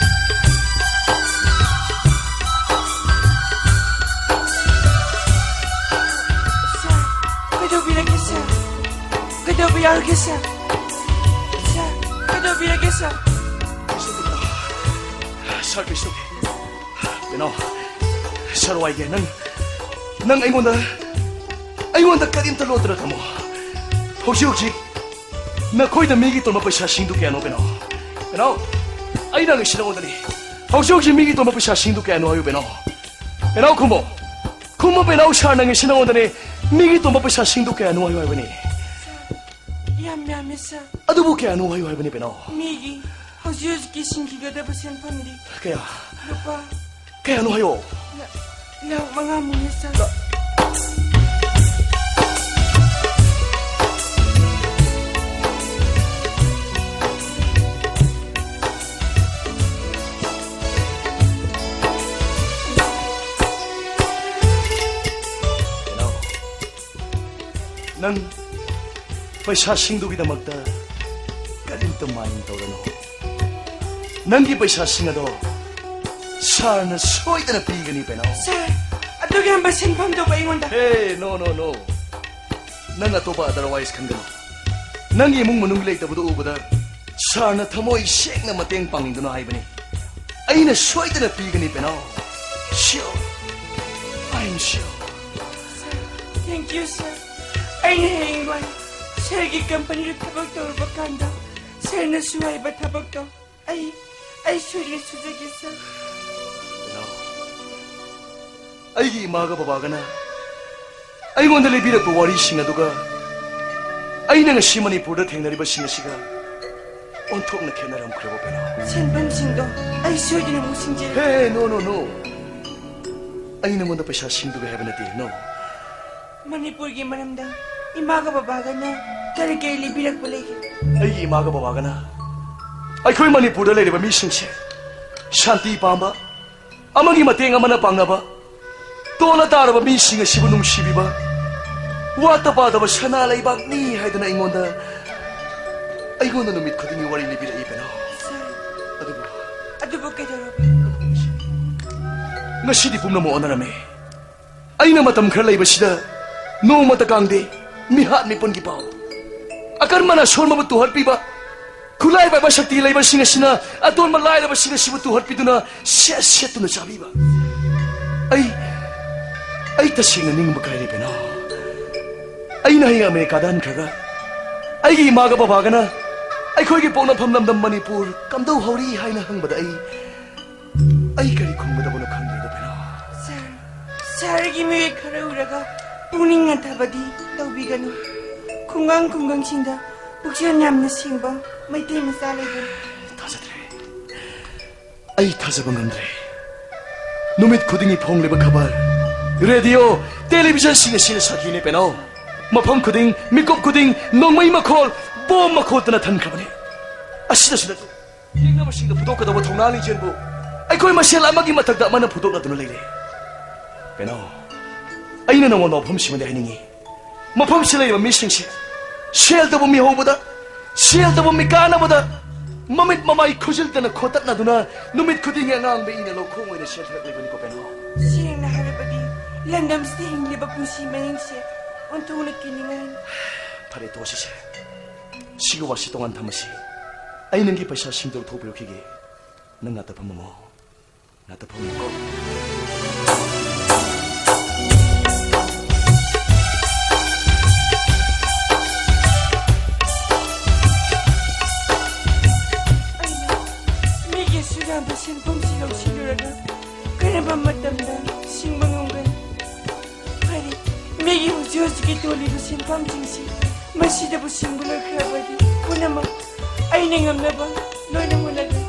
ꯁꯥꯔ, ꯀꯩꯗꯧꯕꯤꯔꯒꯦ, ꯁꯥꯔ? ꯀꯩꯗꯧꯕ ꯌꯥꯎꯔꯒꯦ, ꯁꯥꯔ? ꯁꯥꯔ, ꯀꯩꯗꯧꯕꯤꯔꯒꯦ, ꯁꯥꯔ? ꯁꯥꯔ, ꯀꯩꯁꯨ ꯇꯧꯗꯦ꯫ ꯀꯩꯅꯣ, ꯁꯥꯔ ꯋꯥꯏꯒꯦ, ꯅꯪ, ꯅꯪ ꯑꯩꯉꯣꯟꯗ, ꯑꯩꯉꯣꯟꯗ ꯀꯔꯤꯝꯇ ꯂꯣꯠꯇꯅ ꯊꯝꯃꯣ꯫ ꯍꯧꯖꯤꯛ ꯍꯧꯖꯤꯛ ꯅꯈꯣꯏꯗ ꯃꯤꯒꯤ ꯇꯣꯟꯕ ꯄꯩꯁꯥꯁꯤꯡꯗꯨ ꯀꯌꯥꯅꯣ, ꯄꯦꯅꯥꯎ? ꯄꯦꯅꯥꯎ, ꯑꯩꯅ ꯍꯪꯉꯤꯁꯤ ꯅꯉꯣꯟꯗꯅꯤ꯫ ꯍꯧꯖꯤꯛ ꯍꯧꯖꯤꯛ ꯃꯤꯒꯤ ꯇꯣꯟꯕ ꯄꯩꯁꯥꯁꯤꯡꯗꯨ ꯀꯌꯥꯅꯣ ꯍꯥꯏꯌꯨ, ꯄꯦꯅꯥꯎ꯫ ꯄꯦꯅꯥꯎ, ꯈꯨꯝꯃꯣ꯫ ꯈꯨꯝꯃꯣ, ꯄꯦꯅꯥꯎ, ꯁꯥꯔꯅ ꯍꯪꯉꯤꯁꯤ ꯅꯉꯣꯟꯗꯅꯤ꯫ ꯃꯤꯒꯤ ꯇꯣꯟꯕ ꯄꯩꯁꯥꯁꯤꯡꯗꯨ ꯀꯌꯥꯅꯣ ꯍꯥꯏꯌꯨ ꯍꯥꯏꯕꯅꯤ꯫ ꯌꯥꯝ ꯌꯥꯝꯃꯤ, ꯁꯥꯔ꯫ ꯑꯗꯨꯕꯨ ꯀꯌꯥꯅꯣ ꯍꯥꯏꯌꯨ ꯍꯥꯏꯕꯅꯤ, ꯄꯦꯅꯥꯎ꯫ ꯃꯤꯒꯤ ꯍꯧꯖꯤꯛ ꯍꯧꯖꯤꯛꯀꯤ ꯁꯤꯡꯈꯤꯒꯗꯕ ꯁꯦꯟꯐꯝꯗꯤ ꯀꯌꯥ? ꯂꯨꯄꯥ ꯀꯌꯥꯅꯣ ꯍꯥꯏꯌꯣ꯫ ꯂꯥ-, ꯂꯥꯈ ꯃꯉꯥꯃꯨꯛꯅꯤ, ꯁꯥꯔ꯫ ꯅꯪ ꯄꯩꯁꯥꯁꯤꯡꯗꯨꯒꯤꯗꯃꯛꯇ ꯀꯔꯤꯝꯇ mind ꯇꯧꯔꯅꯨ꯫ ꯅꯪꯒꯤ ꯄꯩꯁꯥꯁꯤꯡ ꯑꯗꯣ ꯁꯥꯔꯅ ꯁꯣꯏꯗꯅ ꯄꯤꯒꯅꯤ, ꯄꯦꯅꯥꯎ꯫ ꯁꯥꯔ, ꯑꯗꯨꯛ ꯌꯥꯝꯕ ꯁꯦꯟꯐꯝꯗꯨꯕꯨ ꯑꯩꯉꯣꯟꯗ? Hey, no, no, no. ꯅꯪ ꯑꯇꯣꯞꯄ otherwise ꯈꯟꯒꯅꯨ꯫ ꯅꯪꯒꯤ ꯏꯃꯨꯡ ꯃꯅꯨꯡ ꯂꯩꯇꯕꯗꯨ ꯎꯕꯗ ꯁꯥꯔꯅ ꯊꯃꯣꯏ ꯁꯦꯡꯅ ꯃꯇꯦꯡ ꯄꯥꯡꯅꯤꯡꯗꯨꯅ ꯍꯥꯏꯕꯅꯤ꯫ ꯑꯩꯅ ꯁꯣꯏꯗꯅ ꯄꯤꯒꯅꯤ, ꯄꯦꯅꯥꯎ꯫ Sure. I am sure. Sir, thank you, sir. ꯑꯩꯅ ꯍꯌꯦꯡꯋꯥꯏ ꯁꯥꯔꯒꯤ ꯀꯝꯄꯅꯤꯗ ꯊꯕꯛ ꯇꯧꯔꯨꯕ ꯀꯥꯟꯗ ꯁꯥꯔꯅꯁꯨ ꯍꯥꯏꯕ ꯊꯕꯛꯇꯣ ꯑꯩ, ꯑꯩ ꯁꯣꯏꯗꯅ ꯁꯨꯖꯒꯦ, ꯁꯥꯔ꯫ ꯄꯦꯅꯥꯎ, ꯑꯩꯒꯤ ꯏꯃꯥꯒ ꯕꯕꯥꯒꯅ ꯑꯩꯉꯣꯟꯗ ꯂꯤꯕꯤꯔꯛꯄ ꯋꯥꯔꯤꯁꯤꯡ ꯑꯗꯨꯒ ꯑꯩꯅ ꯉꯁꯤ ꯃꯅꯤꯄꯨꯔꯗ ꯊꯦꯡꯅꯔꯤꯕꯁꯤꯡ ꯑꯁꯤꯒ ꯑꯣꯟꯊꯣꯛꯅ ꯈꯦꯠꯅꯔꯝꯈ꯭ꯔꯦꯕ, ꯄꯦꯅꯥꯎ꯫ ꯁꯦꯟꯐꯝꯁꯤꯡꯗꯣ ꯑꯩ ꯁꯣꯏꯗꯅ ꯑꯃꯨꯛ ꯁꯤꯡꯖꯔꯒꯦ꯫ Hey, no, no, no. ꯑꯩ ꯅꯉꯣꯟꯗ ꯄꯩꯁꯥ ꯁꯤꯡꯗꯨꯒꯦ ꯍꯥꯏꯕ ꯅꯠꯇꯦ, no. ꯃꯅꯤꯄꯨꯔꯒꯤ ꯃꯔꯝꯗ ꯏꯃꯥꯒ ꯕꯕꯥꯒꯅ ꯀꯔꯤ ꯀꯔꯤ ꯂꯤꯕꯤꯔꯛꯄ ꯂꯩꯒꯦ? ꯑꯩꯒꯤ ꯏꯃꯥꯒ ꯕꯕꯥꯒꯅ ꯑꯩꯈꯣꯏ ꯃꯅꯤꯄꯨꯔꯗ ꯂꯩꯔꯤꯕ ꯃꯤꯁꯤꯡꯁꯦ ꯁꯥꯟꯇꯤ ꯄꯥꯝꯕ, ꯑꯃꯒꯤ ꯃꯇꯦꯡ ꯑꯃꯅ ꯄꯥꯡꯅꯕ, ꯇꯣꯜꯂ ꯇꯥꯔꯕ ꯃꯤꯁꯤꯡ ꯑꯁꯤꯕꯨ ꯅꯨꯡꯁꯤꯕꯤꯕ, ꯋꯥꯠꯇ ꯄꯥꯗꯕ ꯁꯅꯥ ꯂꯩꯕꯥꯛꯅꯤ ꯍꯥꯏꯗꯨꯅ ꯑꯩꯉꯣꯟꯗ, ꯑꯩꯉꯣꯟꯗ ꯅꯨꯃꯤꯠ ꯈꯨꯗꯤꯡꯒꯤ ꯋꯥꯔꯤ ꯂꯤꯕꯤꯔꯛꯏ, ꯄꯦꯅꯥꯎ꯫ ꯁꯥꯔ, ꯑꯗꯨꯕꯨ ꯑꯗꯨꯕꯨ ꯀꯩꯗꯧꯔꯕ? ꯉꯁꯤꯗꯤ ꯄꯨꯝꯅꯃꯛ ꯑꯣꯟꯅꯔꯝꯃꯦ꯫ ꯑꯩꯅ ꯃꯇꯝ ꯈꯔ ꯂꯩꯕꯁꯤꯗ ꯅꯣꯡꯃꯇ ꯀꯥꯡꯗꯦ, ꯃꯤꯍꯥꯠ ꯃꯤꯄꯨꯟꯒꯤ ꯄꯥꯎ꯫ ꯑꯀꯟꯕꯅ ꯑꯁꯣꯟꯕꯕꯨ ꯇꯨꯍꯠꯄꯤꯕ, ꯈꯨꯠꯂꯥꯏ ꯄꯥꯏꯕ ꯁꯛꯇꯤ ꯂꯩꯕꯁꯤꯡ ꯑꯁꯤꯅ ꯑꯇꯣꯟꯕ ꯂꯥꯏꯔꯕꯁꯤꯡ ꯑꯁꯤꯕꯨ ꯇꯨꯍꯠꯄꯤꯗꯨꯅ ꯁꯦꯠ ꯁꯦꯠꯇꯨꯅ ꯆꯥꯕꯤꯕ꯫ ꯑꯩ, ꯑꯩ ꯇꯁꯦꯡꯅ ꯅꯤꯡꯕ ꯀꯥꯏꯔꯦ, ꯄꯦꯅꯥꯎ꯫ ꯑꯩꯅ ꯍꯌꯦꯡ ꯑꯃꯦꯔꯤꯀꯥꯗ ꯍꯟꯈ꯭ꯔꯒ ꯑꯩꯒꯤ ꯏꯃꯥꯒ ꯕꯕꯥꯒꯅ ꯑꯩꯈꯣꯏꯒꯤ ꯄꯣꯛꯅꯐꯝ ꯂꯝꯗꯝ ꯃꯅꯤꯄꯨꯔ ꯀꯝꯗꯧ ꯍꯧꯔꯤ ꯍꯥꯏꯅ ꯍꯪꯕꯗ ꯑꯩ, ꯑꯩ ꯀꯔꯤ ꯈꯨꯝꯒꯗꯕꯅꯣ ꯈꯪꯗ꯭ꯔꯦꯗ ꯕꯦꯅꯥꯎ꯫ ꯁꯥꯔ, ꯁꯥꯔꯒꯤ ꯃꯤꯑꯣꯏ ꯈꯔ ꯎꯔꯒ ꯄꯨꯛꯅꯤꯡ ꯍꯟꯊꯕꯗꯤ ꯇꯧꯕꯤꯒꯅꯨ꯫ ꯈꯨꯡꯒꯪ ꯈꯨꯡꯒꯪꯁꯤꯡꯗ ꯄꯨꯛꯆꯦꯜ ꯌꯥꯝꯅ ꯁꯦꯡꯕ ꯃꯩꯇꯩ ꯃꯆꯥ ꯂꯩꯕꯅꯤ꯫ ꯊꯥꯖꯗ꯭ꯔꯦ꯫ ꯑꯩ ꯊꯥꯖꯕ ꯉꯝꯗ꯭ꯔꯦ꯫ ꯅꯨꯃꯤꯠ ꯈꯨꯗꯤꯡꯒꯤ ꯐꯣꯡꯂꯤꯕ ꯈꯕꯔ, ꯔꯦꯗꯤꯑꯣ, ꯇꯦꯂꯤꯚꯤꯖꯟꯁꯤꯡ ꯑꯁꯤꯅ ꯁꯥꯈꯤꯅꯦ ꯕꯦꯅꯥꯎ꯫ ꯃꯐꯝ ꯈꯨꯗꯤꯡ, ꯃꯤꯀꯨꯞ ꯈꯨꯗꯤꯡ ꯅꯣꯡꯃꯩ ꯃꯈꯣꯜ, ꯕꯣꯝ ꯃꯈꯣꯜꯇꯅ ꯊꯟꯈ꯭ꯔꯕꯅꯤ꯫ ꯑꯁꯤꯗꯁꯨ ꯅꯠꯇꯦ, ꯌꯦꯡꯅꯕꯁꯤꯡꯅ ꯐꯨꯗꯣꯛꯀꯗꯕ ꯊꯧꯅꯥ ꯂꯤꯡꯖꯦꯜꯕꯨ ꯑꯩꯈꯣꯏ ꯃꯁꯦꯜ ꯑꯃꯒꯤ ꯃꯊꯛꯇ ꯑꯃꯅ ꯐꯨꯗꯣꯛꯅꯗꯨꯅ ꯂꯩꯔꯦ꯫ ꯕꯦꯅꯥꯎ, ꯑꯩꯅ ꯅꯉꯣꯟꯗ ꯋꯥꯐꯝꯁꯤꯃꯗꯤ ꯍꯥꯏꯅꯤꯡꯏ꯫ ꯃꯐꯝꯁꯤꯗ ꯂꯩꯔꯤꯕ ꯃꯤꯁꯤꯡꯁꯦ ꯁꯦꯜ ꯇꯧꯕ ꯃꯤ ꯍꯧꯕꯗ, ꯁꯦꯜ ꯇꯧꯕ ꯃꯤ ꯀꯥꯟꯅꯕꯗ ꯃꯃꯤꯠ ꯃꯃꯥꯏ ꯈꯨꯖꯤꯜꯗꯅ ꯈꯣꯠꯇꯠꯅꯗꯨꯅ ꯅꯨꯃꯤꯠ ꯈꯨꯗꯤꯡꯒꯤ ꯑꯉꯥꯡꯕ ꯏꯅ ꯂꯧꯈꯣꯡ ꯑꯣꯏꯅ ꯁꯦꯜꯊꯔꯛꯂꯤꯕꯅꯤꯀꯣ ꯕꯦꯅꯥꯎ꯫ ꯁꯦꯡꯅ ꯍꯥꯏꯔꯕꯗꯤ ꯂꯝꯗꯝꯁꯤꯗ ꯍꯤꯡꯂꯤꯕ ꯄꯨꯟꯁꯤ ꯃꯍꯤꯡꯁꯦ ꯑꯣꯟꯊꯣꯛꯅ ꯀꯤꯅꯤꯡꯉꯥꯏꯅꯤ꯫ ꯐꯔꯦ, ꯇꯣꯛꯑꯁꯤꯁꯦ꯫ ꯁꯤꯒꯤ ꯋꯥꯁꯤ ꯇꯣꯉꯥꯟ ꯊꯝꯃꯁꯤ꯫ ꯑꯩ ꯅꯪꯒꯤ ꯄꯩꯁꯥꯁꯤꯡꯗꯣ ꯂꯧꯊꯣꯛꯄꯤꯔꯛꯈꯤꯒꯦ꯫ ꯅꯪ ꯉꯥꯛꯇ ꯐꯝꯃꯝꯃꯣ꯫ ꯉꯥꯛꯇ ꯐꯝꯃꯝꯃꯣ꯫ ꯑꯩꯅ ꯃꯤꯒꯤ ꯑꯁꯨꯛ ꯌꯥꯝꯕ ꯁꯦꯟꯐꯝꯁꯤ ꯂꯧꯁꯤꯜꯂꯨꯔꯒ ꯀꯔꯝꯕ ꯃꯇꯝꯗ ꯁꯤꯡꯕ ꯉꯝꯒꯅꯤ? ꯐꯔꯦ, ꯃꯤꯒꯤ ꯍꯧꯖꯤꯛ ꯍꯧꯖꯤꯛꯀꯤ ꯇꯣꯜꯂꯤꯕ ꯁꯦꯟꯐꯝꯁꯤꯡꯁꯤ ꯃꯁꯤꯗꯕꯨ ꯁꯤꯡꯕ ꯂꯣꯏꯈ꯭ꯔꯕꯗꯤ ꯄꯨꯝꯅꯃꯛ ꯑꯩꯅ ꯉꯝꯅꯕ ꯂꯣꯏꯅ ꯍꯣꯠꯅꯒꯦ꯫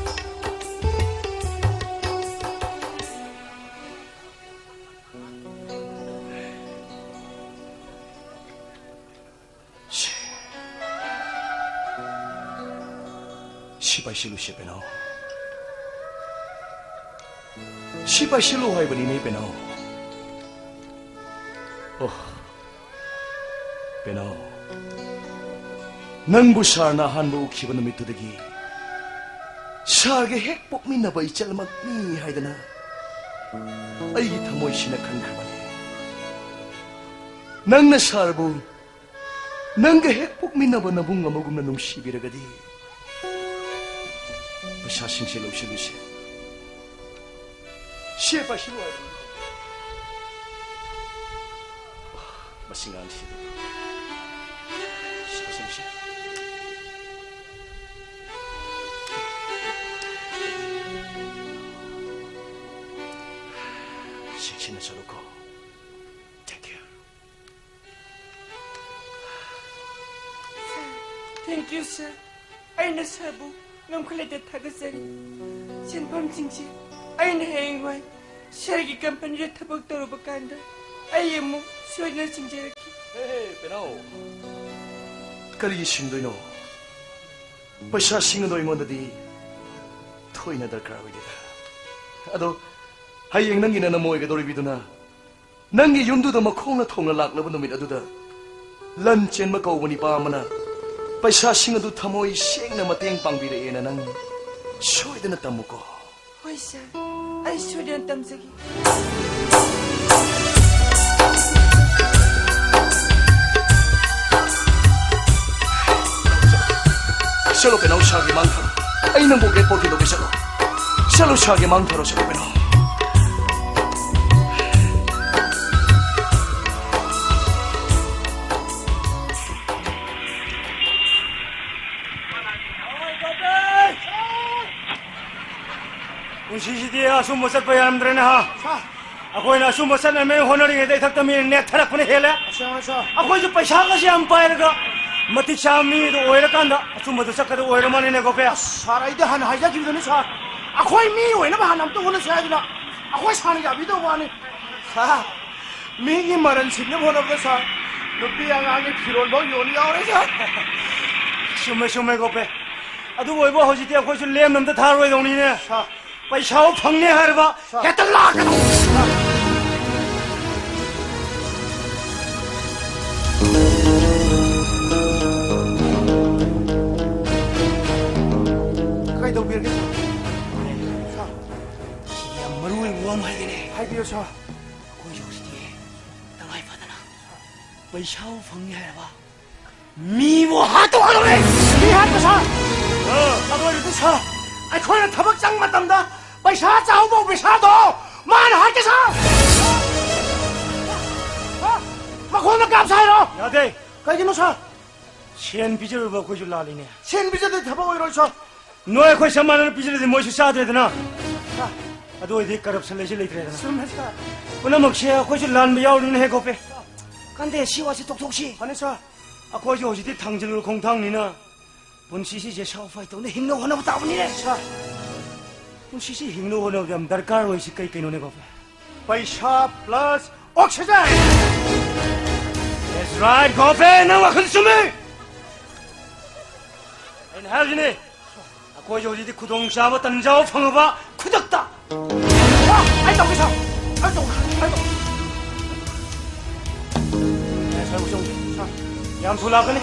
ꯁꯤ, ꯁꯤ ꯄꯥꯏꯁꯤꯜꯂꯨꯁꯦ ꯕꯦꯅꯥꯎ꯫ ꯁꯤ ꯄꯥꯏꯁꯤꯜꯂꯨ ꯍꯥꯏꯕꯅꯤꯅꯦ ꯕꯦꯅꯥꯎ꯫ ꯑꯣ, ꯕꯦꯅꯥꯎ, ꯅꯪꯕꯨ ꯁꯥꯔꯅ ꯑꯍꯥꯟꯕ ꯎꯈꯤꯕ ꯅꯨꯃꯤꯠꯇꯨꯗꯒꯤ ꯁꯥꯔꯒ ꯍꯦꯛ ꯄꯣꯛꯃꯤꯟꯅꯕ ꯏꯆꯜꯃꯛꯅꯤ ꯍꯥꯏꯗꯅ ꯑꯩꯒꯤ ꯊꯃꯣꯏꯁꯤꯅ ꯈꯟꯈ꯭ꯔꯕꯅꯤ꯫ ꯅꯪꯅ ꯁꯥꯔꯕꯨ ꯅꯪꯒ ꯍꯦꯛ ꯄꯣꯛꯃꯤꯟꯅꯕ ꯅꯕꯨꯡ ꯑꯃꯒꯨꯝꯅ ꯅꯨꯡꯁꯤꯕꯤꯔꯒꯗꯤ ꯄꯩꯁꯥꯁꯤꯡꯁꯦ ꯂꯧꯁꯤꯜꯂꯨꯁꯦ꯫ ꯁꯦ ꯄꯥꯏꯁꯤꯜꯂꯨ ꯍꯥꯏꯕꯅꯤ꯫ ꯃꯁꯤ ꯉꯥꯡꯁꯤꯗꯤ꯫ ꯃꯁꯤꯡꯁꯦ꯫ ꯆꯦꯛꯁꯤꯟꯅ ꯆꯠꯂꯨꯀꯣ꯫ Take care. Thank you, sir. ꯑꯩꯅ ꯁꯥꯔꯕꯨ ꯉꯝꯈꯩ ꯂꯩꯇ ꯊꯥꯒꯠꯆꯔꯤ꯫ ꯁꯦꯟꯐꯝꯁꯤꯡꯁꯦ ꯑꯩꯅ ꯍꯌꯦꯡꯋꯥꯏ ꯁꯥꯔꯒꯤ ꯀꯝꯄꯅꯤꯗ ꯊꯕꯛ ꯇꯧꯔꯨꯕ ꯀꯥꯟꯗ ꯑꯩ ꯑꯃꯨꯛ ꯁꯣꯏꯗꯅ ꯁꯤꯡꯖꯔꯛꯀꯦ꯫ ꯍꯦ, ꯍꯦ, ꯄꯦꯅꯥꯎ꯫ ꯀꯔꯤꯒꯤ ꯁꯤꯡꯗꯣꯏꯅꯣ? ꯄꯩꯁꯥꯁꯤꯡ ꯑꯗꯣ ꯑꯩꯉꯣꯟꯗꯗꯤ ꯊꯣꯏꯅ ꯗꯔꯀꯥꯔ ꯑꯣꯏꯗꯦꯗ꯫ ꯑꯗꯣ ꯍꯌꯦꯡ ꯅꯪꯒꯤ ꯅꯅꯝꯃ ꯑꯣꯏꯒꯗꯧꯔꯤꯕꯤꯗꯨꯅ ꯅꯪꯒꯤ ꯌꯨꯝꯗꯨꯗ ꯃꯈꯣꯡꯅ ꯊꯣꯡꯅ ꯂꯥꯛꯂꯕ ꯅꯨꯃꯤꯠ ꯑꯗꯨꯗ ꯂꯟ ꯆꯦꯟꯕ ꯀꯧꯕ ꯅꯤꯄꯥ ꯑꯃꯅ ꯄꯩꯁꯥꯁꯤꯡ ꯑꯗꯨ ꯊꯃꯣꯏ ꯁꯦꯡꯅ ꯃꯇꯦꯡ ꯄꯥꯡꯕꯤꯔꯛꯑꯦꯅ ꯅꯪ ꯁꯣꯏꯗꯅ ꯇꯝꯃꯨꯀꯣ꯫ ꯍꯣꯏ ꯁꯥꯔ, ꯑꯩ ꯁꯣꯏꯗꯅ ꯇꯝꯖꯒꯦ꯫ ꯆꯠꯂꯣ ꯄꯦꯅꯥꯎ, ꯁꯥꯔꯒꯤ ꯃꯥꯡ ꯊꯥꯔꯣ꯫ ꯑꯩ ꯅꯪꯕꯨ ꯒꯦꯠ ꯐꯥꯎ ꯊꯤꯟꯗꯣꯛꯀꯦ, ꯆꯠꯂꯣ꯫ ꯆꯠꯂꯣ, ꯁꯥꯔꯒꯤ ꯃꯥꯡ ꯊꯥꯔꯣ, ꯆꯠꯂꯣ ꯄꯦꯅꯥꯎ꯫ ꯄꯨꯟꯁꯤꯁꯤꯗꯤ ꯑꯆꯨꯝꯕ ꯆꯠꯄ ꯌꯥꯔꯝꯗ꯭ꯔꯦꯅꯦ ꯍꯥ? ꯁꯥꯔ꯫ ꯑꯩꯈꯣꯏꯅ ꯑꯆꯨꯝꯕ ꯆꯠꯅꯕ ꯍꯣꯠꯅꯔꯤꯉꯩꯗ ꯏꯊꯛꯇ ꯃꯤꯅ ꯅꯦꯠꯊꯔꯛꯄꯅ ꯍꯦꯜꯂꯦ꯫ ꯑꯁꯦꯡꯕ ꯁꯥꯔ꯫ ꯑꯩꯈꯣꯏꯁꯨ ꯄꯩꯁꯥꯒꯁꯦ ꯌꯥꯝ ꯄꯥꯏꯔꯒ ꯃꯇꯤꯛ ꯆꯥꯕ ꯃꯤꯗꯣ ꯑꯣꯏꯔꯀꯥꯟꯗ ꯑꯆꯨꯝꯕꯗꯣ ꯆꯠꯀꯗꯕ ꯑꯣꯏꯔ ꯃꯥꯜꯂꯦꯅꯦ ꯒꯣꯄꯦ꯫ ꯑꯁ ꯁꯥꯔ, ꯑꯩꯗꯤ ꯍꯥꯟꯅ ꯍꯥꯏꯖꯈꯤꯕꯗꯨꯅꯤ ꯁꯥꯔ꯫ ꯑꯩꯈꯣꯏ ꯃꯤ ꯑꯣꯏꯅꯕ ꯍꯥꯟꯅ ꯑꯝꯇ ꯍꯣꯠꯅꯁꯦ ꯍꯥꯏꯗꯅ ꯑꯩꯈꯣꯏ ꯁꯥꯔꯅ ꯌꯥꯕꯤꯗꯕ ꯋꯥꯅꯤ꯫ ꯁꯥꯔ, ꯃꯤꯒꯤ ꯃꯔꯟ ꯁꯤꯡꯅꯕ ꯍꯣꯠꯅꯕꯗ ꯁꯥꯔ, ꯅꯨꯄꯤ ꯑꯉꯥꯡꯒꯤ ꯐꯤꯔꯣꯜ ꯐꯥꯎ ꯌꯣꯟ ꯌꯥꯎꯔꯦ ꯁꯥꯔ꯫ ꯆꯨꯝꯃꯦ, ꯆꯨꯝꯃꯦ ꯒꯣꯄꯦ꯫ ꯑꯗꯨꯕꯨ ꯑꯣꯏꯕ ꯍꯧꯖꯤꯛꯇꯤ ꯑꯩꯈꯣꯏꯁꯨ ꯂꯦꯝꯅ ꯑꯝꯇ ꯊꯥꯔꯣꯏꯗꯧꯅꯤꯅꯦ꯫ ꯁꯥꯔ꯫ ꯄꯩꯁꯥ ꯐꯪꯅꯤ ꯍꯥꯏꯔꯕ ꯁꯥꯔ꯫ ꯍꯦꯛꯇ ꯂꯥꯛꯀꯗꯧ꯫ ꯀꯩꯗꯧꯕꯤꯔꯒꯦ ꯁꯥꯔ? ꯁꯥꯔ꯫ ꯌꯥꯝ ꯃꯔꯨ ꯑꯣꯏꯕ ꯋꯥ ꯑꯃ ꯍꯥꯏꯒꯦꯅꯦ꯫ ꯍꯥꯏꯕꯤꯌꯨ ꯁꯥꯔ꯫ ꯑꯩꯈꯣꯏꯁꯨ ꯍꯧꯖꯤꯛꯇꯤ ꯇꯉꯥꯏ ꯐꯗꯅ ꯄꯩꯁꯥꯕꯨ ꯐꯪꯉꯦ ꯍꯥꯏꯔꯕ ꯃꯤꯕꯨ ꯍꯥꯠꯇꯣꯛꯀꯗꯧꯔꯦ꯫ ꯃꯤ ꯍꯥꯠꯄ ꯁꯥꯔ? ꯑꯥ꯫ ꯑꯗꯨ ꯑꯣꯏꯔꯗꯤ ꯁꯥꯔ, ꯑꯩꯈꯣꯏꯅ ꯊꯕꯛ ꯆꯪꯕ ꯃꯇꯝꯗ ꯄꯩꯁꯥ ꯆꯥꯎꯕ ꯄꯩꯁꯥꯗꯣ ꯃꯥꯅ ꯍꯥꯠꯀꯦ ꯁꯥꯔ꯫ ꯁꯥꯔ, ꯃꯈꯣꯡꯗ ꯀꯥꯞꯁꯦ ꯍꯥꯏꯔꯣ? ꯌꯥꯗꯦ꯫ ꯀꯩꯒꯤꯅꯣ ꯁꯥꯔ? ꯁꯦꯟ ꯄꯤꯖꯔꯨꯕ ꯑꯩꯈꯣꯏꯁꯨ ꯂꯥꯜꯂꯤꯅꯦ꯫ ꯁꯦꯟ ꯄꯤꯖꯗꯦ, ꯊꯕꯛ ꯑꯣꯏꯔꯣꯏ, ꯁꯥꯔ꯫ ꯅꯣꯏ ꯑꯩꯈꯣꯏ ꯆꯞ ꯃꯥꯟꯅꯅ ꯄꯤꯖꯔꯗꯤ ꯃꯣꯏꯁꯨ ꯆꯥꯗ꯭ꯔꯦꯗꯅ꯫ ꯁꯥꯔ꯫ ꯑꯗꯨ ꯑꯣꯏꯔꯗꯤ ꯀꯔꯞꯁꯟ ꯂꯩꯁꯦ ꯂꯩꯇ꯭ꯔꯦꯗꯅ꯫ ꯆꯨꯝꯃꯦ, ꯁꯥꯔ꯫ ꯄꯨꯝꯅꯃꯛꯁꯦ ꯑꯩꯈꯣꯏꯁꯨ ꯂꯥꯟꯕ ꯌꯥꯎꯔꯤꯕꯅꯦ, ꯍꯦ ꯒꯣꯄꯦ꯫ ꯀꯥꯟꯗꯦ, ꯁꯤ ꯋꯥꯁꯤ ꯇꯣꯛꯊꯣꯛꯁꯤ꯫ ꯐꯅꯤ, ꯁꯥꯔ꯫ ꯑꯩꯈꯣꯏꯁꯨ ꯍꯧꯖꯤꯛꯇꯤ ꯊꯥꯡꯖꯤꯜꯂꯨꯔ ꯈꯣꯡꯊꯥꯡꯅꯤꯅ ꯄꯨꯟꯁꯤꯁꯤ ꯖꯦꯁꯥꯎ ꯐꯥꯏ ꯇꯧꯅ ꯍꯤꯡꯅꯕ ꯍꯣꯠꯅꯕ ꯇꯥꯕꯅꯤꯅꯦ꯫ ꯁꯥꯔ, ꯄꯨꯟꯁꯤꯁꯤ ꯍꯤꯡꯅꯕ ꯍꯣꯠꯅꯕꯗ ꯌꯥꯝ ꯗꯔꯀꯥꯔ ꯑꯣꯏꯁꯤ ꯀꯩ ꯀꯩꯅꯣꯅꯦ, ꯒꯣꯄꯦ? ꯄꯩꯁꯥ plus oxygen! That's right, ꯒꯣꯄꯦ, ꯅꯪ ꯋꯥꯈꯜ ꯆꯨꯝꯃꯤ! ꯑꯩꯅ ꯍꯥꯏꯔꯤꯁꯤꯅꯦ, ꯑꯩꯈꯣꯏꯁꯨ ꯍꯧꯖꯤꯛꯇꯤ ꯈꯨꯗꯣꯡꯆꯥꯕ ꯇꯟꯖꯥ ꯐꯪꯉꯕ ꯈꯨꯗꯛꯇ꯫ ꯑ, ꯑꯩ ꯇꯧꯒꯦ, ꯁꯥꯔ꯫ ꯑꯩ ꯇꯧꯒꯦ, ꯑꯩ ꯇꯧꯒꯦ꯫ ꯑꯦ, ꯁꯥꯔ, ꯁꯥꯔ, ꯁꯥꯔ, ꯌꯥꯝ ꯊꯨ ꯂꯥꯛꯀꯅꯤ꯫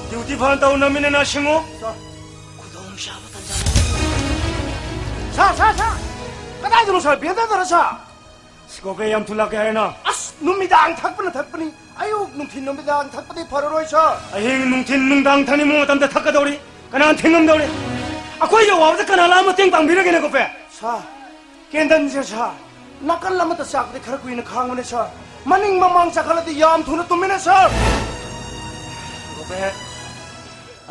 ꯗ꯭ꯌꯨꯇꯤ ꯐꯅ ꯇꯧ, ꯅꯃꯤꯟꯅ ꯅꯥꯁꯤꯡꯉꯨ꯫ ꯁꯥꯔ꯫ ꯈꯨꯗꯣꯡꯆꯥꯕ ꯇꯟꯖꯥ꯫ ꯁꯥꯔ, ꯁꯥꯔ, ꯁꯥꯔ! ꯀꯗꯥꯏꯗꯅꯣ, ꯁꯥꯔ? ꯚꯦꯟꯗꯔꯗꯔ, ꯁꯥꯔ? ꯁꯤ ꯒꯣꯄꯦ, ꯌꯥꯝ ꯊꯨ ꯂꯥꯛꯀꯦ ꯍꯥꯏꯔꯦ ꯅꯪ? ꯑꯁ, ꯅꯨꯃꯤꯗꯥꯡ ꯊꯛꯄꯅ ꯊꯛꯄꯅꯤ꯫ ꯑꯌꯨꯛ, ꯅꯨꯡꯊꯤꯟ, ꯅꯨꯃꯤꯗꯥꯡ ꯊꯛꯄꯗꯤ ꯐꯔꯔꯣꯏ, ꯁꯥꯔ꯫ ꯑꯍꯤꯡ, ꯅꯨꯡꯊꯤꯟ, ꯅꯨꯡꯗꯥꯡ ꯊꯛꯅꯤꯡꯕ ꯃꯇꯝꯗ ꯊꯛꯀꯗꯧꯔꯤ꯫ ꯀꯅꯥꯅ ꯊꯤꯡꯉꯝꯗꯧꯔꯤ? ꯑꯩꯈꯣꯏꯒꯤ ꯑꯋꯥꯕꯗ ꯀꯅꯥ ꯂꯥꯛꯑ ꯃꯇꯦꯡ ꯄꯥꯡꯕꯤꯔꯒꯦꯅꯦ, ꯒꯣꯄꯦ? ꯁꯥꯔ, ꯀꯦꯟꯗꯜꯁꯦ, ꯁꯥꯔ, ꯅꯥꯀꯜ ꯑꯃꯗ ꯆꯥꯛꯄꯗꯤ ꯈꯔ ꯀꯨꯏꯅ ꯈꯥꯡꯕꯅꯦ, ꯁꯥꯔ꯫ ꯃꯅꯤꯡ ꯃꯃꯥꯡ ꯆꯥꯛꯈꯠꯂꯗꯤ ꯌꯥꯝ ꯊꯨꯅ ꯇꯨꯝꯃꯤꯅꯦ, ꯁꯥꯔ꯫ ꯒꯣꯄꯦ,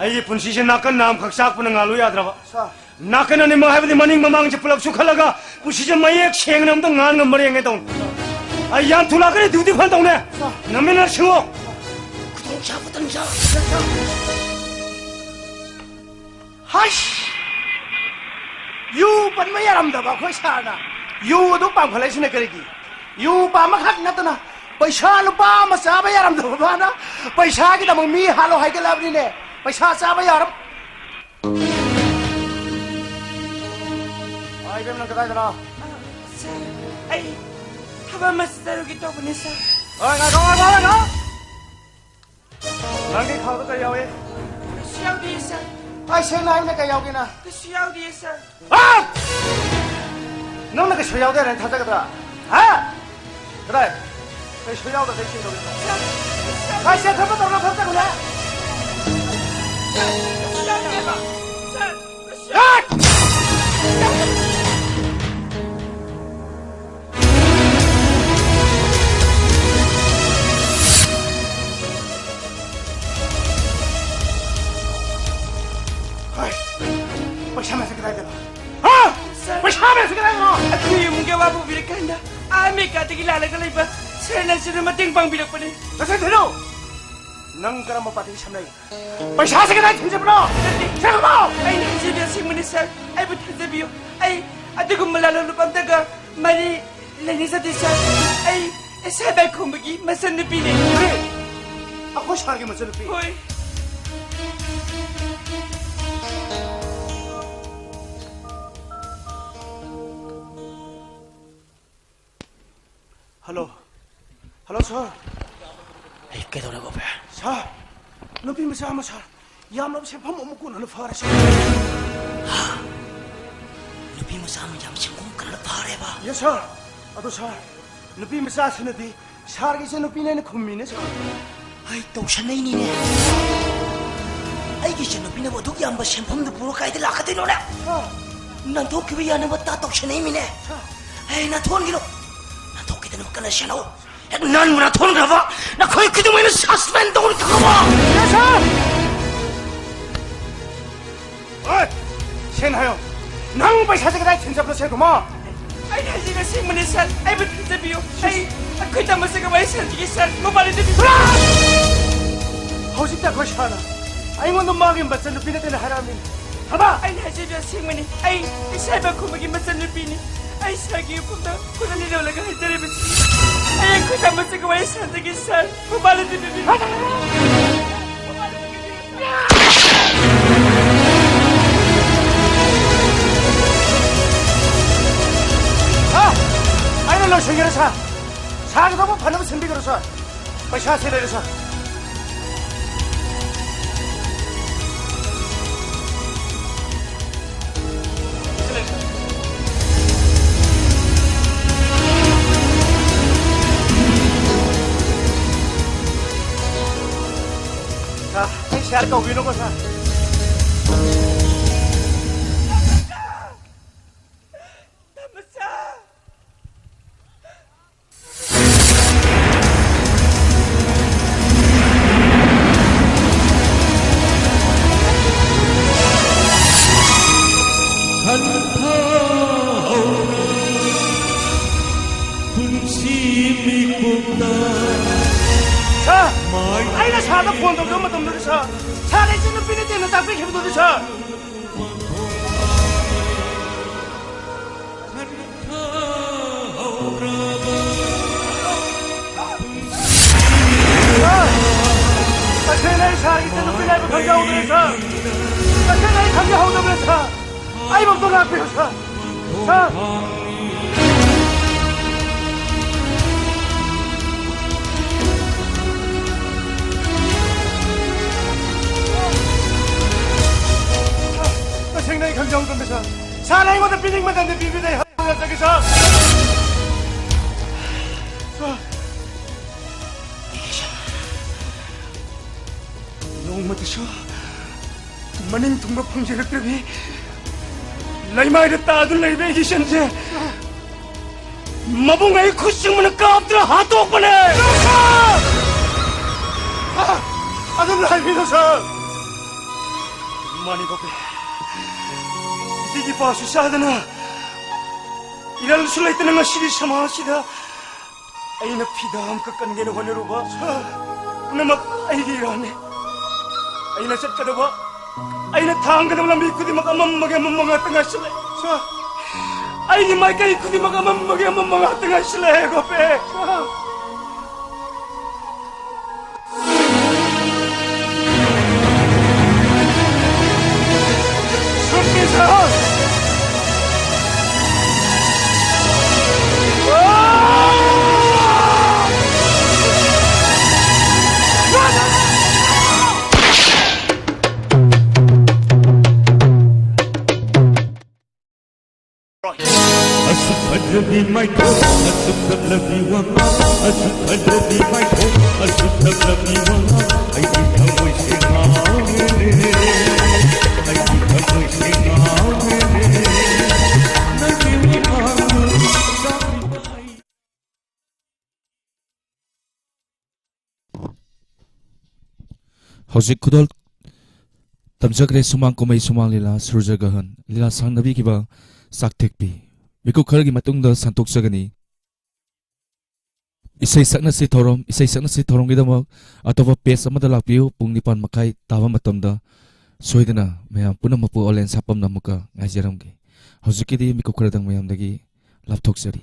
ꯑꯩꯒꯤ ꯄꯨꯟꯁꯤꯁꯦ ꯅꯥꯀꯜ ꯅꯥꯝꯈꯛ ꯆꯥꯛꯄꯅ ꯉꯥꯜꯂꯨ ꯌꯥꯗ꯭ꯔꯕ꯫ ꯁꯥꯔ꯫ ꯅꯥꯀꯟ ꯑꯅꯤꯃꯛ ꯍꯥꯏꯕꯗꯤ ꯃꯅꯤꯡ ꯃꯃꯥꯡꯁꯦ ꯄꯨꯂꯞ ꯆꯨꯈꯠꯂꯒ ꯄꯨꯟꯁꯤꯁꯦ ꯃꯌꯦꯛ ꯁꯦꯡꯅ ꯑꯝꯇ ꯉꯥꯟ ꯉꯝꯕ꯭ꯔꯥ ꯌꯦꯡꯒꯦ ꯇꯧꯅꯤ꯫ ꯑꯩ ꯌꯥꯝ ꯊꯨ ꯂꯥꯛꯀꯅꯤ, ꯗ꯭ꯌꯨꯇꯤ ꯐꯅ ꯇꯧꯅꯦ꯫ ꯁꯥꯔ꯫ ꯅꯝꯃꯤꯟꯅ ꯁꯤꯡꯉꯣ꯫ ꯈꯨꯗꯣꯡꯆꯥꯕ ꯇꯟꯖꯥ꯫ ꯍꯩꯁ! ꯌꯨ ꯄꯟꯕ ꯌꯥꯔꯝꯗꯕ ꯑꯩꯈꯣꯏ ꯁꯥꯔꯅ ꯌꯨ ꯑꯗꯨ ꯄꯥꯝꯈꯠꯂꯛꯏꯁꯤꯅ ꯀꯔꯤꯒꯤ? ꯌꯨ ꯄꯥꯝꯕꯈꯛ ꯅꯠꯇꯅ ꯄꯩꯁꯥ ꯂꯨꯄꯥ ꯑꯃ ꯆꯥꯕ ꯌꯥꯔꯝꯗꯕ ꯃꯥꯅ ꯄꯩꯁꯥꯒꯤꯗꯃꯛ ꯃꯤ ꯍꯥꯠꯂꯣ ꯍꯥꯏꯒꯠꯂꯕꯅꯤꯅꯦ꯫ ꯄꯩꯁꯥ ꯆꯥꯕ ꯌꯥꯔꯝ- ꯑꯥ, ꯏꯕꯦꯝ, ꯅꯪ ꯀꯗꯥꯏꯗꯅꯣ? ꯑꯥ, ꯁꯥꯔ, ꯑꯩ ꯊꯕꯛ ꯑꯃ ꯆꯠꯆꯔꯨꯒꯦ ꯇꯧꯕꯅꯦ, ꯁꯥꯔ꯫ ꯍꯣꯏ, ꯉꯥꯏꯈꯣ, ꯉꯥꯏꯈꯣ, ꯉꯥꯏꯈꯣ! ꯅꯪꯒꯤ ꯈꯥꯎꯗ ꯀꯔꯤ ꯌꯥꯎꯏ? ꯀꯩꯁꯨ ꯌꯥꯎꯗꯤꯌꯦ, ꯁꯥꯔ꯫ ꯑꯩ ꯁꯦꯡꯅ ꯍꯥꯏꯕꯅꯦ, ꯀꯔꯤ ꯌꯥꯎꯒꯦꯅ? ꯀꯩꯁꯨ ꯌꯥꯎꯗꯤꯌꯦ, ꯁꯥꯔ꯫ ꯑ! ꯅꯪꯅ ꯀꯩꯁꯨ ꯌꯥꯎꯗꯦ ꯍꯥꯏꯅ ꯊꯥꯖꯒꯗ꯭ꯔꯥ? ꯍꯥ? ꯀꯗꯥꯏ? ꯀꯩꯁꯨ ꯌꯥꯎꯗꯕꯩ ꯆꯤꯡꯗꯧꯔꯤꯕ? ꯁꯥꯔ, ꯀꯩꯁꯨ ꯌꯥꯎꯗꯦ꯫ ꯍꯥꯏꯁꯦ, ꯊꯕꯛ ꯇꯧꯔ ꯊꯕꯛ ꯇꯧꯔ꯫ ꯁꯥꯔ, ꯀꯩꯁꯨ ꯌꯥꯎꯗꯦꯕ꯫ ꯁꯥꯔ, ꯀꯩꯁꯨ ꯌꯥꯎꯗꯦ꯫ ꯀꯅꯥꯅꯣ? ꯑꯩꯈꯣꯏ ꯏꯃꯨꯡꯒꯤ ꯑꯋꯥꯕ ꯎꯕꯤꯔꯀꯥꯟꯗ ꯑꯥ ꯑꯃꯦꯔꯤꯀꯥꯗꯒꯤ ꯂꯥꯛꯂꯒ ꯂꯩꯕ ꯁꯔꯅꯥꯁꯤꯅ ꯃꯇꯦꯡ ꯄꯥꯡꯕꯤꯔꯛꯄꯅꯤ꯫ ꯅꯆꯟ ꯊꯤꯅꯨ! ꯅꯪ ꯀꯔꯝꯕ ꯄꯥꯔꯇꯤꯒ ꯁꯝꯅꯩ? ꯄꯩꯁꯥꯁꯦ ꯀꯗꯥꯏ ꯊꯤꯟꯖꯕꯅꯣ? ꯅꯠꯇꯦ꯫ ꯁꯦꯡꯉꯕꯣ? ꯑꯩꯅ ꯍꯥꯏꯖꯕꯤ ꯑꯁꯦꯡꯕꯅꯤ, ꯁꯥꯔ꯫ ꯑꯩꯕꯨ ꯊꯥꯖꯕꯤꯌꯨ꯫ ꯑꯩ ꯑꯗꯨꯒꯨꯝꯕ ꯂꯥꯂꯣꯡ ꯂꯨꯞ ꯑꯝꯇꯒ ꯃꯔꯤ ꯂꯩꯅꯖꯗꯦ, ꯁꯥꯔ꯫ ꯑꯩ ꯏꯁꯥ ꯏꯕꯥꯏꯈꯣꯝꯕꯒꯤ ꯃꯆꯟꯅꯨꯄꯤꯅꯤ꯫ ꯀꯔꯤ? ꯑꯩꯈꯣꯏ ꯁꯥꯔꯒꯤ ꯃꯆꯟꯅꯨꯄꯤ? ꯍꯣꯏ꯫ ꯍꯜꯂꯣ꯫ ꯍꯜꯂꯣ, ꯁꯥꯔ꯫ ꯑꯩ ꯀꯩꯗꯧꯔꯦ, ꯒꯣꯄꯦ? ꯁꯥꯔ, ꯅꯨꯄꯤ ꯃꯆꯥ ꯑꯃ, ꯁꯥꯔ, ꯌꯥꯝꯂꯕ ꯁꯦꯟꯐꯝ ꯑꯃ ꯀꯣꯟꯅꯅ ꯐꯔꯦ, ꯁꯥꯔ꯫ ꯍꯥ? ꯅꯨꯄꯤ ꯃꯆꯥ ꯑꯃ ꯌꯥꯝ ꯁꯦꯟꯐꯝ ꯀꯟꯅ ꯐꯔꯦꯕ? ꯌꯦꯁ, ꯁꯥꯔ꯫ ꯑꯗꯣ, ꯁꯥꯔ, ꯅꯨꯄꯤ ꯃꯆꯥꯁꯤꯅꯗꯤ ꯁꯥꯔꯒꯤ ꯏꯆꯟꯅꯨꯄꯤꯅꯦꯅ ꯈꯨꯝꯃꯤꯅꯦ, ꯁꯥꯔ꯫ ꯑꯩ ꯇꯧꯁꯟꯅꯩꯅꯤꯅꯦ꯫ ꯑꯩꯒꯤ ꯏꯆꯟꯅꯨꯄꯤꯅꯕꯨ ꯑꯗꯨꯛ ꯌꯥꯝꯕ ꯁꯦꯟꯐꯝꯗꯨ ꯄꯨꯔ ꯀꯥꯏꯗ ꯂꯥꯛꯀꯗꯣꯏꯅꯣꯅꯦ? ꯁꯥꯔ꯫ ꯅꯥꯟꯊꯣꯛꯈꯤꯕ ꯌꯥꯅꯕ ꯇꯥ ꯇꯧꯁꯟꯅꯩꯃꯤꯅꯦ꯫ ꯁꯥꯔ꯫ ꯑꯩ ꯅꯥꯟꯊꯣꯛꯍꯟꯈꯤꯅꯨ꯫ ꯅꯥꯟꯊꯣꯛꯈꯤꯗꯅꯕ ꯀꯟꯅ ꯁꯦꯟꯅꯧ꯫ ꯍꯦꯛ ꯅꯥꯟꯕ ꯅꯥꯟꯊꯣꯛꯍꯟꯈ꯭ꯔꯕ, ꯅꯈꯣꯏ ꯈꯨꯗꯤꯡꯃꯛ ꯑꯩꯅ suspend ꯇꯧꯅꯤ, ꯈꯪꯉꯕꯣ? ꯌꯦꯁ, ꯁꯥꯔ꯫ ꯍꯣꯏ, ꯁꯦꯡꯅ ꯍꯥꯏꯌꯣ꯫ ꯅꯪ ꯄꯩꯁꯥꯁꯦ ꯀꯗꯥꯏ ꯊꯤꯟꯖꯕꯅꯣ, ꯁꯦꯡꯗꯣꯛꯃꯣ? ꯑꯩꯅ ꯍꯥꯏꯖꯕ ꯑꯁꯦꯡꯕꯅꯤ, ꯁꯥꯔ꯫ ꯑꯩꯕꯨ ꯊꯥꯖꯕꯤꯌꯨ꯫ ꯑꯩ ꯑꯩꯈꯣꯏ ꯇꯥꯃꯣꯁꯤꯒ ꯋꯥꯔꯤ ꯁꯥꯟꯅꯈꯤꯒꯦ, ꯁꯥꯔ꯫ ꯃꯣꯕꯥꯏꯜ ꯑꯗꯨ ꯄꯤꯕꯤꯌꯨ꯫ ꯍꯧꯖꯤꯛꯇ ꯑꯩꯈꯣꯏ ꯁꯥꯔꯅ ꯑꯩꯉꯣꯟꯗ ꯃꯥꯒꯤ ꯃꯆꯟꯅꯨꯄꯤ ꯅꯠꯇꯦꯅ ꯍꯥꯏꯔꯛꯑꯝꯃꯤ꯫ ꯊꯕ! ꯑꯩꯅ ꯍꯥꯏꯖꯕ ꯑꯁꯦꯡꯕꯅꯤ꯫ ꯑꯩ ꯏꯁꯥ ꯏꯕꯥꯏꯈꯣꯝꯕꯒꯤ ꯃꯆꯟꯅꯨꯄꯤꯅꯤ꯫ ꯑꯩ ꯁꯥꯔꯒꯤ ꯌꯨꯝꯐꯝꯗ ꯈꯨꯠ ꯑꯅꯤ ꯂꯣꯜꯂꯒ ꯍꯥꯏꯖꯔꯤꯕꯁꯤ꯫ ꯑꯩ ꯑꯩꯈꯣꯏ ꯇꯥꯃꯣꯁꯤꯒ ꯋꯥꯔꯤ ꯁꯥꯟꯅꯖꯒꯦ, ꯁꯥꯔ꯫ ꯃꯣꯕꯥꯏꯜ ꯑꯗꯨ ꯄꯤꯕꯤꯌꯨ꯫ ꯁꯥꯔ, ꯑꯩꯅ ꯂꯣꯏꯁꯤꯟꯒꯦ, ꯁꯥꯔ꯫ ꯁꯥꯔꯒꯤꯗꯃꯛ ꯐꯅꯕ ꯁꯤꯟꯕꯤꯒꯅꯨ, ꯁꯥꯔ꯫ ꯄꯩꯁꯥꯁꯤ ꯂꯩꯔꯦ, ꯁꯥꯔ꯫ ꯁꯥꯔ, ꯑꯩ ꯁꯥꯔ ꯀꯧꯕꯤꯅꯨꯀꯣ, ꯁꯥꯔ꯫ ꯇꯥꯃꯣꯆꯥ! ꯁꯥꯔ, ꯑꯩꯅ ꯁꯥꯔꯗ ꯐꯣꯟ ꯇꯧꯖꯕ ꯃꯇꯝꯗꯗꯤ, ꯁꯥꯔ, ꯁꯥꯔ, ꯑꯩꯁꯦ ꯅꯨꯄꯤ ꯅꯠꯇꯦꯅ ꯇꯥꯛꯄꯤꯈꯤꯕꯗꯨꯗꯤ, ꯁꯥꯔ꯫ ꯁꯥꯔ, ꯇꯁꯦꯡꯅ ꯑꯩ ꯁꯥꯔꯒꯤ ꯏꯆꯟꯅꯨꯄꯤ ꯍꯥꯏꯕ ꯈꯪꯖꯍꯧꯗ꯭ꯔꯦ, ꯁꯥꯔ꯫ ꯇꯁꯦꯡꯅ ꯑꯩ ꯈꯪꯖꯍꯧꯗꯕꯅꯦ, ꯁꯥꯔ꯫ ꯑꯩꯕꯨ ꯑꯝꯇ ꯉꯥꯛꯄꯤꯌꯨ, ꯁꯥꯔ꯫ ꯁꯥꯔ꯫ ꯇꯁꯦꯡꯅ ꯑꯩ ꯈꯪꯖꯍꯧꯗꯕꯅꯦ, ꯁꯥꯔ꯫ ꯁꯥꯔꯅ ꯑꯩꯉꯣꯟꯗ ꯄꯤꯅꯤꯡꯕ ꯃꯇꯝꯗ ꯄꯤꯕꯤꯔꯦ꯫ ꯍꯥꯏꯖꯒꯦ, ꯁꯥꯔ꯫ ꯁꯥꯔ꯫ ꯅꯣꯡꯃꯇꯁꯨ ꯃꯅꯤꯡ ꯊꯨꯡꯕ ꯐꯪꯖꯔꯛꯇ꯭ꯔꯕꯤ ꯂꯩꯃꯥꯏꯗ ꯇꯥꯗꯨꯅ ꯂꯩꯕ ꯑꯩꯒꯤ ꯏꯆꯟꯁꯦ ꯃꯕꯨꯡ ꯑꯩ ꯈꯨꯠ ꯆꯤꯡꯕꯅ ꯀꯥꯞꯇꯨꯅ ꯍꯥꯠꯇꯣꯛꯄꯅꯦ꯫ ꯑꯗꯨꯝ ꯍꯥꯏꯕꯤꯔꯣ, ꯁꯥꯔ꯫ ꯃꯥꯅꯤ, ꯕꯣꯕꯤ꯫ ꯏꯇꯤꯒꯤ ꯄꯥꯁꯨ ꯆꯥꯗꯅ, ꯏꯔꯜꯁꯨ ꯂꯩꯇꯅ ꯉꯁꯤꯗꯤ ꯁꯃꯥꯖꯁꯤꯗ ꯑꯩꯅ ꯐꯤꯗꯥ ꯑꯃꯈꯛ ꯀꯟꯒꯦꯅ ꯍꯣꯠꯅꯔꯨꯕ ꯄꯨꯝꯅꯃꯛ ꯑꯩꯒꯤ ꯏꯔꯥꯟꯅꯤ꯫ ꯑꯩꯅ ꯆꯠꯀꯗꯕ, ꯑꯩꯅ ꯊꯥꯡꯒꯗꯕ ꯂꯝꯕꯤ ꯈꯨꯗꯤꯡꯃꯛ ꯑꯃꯝꯕꯒꯤ ꯑꯃꯝꯕ ꯉꯥꯛꯇ ꯉꯥꯏꯁꯤꯜꯂꯦ꯫ ꯁꯥꯔ, ꯑꯩꯒꯤ ꯃꯥꯏꯀꯩ ꯈꯨꯗꯤꯡꯃꯛ ꯑꯃꯝꯕꯒꯤ ꯑꯃꯝꯕ ꯉꯥꯛꯇ ꯉꯥꯏꯁꯤꯜꯂꯦ, ꯒꯣꯄꯦ꯫ ꯁꯥꯔ꯫ ꯑꯁꯨꯛ ꯐꯖꯕꯤ ꯃꯥꯏꯊꯣꯡ, ꯑꯁꯨꯛ ꯇꯞꯂꯕꯤ ꯋꯥꯉꯥꯡ, ꯑꯁꯨꯛ ꯐꯖꯕꯤ ꯃꯥꯏꯊꯣꯡ, ꯑꯁꯨꯛ ꯇꯞꯂꯕꯤ ꯋꯥꯉꯥꯡ, ꯑꯩꯒꯤ ꯊꯃꯣꯏꯁꯦ ꯉꯥꯎꯔꯦꯅꯦ, ꯑꯩꯒꯤ ꯊꯃꯣꯏꯁꯦ ꯉꯥꯎꯔꯦꯅꯦ, ꯅꯪꯒꯤ ꯋꯥꯉꯥꯡꯗꯨ ꯇꯥꯕꯤꯕ ꯑꯩ ꯍꯧꯖꯤꯛ ꯈꯨꯗꯣꯜ ꯇꯝꯖꯈ꯭ꯔꯦ ꯁꯨꯃꯥꯡ ꯀꯨꯝꯍꯩ ꯁꯨꯃꯥꯡ ꯂꯤꯂꯥ ꯁꯨꯔꯖꯒꯍꯟ ꯂꯤꯂꯥ ꯁꯥꯡꯅꯕꯤꯈꯤꯕ ꯆꯥꯛꯊꯦꯛꯄꯤ꯫ ꯃꯤꯀꯨꯞ ꯈꯔꯒꯤ ꯃꯇꯨꯡꯗ ꯁꯟꯗꯣꯛꯆꯒꯅꯤ꯫ ꯏꯁꯩ ꯁꯛꯅꯁꯤ ꯊꯧꯔꯝ, ꯏꯁꯩ ꯁꯛꯅꯁꯤ ꯊꯧꯔꯝꯒꯤꯗꯃꯛ ꯑꯇꯣꯞꯄ page ꯑꯃꯗ ꯂꯥꯛꯄꯤꯌꯨ꯫ ꯄꯨꯡ ꯅꯤꯄꯥꯟ ꯃꯈꯥꯏ ꯇꯥꯕ ꯃꯇꯝꯗ ꯁꯣꯏꯗꯅ ꯃꯌꯥꯝ ꯄꯨꯝꯅꯃꯛꯄꯨ ꯑꯣꯂꯦꯟ ꯁꯥꯄꯝꯅ ꯑꯃꯨꯛꯀ ꯉꯥꯏꯖꯔꯝꯒꯦ꯫ ꯍꯧꯖꯤꯛꯀꯤꯗꯤ ꯃꯤꯀꯨꯞ ꯈꯔꯗꯪ ꯃꯌꯥꯝꯗꯒꯤ ꯂꯥꯞꯊꯣꯛꯆꯔꯤ꯫